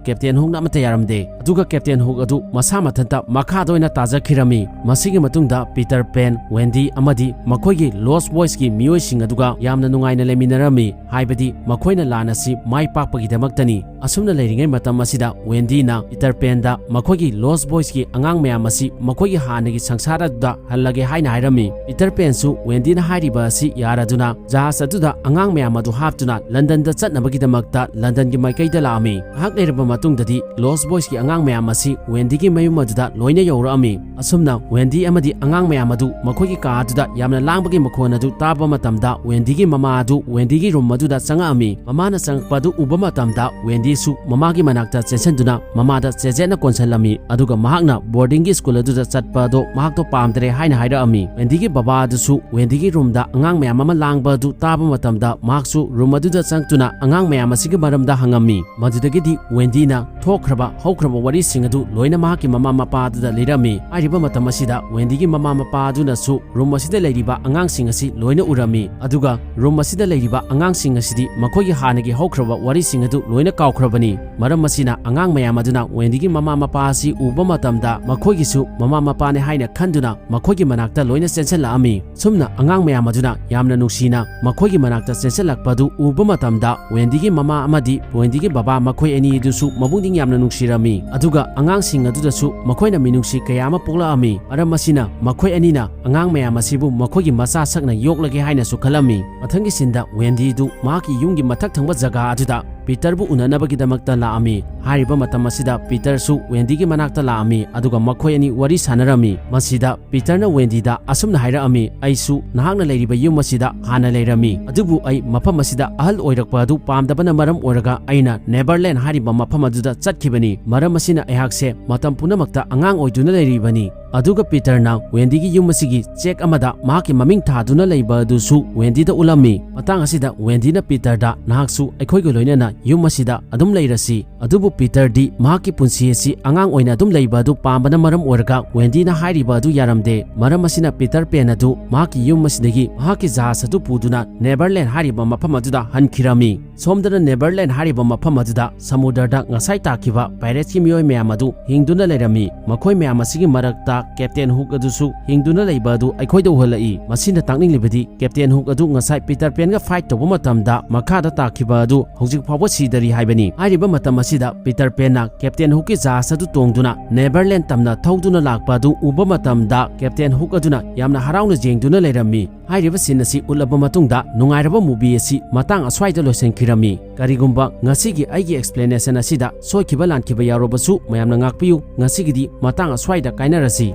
ꯀꯦꯞꯇꯦꯟ ꯍꯨꯛꯅ ꯑꯃꯠꯇ ꯌꯥꯔꯝꯗꯦ꯫ ꯑꯗꯨꯒ ꯀꯦꯞꯇꯦꯟ ꯍꯨꯛ ꯑꯗꯨ ꯃꯁꯥ ꯃꯊꯟꯇ ꯃꯈꯥꯗ ꯑꯣꯏꯅ ꯇꯥꯖꯈꯤꯔꯝꯃꯤ꯫ ꯃꯁꯤꯒꯤ ꯃꯇꯨꯡꯗ ꯄꯤꯇꯔ ꯄꯦꯟ, ꯋꯦꯟꯗꯤ ꯑꯃꯗꯤ ꯃꯈꯣꯏꯒꯤ ꯂꯣꯁ ꯕꯣꯏꯁꯀꯤ ꯃꯤꯑꯣꯏꯁꯤꯡ ꯑꯗꯨꯒ ꯌꯥꯝꯅ ꯅꯨꯡꯉꯥꯏꯅ ꯂꯩꯃꯤꯟꯅꯔꯝꯃꯤ꯫ ꯍꯥꯏꯕꯗꯤ ꯃꯈꯣꯏꯅ ꯂꯥꯟ ꯑꯁꯤ ꯃꯥꯏ ꯄꯥꯛꯄꯒꯤꯗꯃꯛꯇꯅꯤ꯫ ꯑꯁꯨꯝꯅ ꯂꯩꯔꯤꯉꯩ ꯃꯇꯝ ꯑꯁꯤꯗ ꯋꯦꯟꯗꯤꯅ ꯄꯤꯇꯔ ꯄꯦꯟꯗ ꯃꯈꯣꯏꯒꯤ ꯂꯣꯁ ꯕꯣꯏꯁꯀꯤ ꯑꯉꯥꯡ ꯃꯌꯥꯝ ꯑꯁꯤ ꯃꯈꯣꯏꯒꯤ ꯍꯥꯟꯅꯒꯤ ꯁꯪꯁꯥꯔ ꯑꯗꯨꯗ ꯍꯜꯂꯒꯦ ꯍꯥꯏꯅ ꯍꯥꯏꯔꯝꯃꯤ꯫ ꯄꯤꯇꯔ ꯄꯦꯟꯁꯨ ꯋꯦꯟꯗꯤꯅ ꯍꯥꯏꯔꯤꯕ ꯑꯁꯤ ꯌꯥꯔꯗꯨꯅ ꯖꯍꯥꯖ ꯑꯗꯨꯗ ꯑꯉꯥꯡ ꯃꯌꯥꯝ ꯑꯗꯨ ꯍꯥꯞꯇꯨꯅ ꯂꯟꯗꯟꯗ ꯆꯠꯅꯕꯒꯤꯗꯃꯛꯇ ꯂꯟꯗꯟꯒꯤ ꯃꯥꯏꯀꯩꯗ ꯂꯥꯛꯑꯝꯃꯤ꯫ ꯉꯥꯏꯍꯥꯛ ꯂꯩꯔꯕ ꯃꯇꯨꯡꯗꯗꯤ ꯂꯣꯁ ꯕꯣꯏꯁꯀꯤ ꯑꯉꯥꯡ ꯃꯌꯥꯝ ꯑꯁꯤ ꯋꯦꯟꯗꯤꯒꯤ ꯃꯌꯨꯝ ꯑꯗꯨꯗ ꯂꯣꯏꯅ ꯌꯧꯔꯛꯑꯝꯃꯤ꯫ ꯑꯁꯨꯝꯅ ꯋꯦꯟꯗꯤ ꯑꯃꯗꯤ ꯑꯉꯥꯡ ꯃꯌꯥꯝ ꯑꯗꯨ ꯃꯈꯣꯏꯒꯤ ꯀꯥ ꯑꯗꯨꯗ ꯌꯥꯝꯅ ꯂꯥꯡꯕꯒꯤ ꯃꯈꯣꯟ ꯑꯗꯨ ꯇꯥꯕ ꯃꯇꯝꯗ ꯋꯦꯟꯗꯤꯒꯤ ꯃꯃꯥ ꯑꯗꯨ ꯋꯦꯟꯗꯤꯒꯤ ꯔꯨꯝ ꯑꯗꯨꯗ ꯆꯪꯉꯛꯑꯝꯃꯤ꯫ ꯃꯃꯥꯅ ꯆꯪꯉꯛꯄ ꯑꯗꯨ ꯎꯕ ꯃꯇꯝꯗ ꯋꯦꯟꯗꯤꯁꯨ ꯃꯃꯥꯒꯤ ꯃꯅꯥꯛꯇ ꯆꯦꯟꯁꯤꯟꯗꯨꯅ ꯃꯃꯥꯗ ꯆꯦꯖꯦꯠꯅ ꯀꯣꯟꯁꯤꯜꯂꯝꯃꯤ꯫ ꯑꯗꯨꯒ ꯃꯍꯥꯛꯅ ꯕꯣꯔꯗꯤꯡꯒꯤ ꯁ꯭ꯀꯨꯜ ꯑꯗꯨꯗ ꯆꯠꯄ ꯑꯗꯨ ꯃꯍꯥꯛꯇꯣ ꯄꯥꯝꯗ꯭ꯔꯦ ꯍꯥꯏꯅ ꯍꯥꯏꯔꯛꯑꯝꯃꯤ꯫ ꯋꯦꯟꯗꯤꯒꯤ ꯕꯕꯥ ꯑꯗꯨꯁꯨ ꯋꯦꯟꯗꯤꯒꯤ ꯔꯨꯝꯗ ꯑꯉꯥꯡ ꯃꯌꯥꯝ ꯑꯃ ꯂꯥꯡꯕ ꯑꯗꯨ ꯇꯥꯕ ꯃꯇꯝꯗ ꯃꯍꯥꯛꯁꯨ ꯔꯨꯝ ꯑꯗꯨꯗ ꯆꯪꯗꯨꯅ ꯑꯉꯥꯡ ꯃꯌꯥꯝ ꯑꯁꯤꯒꯤ ꯃꯔꯝꯗ ꯍꯪꯉꯝꯃꯤ꯫ ꯃꯗꯨꯗꯒꯤꯗꯤ ꯋꯦꯟꯗꯤꯅ ꯊꯣꯛꯈ꯭ꯔꯕ ꯍꯧꯈ꯭ꯔꯕ ꯋꯥꯔꯤꯁꯤꯡ ꯑꯗꯨ ꯂꯣꯏꯅ ꯃꯍꯥꯛꯀꯤ ꯃꯃꯥ ꯃꯄꯥ ꯑꯗꯨꯗ ꯂꯤꯔꯝꯃꯤ꯫ ꯍꯥꯏꯔꯤꯕ ꯃꯇꯝ ꯑꯁꯤꯗ ꯋꯦꯟꯗꯤꯒꯤ ꯃꯃꯥ ꯃꯄꯥ ꯑꯗꯨꯅꯁꯨ ꯔꯨꯝ ꯑꯁꯤꯗ ꯂꯩꯔꯤꯕ ꯑꯉꯥꯡꯁꯤꯡ ꯑꯁꯤ ꯂꯣꯏꯅ ꯎꯔꯝꯃꯤ꯫ ꯑꯗꯨꯒ ꯔꯨꯝ ꯑꯁꯤꯗ ꯂꯩꯔꯤꯕ ꯑꯉꯥꯡꯁꯤꯡ ꯑꯁꯤꯗꯤ ꯃꯈꯣꯏꯒꯤ ꯍꯥꯟꯅꯒꯤ ꯍꯧꯈ꯭ꯔꯕ ꯋꯥꯔꯤꯁꯤꯡ ꯑꯗꯨ ꯂꯣꯏꯅ ꯀꯥꯎꯈ꯭ꯔꯕꯅꯤ꯫ ꯃꯔꯝ ꯑꯁꯤꯅ ꯑꯉꯥꯡ ꯃꯌꯥꯝ ꯑꯗꯨꯅ ꯋꯦꯟꯗꯤꯒꯤ ꯃꯃꯥ ꯃꯄꯥ ꯑꯁꯤ ꯎꯕ ꯃꯇꯝꯗ ꯃꯈꯣꯏꯒꯤꯁꯨ ꯃꯃꯥ ꯃꯄꯥꯅꯤ ꯍꯥꯏꯅ ꯈꯟꯗꯨꯅ ꯃꯈꯣꯏꯒꯤ ꯃꯅꯥꯛꯇ ꯂꯣꯏꯅ ꯆꯦꯟꯁꯤꯜꯂꯛꯑꯝꯃꯤ꯫ ꯁꯨꯝꯅ ꯑꯉꯥꯡ ꯃꯌꯥꯝ ꯑꯗꯨꯅ ꯌꯥꯝꯅ ꯅꯨꯡꯁꯤꯅ ꯃꯈꯣꯏꯒꯤ ꯃꯅꯥꯛꯇ ꯆꯦꯟꯁꯤꯜꯂꯛꯄ ꯑꯗꯨ ꯎꯕ ꯃꯇꯝꯗ ꯋꯦꯟꯗꯤꯒꯤ ꯃꯃꯥ ꯑꯃꯗꯤ ꯋꯦꯟꯗꯤꯒꯤ ꯕꯕꯥ ꯃꯈꯣꯏ ꯑꯅꯤ ꯑꯗꯨꯁꯨ ꯃꯕꯨꯛꯅꯤꯡ ꯌꯥꯝꯅ ꯅꯨꯡꯁꯤꯔꯝꯃꯤ꯫ ꯑꯗꯨꯒ ꯑꯉꯥꯡꯁꯤꯡ ꯑꯗꯨꯗꯁꯨ ꯃꯈꯣꯏꯅ ꯃꯤꯅꯨꯡꯁꯤ ꯀꯌꯥ ꯑꯃ ꯄꯣꯛꯂꯛꯑꯝꯃꯤ꯫ ꯃꯔꯝ ꯑꯁꯤꯅ ꯃꯈꯣꯏ ꯑꯅꯤꯅ ꯑꯉꯥꯡ ꯃꯌꯥꯝ ꯑꯁꯤꯕꯨ ꯃꯈꯣꯏꯒꯤ ꯃꯆꯥ ꯁꯛꯅ ꯌꯣꯛꯂꯒꯦ ꯍꯥꯏꯅꯁꯨ ꯈꯜꯂꯝꯃꯤ꯫ ꯃꯊꯪꯒꯤ ꯁꯤꯟꯗ ꯋꯦꯟꯗꯤꯗꯨ ꯃꯍꯥꯛꯀꯤ ꯌꯨꯝꯒꯤ ꯃꯊꯛ ꯊꯪꯕ ꯖꯒꯥ ꯑꯗꯨꯗ ꯄꯤꯇꯔꯕꯨ ꯎꯅꯅꯕꯒꯤꯗꯃꯛꯇ ꯂꯥꯛꯑꯝꯃꯤ꯫ ꯍꯥꯏꯔꯤꯕ ꯃꯇꯝ ꯑꯁꯤꯗ ꯄꯤꯇꯔꯁꯨ ꯋꯦꯟꯗꯤꯒꯤ ꯃꯅꯥꯛꯇ ꯂꯥꯛꯑꯝꯃꯤ, ꯑꯗꯨꯒ ꯃꯈꯣꯏ ꯑꯅꯤ ꯋꯥꯔꯤ ꯁꯥꯟꯅꯔꯝꯃꯤ꯫ ꯃꯁꯤꯗ ꯄꯤꯇꯔꯅ ꯋꯦꯟꯗꯤꯗ ꯑꯁꯨꯝꯅ ꯍꯥꯏꯔꯛꯑꯝꯃꯤ, "ꯑꯩꯁꯨ ꯅꯍꯥꯛꯅ ꯂꯩꯔꯤꯕ ꯌꯨꯝ ꯑꯁꯤꯗ ꯍꯥꯟꯅ ꯂꯩꯔꯝꯃꯤ, ꯑꯗꯨꯕꯨ ꯑꯩ ꯃꯐꯝ ꯑꯁꯤꯗ ꯑꯍꯜ ꯑꯣꯏꯔꯛꯄ ꯑꯗꯨ ꯄꯥꯝꯗꯕꯅ ꯃꯔꯝ ꯑꯣꯏꯔꯒ ꯑꯩꯅ ꯅꯦꯕꯔꯂꯦꯟ ꯍꯥꯏꯔꯤꯕ ꯃꯐꯝ ꯑꯗꯨꯗ ꯆꯠꯈꯤꯕꯅꯤ꯫ ꯃꯔꯝ ꯑꯁꯤꯅ ꯑꯩꯍꯥꯛꯁꯦ ꯃꯇꯝ ꯄꯨꯝꯅꯃꯛꯇ ꯑꯉꯥꯡ ꯑꯣꯏꯗꯨꯅ ꯂꯩꯔꯤꯕꯅꯤ"꯫ ꯑꯗꯨꯒ ꯄꯤꯇꯔꯅ ꯋꯦꯟꯗꯤꯒꯤ ꯌꯨꯝ ꯑꯁꯤꯒꯤ ꯆꯦꯛ ꯑꯃꯗ ꯃꯍꯥꯛꯀꯤ ꯃꯃꯤꯡ ꯊꯥꯗꯨꯅ ꯂꯩꯕ ꯑꯗꯨꯁꯨ ꯋꯦꯟꯗꯤꯗ ꯎꯠꯂꯝꯃꯤ꯫ ꯃꯇꯥꯡ ꯑꯁꯤꯗ ꯋꯦꯟꯗꯤꯅ ꯄꯤꯇꯔꯗ, "ꯅꯍꯥꯛꯁꯨ ꯑꯩꯈꯣꯏꯒ ꯂꯣꯏꯅꯅ ꯌꯨꯝ ꯑꯁꯤꯗ ꯑꯗꯨꯝ ꯂꯩꯔꯁꯤ"꯫ ꯑꯗꯨꯕꯨ ꯄꯤꯇꯔꯗꯤ ꯃꯍꯥꯛꯀꯤ ꯄꯨꯟꯁꯤ ꯑꯁꯤ ꯑꯉꯥꯡ ꯑꯣꯏꯅ ꯑꯗꯨꯝ ꯂꯩꯕ ꯑꯗꯨ ꯄꯥꯝꯕꯅ ꯃꯔꯝ ꯑꯣꯏꯔꯒ ꯋꯦꯟꯗꯤꯅ ꯍꯥꯏꯔꯤꯕ ꯑꯗꯨ ꯌꯥꯔꯝꯗꯦ꯫ ꯃꯔꯝ ꯑꯁꯤꯅ ꯄꯤꯇꯔ ꯄꯦꯟ ꯑꯗꯨ ꯃꯍꯥꯛꯀꯤ ꯌꯨꯝ ꯑꯁꯤꯗꯒꯤ ꯃꯍꯥꯛꯀꯤ ꯖꯍꯥꯖ ꯑꯗꯨ ꯄꯨꯗꯨꯅ ꯅꯦꯕꯔꯂꯦꯟ ꯍꯥꯏꯔꯤꯕ ꯃꯐꯝ ꯑꯗꯨꯗ ꯍꯟꯈꯤꯔꯝꯃꯤ꯫ ꯁꯣꯝꯗꯅ ꯅꯦꯕꯔꯂꯦꯟ ꯍꯥꯏꯔꯤꯕ ꯃꯐꯝ ꯑꯗꯨꯗ ꯁꯃꯨꯗ꯭ꯔꯗ ꯉꯁꯥꯏ ꯇꯥꯈꯤꯕ ꯄꯥꯏꯔꯦꯠꯁꯀꯤ ꯃꯤꯑꯣꯏ ꯃꯌꯥꯝ ꯑꯗꯨ ꯍꯤꯡꯗꯨꯅ ꯂꯩꯔꯝꯃꯤ꯫ ꯃꯈꯣꯏ ꯃꯌꯥꯝ ꯑꯁꯤꯒꯤ ꯃꯔꯛꯇ ꯀꯦꯞꯇꯦꯟ ꯍꯨꯛ ꯑꯗꯨꯁꯨ ꯍꯤꯡꯗꯨꯅ ꯂꯩꯕ ꯑꯗꯨ ꯑꯩꯈꯣꯏꯗ ꯎꯍꯜꯂꯛꯏ꯫ ꯃꯁꯤꯅ ꯇꯥꯛꯅꯤꯡꯂꯤꯕꯗꯤ ꯀꯦꯞꯇꯦꯟ ꯍꯨꯛ ꯑꯗꯨ ꯉꯁꯥꯏ ꯄꯤꯇꯔ ꯄꯦꯟꯒ ꯐꯥꯏꯠ ꯇꯧꯕ ꯃꯇꯝꯗ ꯃꯈꯥꯗ ꯇꯥꯈꯤꯕ ꯑꯗꯨ ꯍꯧꯖꯤꯛ ꯐꯥꯎꯕ ꯁꯤꯗꯔꯤ ꯍꯥꯏꯕꯅꯤ꯫ ꯍꯥꯏꯔꯤꯕ ꯃꯇꯝ ꯑꯁꯤꯗ ꯄꯤꯇꯔ ꯄꯦꯟꯅ ꯀꯦꯞꯇꯦꯟ ꯍꯨꯛꯀꯤ ꯖꯍꯥꯖ ꯑꯗꯨ ꯇꯣꯡꯗꯨꯅ ꯅꯦꯕꯔꯂꯦꯟ ꯇꯝꯅ ꯊꯧꯗꯨꯅ ꯂꯥꯛꯄ ꯑꯗꯨ ꯎꯕ ꯃꯇꯝꯗ ꯀꯦꯞꯇꯦꯟ ꯍꯨꯛ ꯑꯗꯨꯅ ꯌꯥꯝꯅ ꯍꯔꯥꯎꯅ ꯌꯦꯡꯗꯨꯅ ꯂꯩꯔꯝꯃꯤ꯫ ꯍꯥꯏꯔꯤꯕ ꯁꯤꯟ ꯑꯁꯤ ꯎꯠꯂꯕ ꯃꯇꯨꯡꯗ ꯅꯨꯡꯉꯥꯏꯔꯕ ꯃꯨꯚꯤ ꯑꯁꯤ ꯃꯇꯥꯡ ꯑꯁ꯭ꯋꯥꯏꯗ ꯂꯣꯏꯁꯤꯟꯈꯤꯔꯝꯃꯤ꯫ ꯀꯔꯤꯒꯨꯝꯕ ꯉꯁꯤꯒꯤ ꯑꯩꯒꯤ ꯑꯦꯛꯁꯄ꯭ꯂꯦꯅꯦꯁꯟ ꯑꯁꯤꯗ ꯁꯣꯏꯈꯤꯕ ꯂꯥꯟꯈꯤꯕ ꯌꯥꯎꯔꯕꯁꯨ ꯃꯌꯥꯝꯅ ꯉꯥꯛꯄꯤꯌꯨ꯫ ꯉꯁꯤꯒꯤꯗꯤ ꯃꯇꯥꯡ ꯑꯁ꯭ꯋꯥꯏꯗ ꯀꯥꯏꯅꯔꯁꯤ꯫